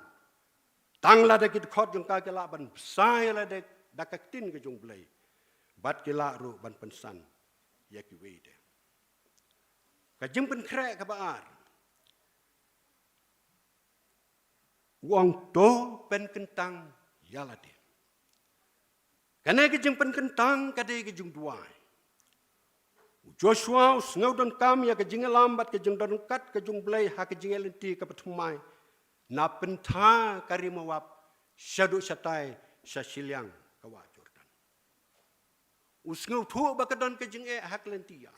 tang lada ki dkhot jong ka ki lah ban bsa ïa lade da ka ktien ka jong U Blei, bad ki lah ruh ban pynsan ïa kiwei de. Ka jingpynkhreh kaba ar, u ong to pynkyntang ïa lade. Kane ka jingpynkyntang ka dei ka jingduwai. U Joshua u sngewdonkam ïa ka jingïalam bad ka jingdon ryngkat ka jong U Blei ha ka jingïaid lynti kaba thymmai na pynthar ka ri Moab shaduh shatai sha shiliang ka wah Jordan. U sngewthuh ba ka don ka jingeh ha ka lynti ïa.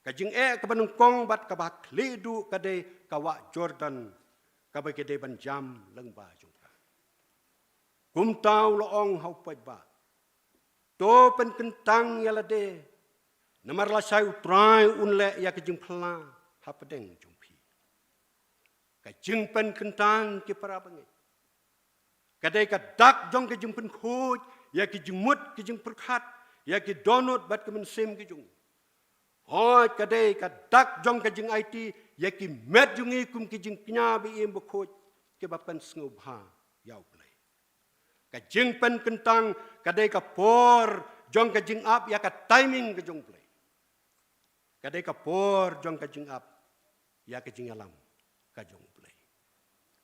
Ka jingeh kaba nyngkong bad kaba khlieh duh ka dei ka wah Jordan, kaba ki dei ban jam lyngba jong ka. Kumta u la ong ha u paidbah, to pynkyntang ïa lade, namar lashai U Trai un leh ïa ka jingphla hapdeng jong phi. Ka jingpynkyntang, ki para bangeit, ka dei ka dak jong ka jingpynkhuid ïa ki jingmut, ki jingpyrkhat, ïa ki dohnud bad ki mynsiem ki jong ngi. Hooid, ka dei ka dak jong ka jingaiti ïa ki met jong ngi kum ki jingkñia ba im ba khuid, kiba pynsngewbha ïa U Blei. Ka jingpynkyntang ka dei ka por jong ka jingap ïa ka timing ka jong U Blei. Ka dei ka por jong ka jingap ïa ka jingïalam ka jong U Blei.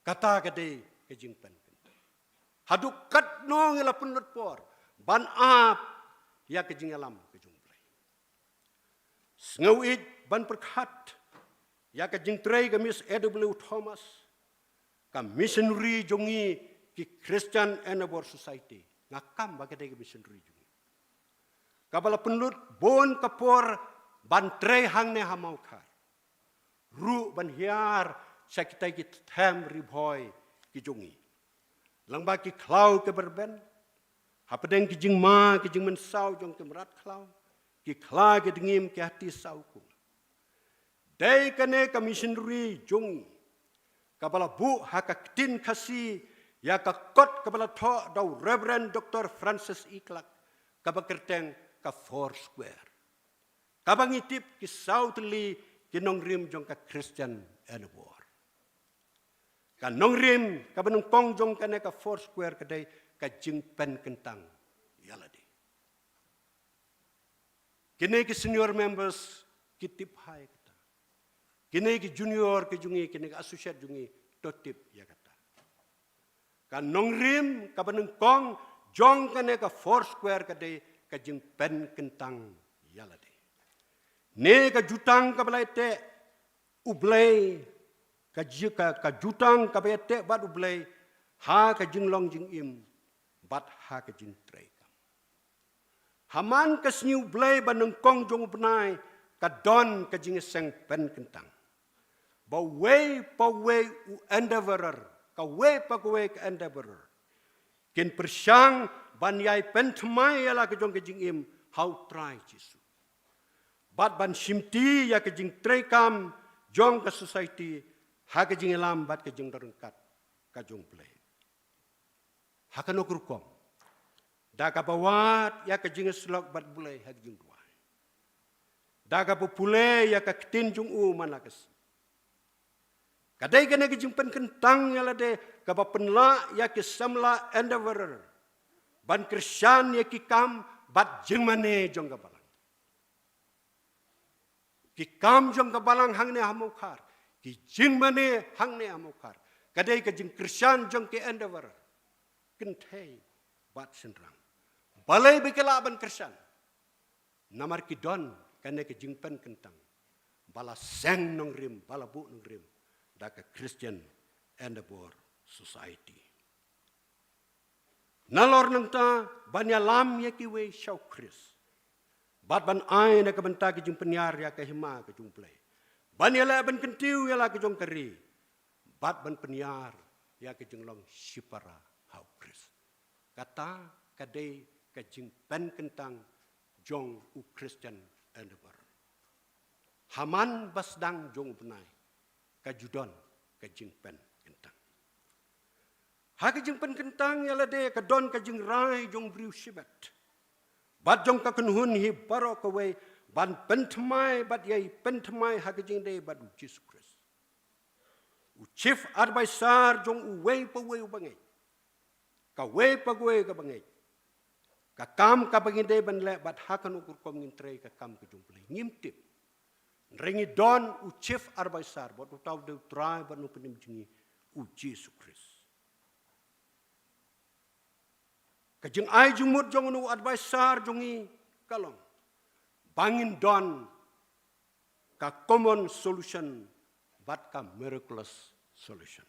Kata ka dei ka jingpynkyntang. Haduh katno ngi la pynlut por ban ap ïa ka jingïalam ka jong U Blei. Sngew ïeit ban pyrkhat ïa ka jingtrei ka Miss A W Thomas, ka missionary jong ngi ki Christian Endeavour Society. Nga kam ba ka dei ka missionary jong ngi, kaba la pynlut bun ka por ban trei hangne ha Mawkhar, ruh ban hiar sha kitai ki them Ri Bhoi ki jong ngi. Lyngba ki khlaw kiba rben, hapdeng ki jingma ki jingmynsaw jong ki mrad khlaw, ki khla ki dngiem, ki hati saw kung. Dei kane ka missionary jong ngi, kaba la buh ha ka ktien Khasi ïa ka kot kaba la thoh da u Reverend Doctor Francis E. Clark, kaba kyrteng ka Four Square, kaba ngi tip ki saw tylli ki nongrim jong ka Christian Endeavour. Ka nongrim kaba nyngkong jong kane ka Four Square ka dei ka jingpynkyntang ïa lade. Kine ki senior members ki tip hi ïa kata. Kine ki junior ki jong ngi, kine ki associate jong ngi, to tip ïa kata. Ka nongrim kaba nyngkong jong kane ka Four Square ka dei ka jingpynkyntang ïa lade. Ne ka jutang kaba la ïateh U Blei, ka ji-, ka, ka jutang kaba ïateh bad U Blei ha ka jinglong jingim bad ha ka jingtrei kam. Ha man ka sngi U Blei ba nyngkong jong u bnai, ka don ka jingïaseng pynkyntang. Ba uwei pa uwei u endeavourer, kawei pa kawei ka endeavourer, kin pyrshang ban ïai pynthymmai ïa la ka jong ka jingim ha U Trai Jisu, bad ban shimti ïa ka jingtreikam jong ka society ha ka jingïalam bad ka jingdon ryngkat ka jong U Blei. Ha kano ka rukom? Da kaba wad ïa ka jingïasyllok bad U Blei ha ka jingduwai. Da kaba pule ïa ka ktien jong u man la ka sngi. Ka dei kane ka jingpynkyntang ïa lade kaba pynlah ïa ki samla endeavourer ban kyrshan ïa ki kam bad jingmane jong ka balang. Ki kam jong ka balang hangne ha Mawkhar, ki jingmane hangne ha Mawkhar, ka dei ka jingkyrshan jong ki endeavourer, kynthei bad shynrang. Balei ba ki lah ban kyrshan? Namar ki don kane ka jingpynkyntang ba la seng nongrim, ba la buh nongrim da ka Christian Endeavour Society. Nalor nangta, ban ïalam ïa kiwei sha U Khrist, bad ban ai na ka bynta ka jingpynïar ïa ka hima ka jong U Blei, ban ïaleh ban kyntiew ïa la ka jong ka ri, bad ban pynïar ïa ka jinglong shipara ha U Khrist. Kata ka dei ka jingpynkyntang jong u Christian Endeavour. Ha man ba sdang jong u bnai, ka ju don ka jingpynkyntang. Ha ka jingpynkyntang ïa lade ka don ka jingrai jong u briew shibit bad jong ka kynhun hi baroh kawei ban pynthymmai bad ïai pynthymmai ha ka jingïadei bad u Jisu Khrist, u Chief Adviser jong uwei pa uwei u bangeit, kawei pa kawei ka bangeit, ka kam kaba ngi dei ban leh bad ha kano ka rukom ngin trei ka kam ka jong U Blei, ngim tip. Hynrei ngi don u Chief Adviser, bad uta u dei U Trai bad u Nongpynim jong ngi, u Jisu Khrist. Ka jingai jingmut jong u Adviser jong ngi ka long ba ngin don ka common solution bad ka miraculous solution.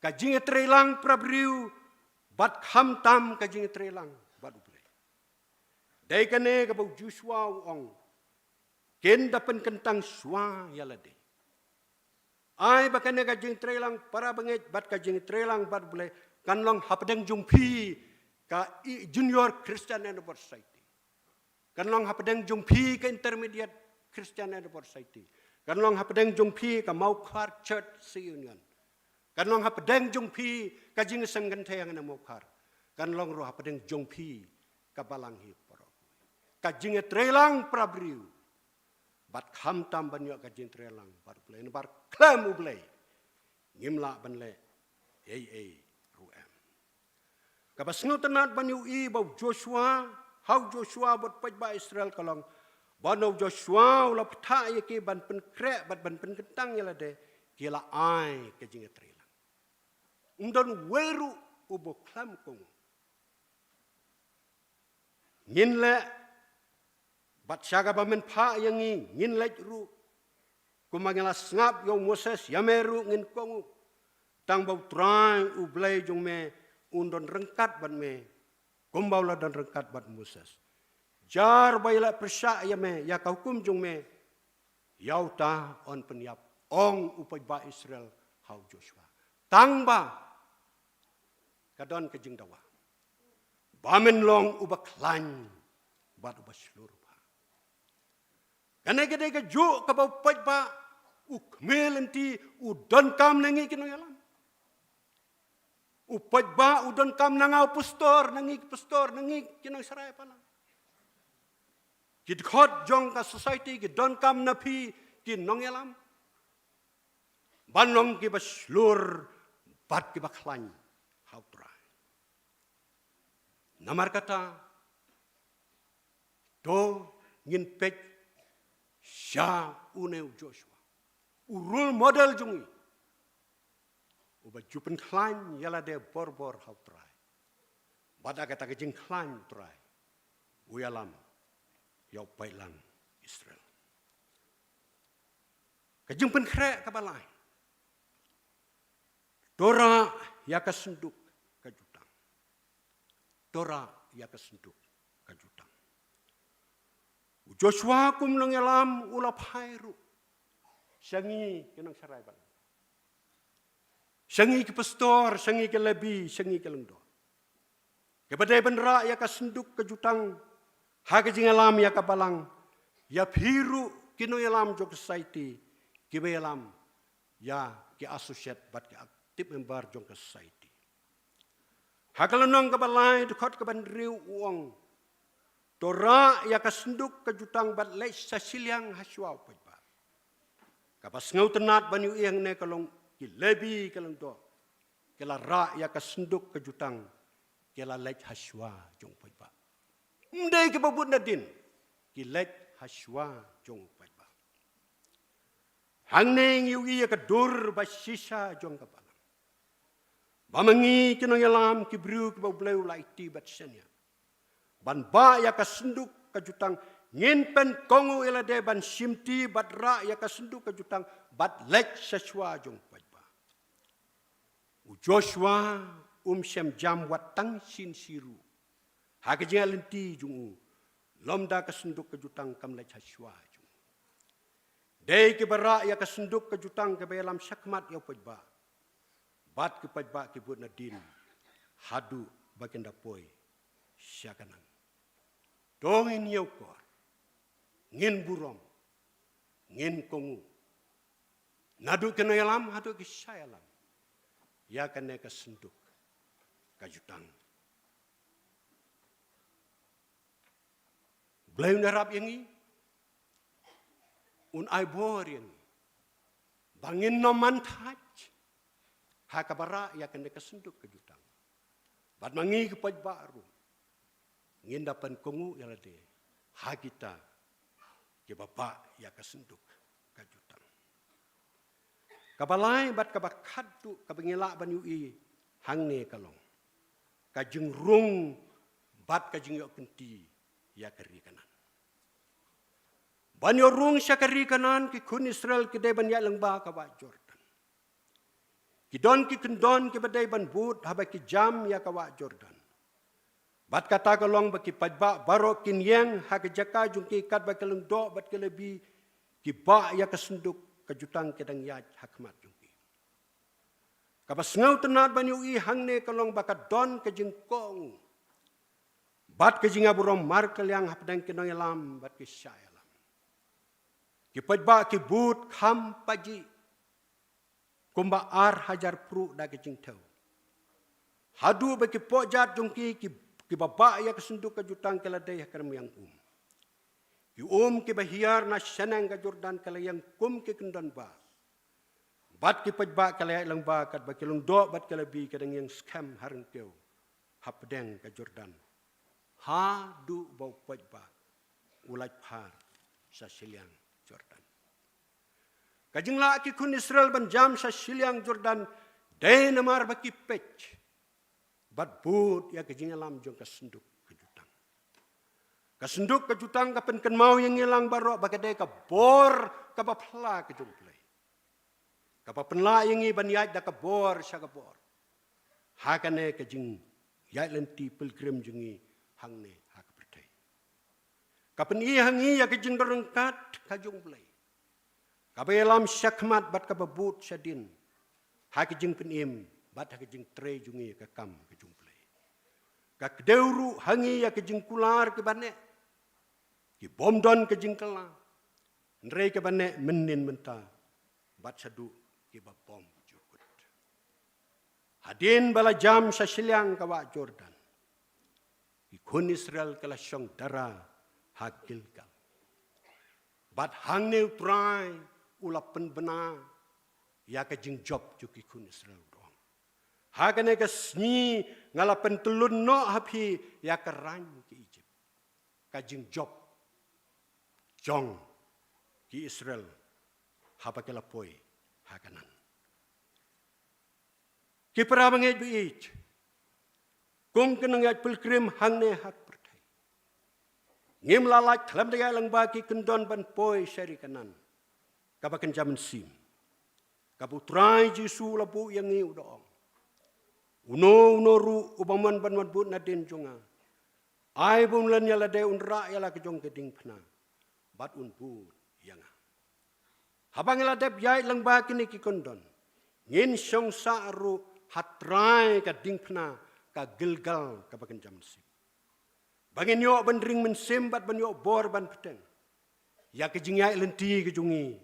Ka jingïatreilang para briew bad khamtam ka jingïatreilang bad U Blei. Ei kane kaba u Joshua u ong, kin da pynkyntang shuwa ïa lade. Ai ba kane ka jingtreilang para bangeit bad ka jingtreilang bad U Blei kan long hapdeng jong phi ka i-, Junior Christian Endeavour Society. Kan long hapdeng jong phi ka Intermediate Christian Endeavour Society. Kan long hapdeng jong phi ka Mawkhar Church Reunion. Kan long hapdeng jong phi ka jingseng kynthei hangne Mawkhar. Kan long ruh hapdeng jong phi ka Balang hi para, ka jingtreilang para briew. Bad khamtam ban ïoh ka jingtreilang bad U Blei, namar khlem U Blei ngim lah ban leh ei ei ruh em. Kaba sngewtynnat ban ïohi ba u Joshua, ha u Joshua bad paidbah Israel ka long, ba u Joshua u la pynthah ïa ki ban pynkhreh bad ban pynkyntang ïa lade, ki la ai ka jingtreilang. Ym don uwei ruh uba khlem kohnguh. Ngin leh, bad sha kaba men phah ïa ngi, ngin leh ruh. Kumba ngi la sngap ïa u Moses, ïa me ruh ngin kohnguh. Tang ba U Trai U Blei jong me un don ryngkat bad me, kumba u la don ryngkat bad Moses. Jar ba ïaleh pyrshah ïa me ïa ka hukum jong me, ïa uta yn pynïap, ong u paidbah Israel ha u Joshua. Tang ba ka don ka jingdawa ba men long uba khlaiñ bad uba shlur bha. Kane ka dei kajuh kaba u paidbah, u kmie lynti, u donkam na ngi ki nongïalam. U paidbah u donkam na nga u pastor, na ngi ki pastor, na ngi ki nongsharai palang. Ki dkhot jong ka society ki donkam na phi ki nongïalam ban long kiba shlur bad kiba khlaiñ ha u Trai. Namar kata, to ngin peit sha une u Joshua, u role model jong ngi, uba ju pynkhlaiñ ïa lade borbor ha u Trai. Bad ha kata ka jingkhlaiñ u Trai u ïalam ïa u paidlang Israel. Ka jingpynkhreh kaba lai. To rah ïa ka synduk ka jutang. To rah ïa ka synduk ka jutang. U Joshua kum nongïalam u la phai ruh sha ngi ki nongsharai palang, sha ngi ki pastor, sha ngi ki Lebi, sha ngi ki lyngdoh. Kiba dei ban rah ïa ka synduk ka jutang ha ka jingïalam ïa ka balang, ïa phi ruh ki nongïalam jong ka society, kiba ïalam ïa ki associate bad ki active member jong ka society. Ha ka lynnong kaba lai, dkhot kaba hynriew u ong, to rah ïa ka synduk ka jutang bad leit sha shiliang ha shuwa u paidbah. Kaba sngewtynnat ban ïohi hangne ka long ki Lebi ki lyngdoh, ki la rah ïa ka synduk ka jutang, ki la leit ha shuwa jong u paidbah. Ym dei kiba bud nadien, ki leit ha shuwa jong u paidbah. Hangne ngi ïohi ïa ka dur ba shisha jong ka balang, ba ma ngi ki nongïalam, ki briew kiba U Blei u la aiti bad shaniah ban bah ïa ka synduk ka jutang, ngin pynkohnguh ïa lade ban shimti bad rah ïa ka synduk ka jutang bad leit sha shuwa jong u paidbah. U Joshua um shym jam wat tang shisien ruh ha ka jingïaid lynti jong u, lymda ka synduk ka jutang kam leit ha shuwa jong u. Dei kiba rah ïa ka synduk ka jutang, kiba ïalam shakhmat ïa u paidbah, bad ki paidbah ki bud nadien haduh ba kin da poi sha Kanaan. To ngin ïakor, ngin burom, ngin kohnguh, naduh ki nongïalam haduh ki shah ïalam, ïa kane ka synduk ka jutang. U Blei un ïarap ïa ngi, un ai bor ïa ngi ba ngin nym man thait ha kaba rah ïa kane ka synduk ka jutang. Bad ma ngi ki paidbah ruh, ngin da pynkohnguh ïa lade ha kita kiba bah ïa ka synduk ka jutang. Kaba lai bad kaba khatduh kaba ngi lah ban ïohi hangne ka long ka jingrung bad ka jingïoh kynti ïa ka ri Kanaan. Ban ïoh rung sha ka ri Kanaan, ki khun Israel ki dei ban ïaid lyngba ka wah Jordan. Ki don ki kyndon kiba dei ban bud haba ki jam ïa ka wah Jordan. Bad kata ka long ba ki paidbah baroh kin ïeng ha ka jaka jong ki, katba ki lyngdoh bad ki la bih, ki bah ïa ka synduk ka jutang ki dang ïaid ha khmat jong ki. Kaba sngewtynnat ban ïohi hangne ka long ba ka don ka jingkohnguh bad ka jingïaburom markylliang hapdeng ki nongïalam bad ki shah ïalam. Ki paidbah ki bud kham pajih kumba ar hajar pruh da ka jingthew. Haduh ba ki pohjat jong ki, ki, kiba bah ïa ka synduk ka jutang ki la dei ha ka rmiang um. Ki um kiba hiar na shaneng ka Jordan ki la ïeng kum ki kyndon bah. Bad ki paidbah ki la ïaid lyngba, katba ki lyngdoh bad ki la bih, ki dang ïeng skhem ha ryngkew hapdeng ka Jordan, haduh ba u paidbah u lait phar sha shiliang Jordan. Ka jinglah ki khun Israel ban jam sha shiliang Jordan dei namar ba ki peit bad bud ïa ka jingïalam jong ka synduk ka jutang. Ka synduk ka jutang ka pynkynmaw ïa ngi lang baroh ba ka dei ka bor kaba phylla ka jong U Blei, kaba pynlah ïa ngi ban ïaid da ka bor sha ka bor ha kane ka jingïaid lynti pilgrim jong ngi hangne ha ka pyrthei. Ka pyni ha ngi ïa ka jingdon ryngkat ka jong U Blei, kaba ïalam shakhmat bad kaba bud shadien ha ka jingpynim bad ha ka jingtrei jong ngi ïa ka kam ka jong U Blei. Ka kdew ruh ha ngi ïa ka jingkular kiba neh, ki bym don ka jingkylla, hynrei kiba neh mynnin mynta bad shaduh kiba bym ju kut. Hadien ba la jam sha shiliang ka wah Jordan, ki khun Israel ki la shong dara ha Gilgal. Bad hangne U Trai u la pynbna ïa ka jingjop jong ki khun Israel, u ong: Ha kane ka sngi nga la pyntyllun noh ha phi ïa ka rain ka Ijipt. Ka jingjop jong ki Israel haba ki la poi ha Kanaan. Ki para bangeit ba ïeit, kum ki nongïaid pilgrim hangne ha ka pyrthei, ngim lah lait khlem da ïaid lyngba ki kyndon ban poi sha ri Kanaan kaba kynja mynsiem, kaba U Trai Jisu u la buh ïa ngi, u da ong: Uno uno ruh uba mon ban wan bud nadien jong nga, ai ba un len ïa lade, un rah ïa la ka jong ka diengphna bad un bud ïa nga. Haba ngi la dep ïaid lyngba kine ki kyndon, ngin shong sah ruh ha trai ka diengphna, ka Gilgal kaba kynja mynsiem, ba ngin ïoh ban ring mynsiem bad ban ïoh bor ban bteng ïa ka jingïaid lynti ka jong ngi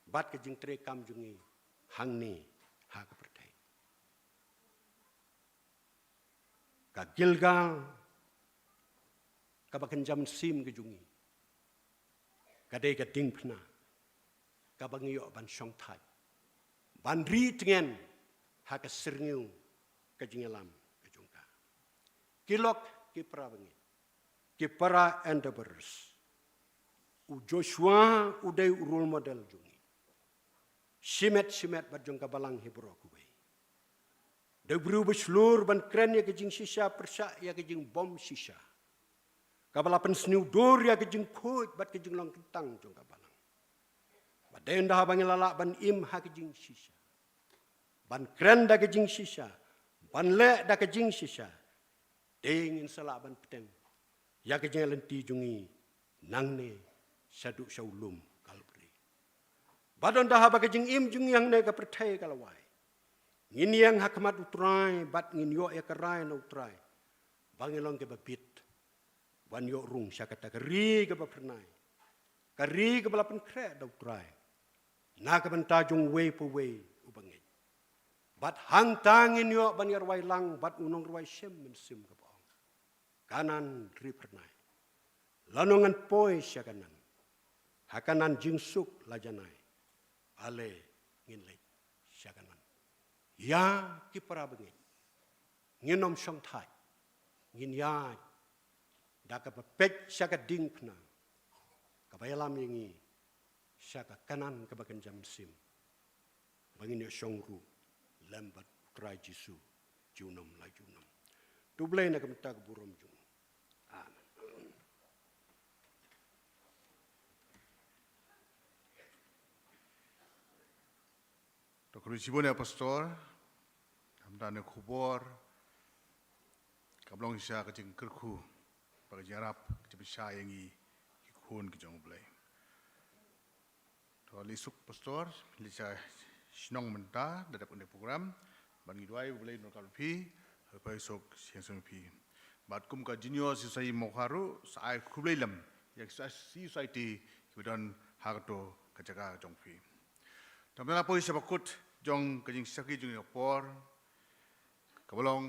bad ka jingtrei kam jong ngi hangne ha ka pyrthei. Ka Gilgal kaba kynja mynsiem ka jong ngi ka dei ka diengphna kaba ngi ïoh ban shongthait, ban ri tngen ha ka syrngiew ka jingïalam ka jong ka. Ki lok, ki para bangeit, ki para Endeavourers, u Joshua u dei u role model jong ngi shimet shimet bad jong ka balang hi baroh kawei. Dei u briew ba shlur ban kren ïa ka jingshisha pyrshah ïa ka jingbym shisha, kaba la pynsniew dur ïa ka jingkhuid bad ka jinglong kyntang jong ka balang. Bad dei ynda haba ngi la lah ban im ha ka jingshisha, ban kren da ka jingshisha, ban leh da ka jingshisha, dei ngin sa lah ban bteng ïa ka jingïaid lynti jong ngi nangne shaduh sha u lum Kalbari. Bad ynda haba ka jingim jong ngi hangne ha ka pyrthei ka la wai, ngin ïeng ha khmat U Trai bad ngin ïoh ïa ka rai na U Trai ba ngin long kiba bit ban ïoh rung sha kata ka ri kaba phyrnai, ka ri kaba la pynkhreh da U Trai na ka bynta jong uwei pa uwei uba ngeit. Bad hangta ngin ïoh ban ïarwai lang bad u nongrwai shem mynsiem kaba ong: Kanaan ri phyrnai, lano ngan poi sha Kanaan? Ha Kanaan jingsuk la janai, ale ngin leit sha Kanaan. Ïa ki para bangeit, ngin ym shongthait, ngin ïaid da kaba peit sha ka diengphna kaba ïalam ïa ngi sha ka Kanaan kaba kynja mynsiem, ba ngin ïoh shong ruh lem bad U Trai Jisu junom la junom. To U Blei na ka bynta ka burom jong u. Amen. To khublei shibun ïa Pastor. Hamdan ïa khubor Ka ba long shisha ka jingkyrkhu bad ka jingïarap ka jingpynshai ïa ngi ki khun ki jong U Blei. To leit suk pastor, leit sha shnong mynta da dep kane program. Bad ngi duwai U Blei un kyrkhu ïa phi, ha phi suk sha shnong phi. Bad kum ka Junior Society Mawkhar ruh sa ai khublei lem ïa ka society ki ba don ha kato ka jaka jong phi. Te mynta la poi sha ba kut jong ka jingshakri jong ngi ka por, ka ba long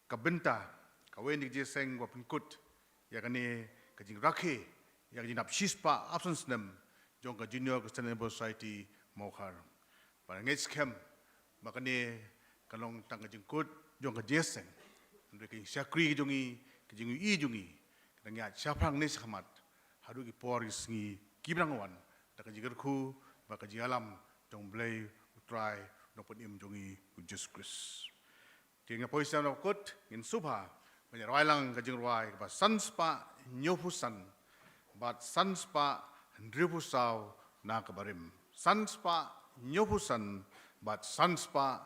ka bynta kawei na ki jingïaseng ba pynkut ïa kane ka jingrakhe ïa ka jingnap shispah arphew san snem jong ka Junior Christian Endeavour Society Mawkhar. Bad nga ngeit skhem ba kane kan long tang ka jingkut jong ka jingïaseng, hynrei ka jingshakri ka jong ngi, ka jingïohi jong ngi ka dang ïaid shaphrang ne shakhmat haduh ki por ki sngi ki ba dang wan, da ka jingkyrkhu bad ka jingïalam jong U Blei U Trai U Nongpynim jong ngi U Jisu Khrist. Te nga poi sha ba kut, ngin sngewbha ban ïa rwai lang ka jingrwai ka ba san spah hynñiewphew san bad san spah hynriewphew saw na ka barim. San spah hynñiewphew san bad san spah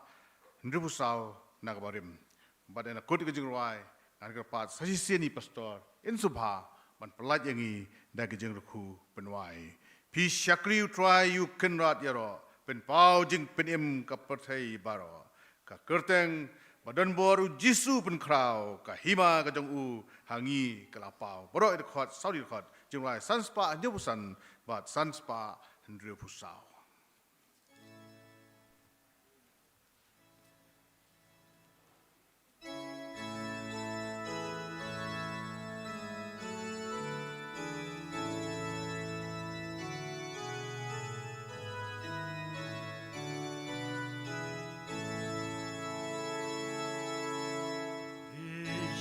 hynriewphew saw na ka barim. Bad ïa na kut ka jingrwai ngan kyrpad sa shisien ïa i pastor in sngewbha ban pyllait ïa ngi da ka jingkyrkhu pynwai. Phi shakri U Trai ïa u Kynrad ïaroh, pynpaw jingpynim ka pyrthei baroh. Ka kyrteng ba don bor U Jisu pynkhraw, ka hima ka jong u ha ngi ka la paw. Baroh ïa dkhot, saw dkhot, jingrwai san spah hynñiewphew san bad san spah hynriewphew saw.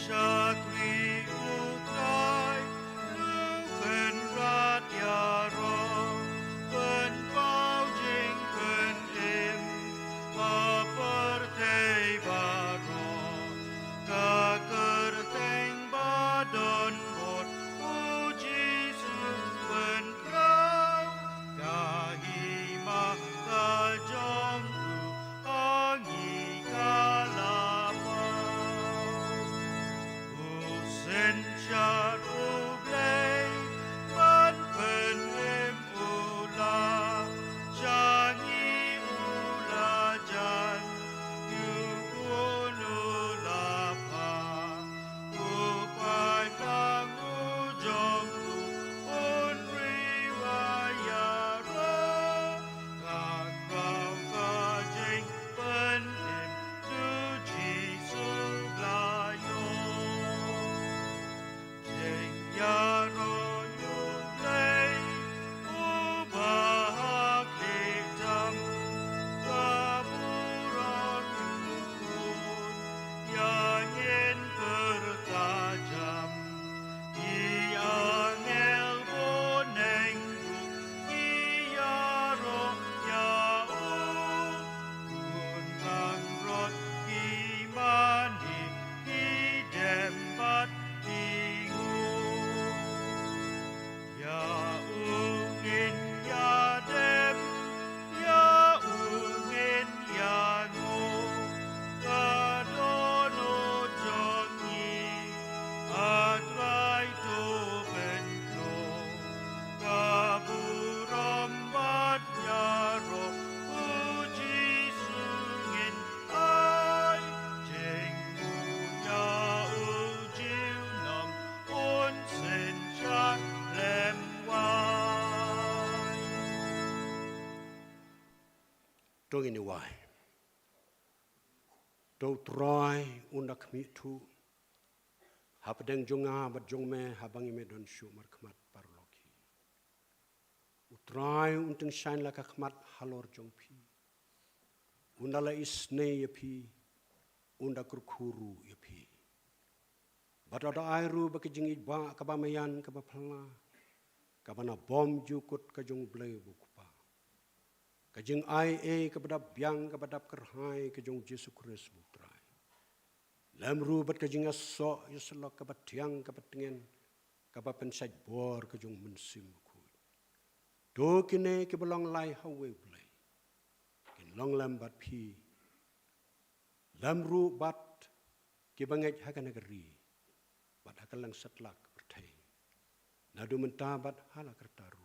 Shakri U Trai, U Kynrad ïaroh, pynpaw jingpynim ha pyrthei baroh. Ka kyrteng ba don bor U Jisu pynkhraw, ka hima ka jong u ha ngi ka la paw. U synshar U Blei ban pynim u la sha ngi, u la jan, u khun u la phah, u paidlang u jong u un ri wa ïaroh. Ka khraw ka jingpynim, U Jisu Blei ïoh. Jingïaroh U Blei uba ha khlieh tam, ka burom U Khun ïa ngin pyrta jam. Ki angel bun neng ruh ki ïaroh ïa u, bun nang rot ki mane ki dem bad ki nguh. Ïa u ngin ïadem, ïa u ngin ïanguh, ka dohnud jong ngi, A Trai to pynkloi, ka burom bad ïaroh U Jisu ngin ai, jingmut ïa u junom un synshar lem wai. To ngin ïa wai. To U Trai un da khmih thuh hapdeng jong nga bad jong me, haba ngi me don shuh markhmat paralok hi. U Trai un tyngshaiñ la ka khmat halor jong phi. Un da la isynei ïa phi, un da kyrkhu ruh ïa phi. Bad u da ai ruh ba ka jingïeit ba kaba maïan kaba phylla, kaba na bymjukut ka jong U Blei U Kpa, ka jingaiei kaba dap biang kaba dap kyrhai ka jong U Jisu Khrist U Trai, lem ruh bad ka jingïasoh ïasyllok kaba thiang kaba tngen, kaba pynshait bor ka jong U Mynsiem Bakhuid. To kine kiba long lai ha uwei U Blei kin long lem bad phi, lem ruh bad ki bangeit ha kane ka ri bad ha kylleng satlak pyrthei, naduh mynta bad hala karta.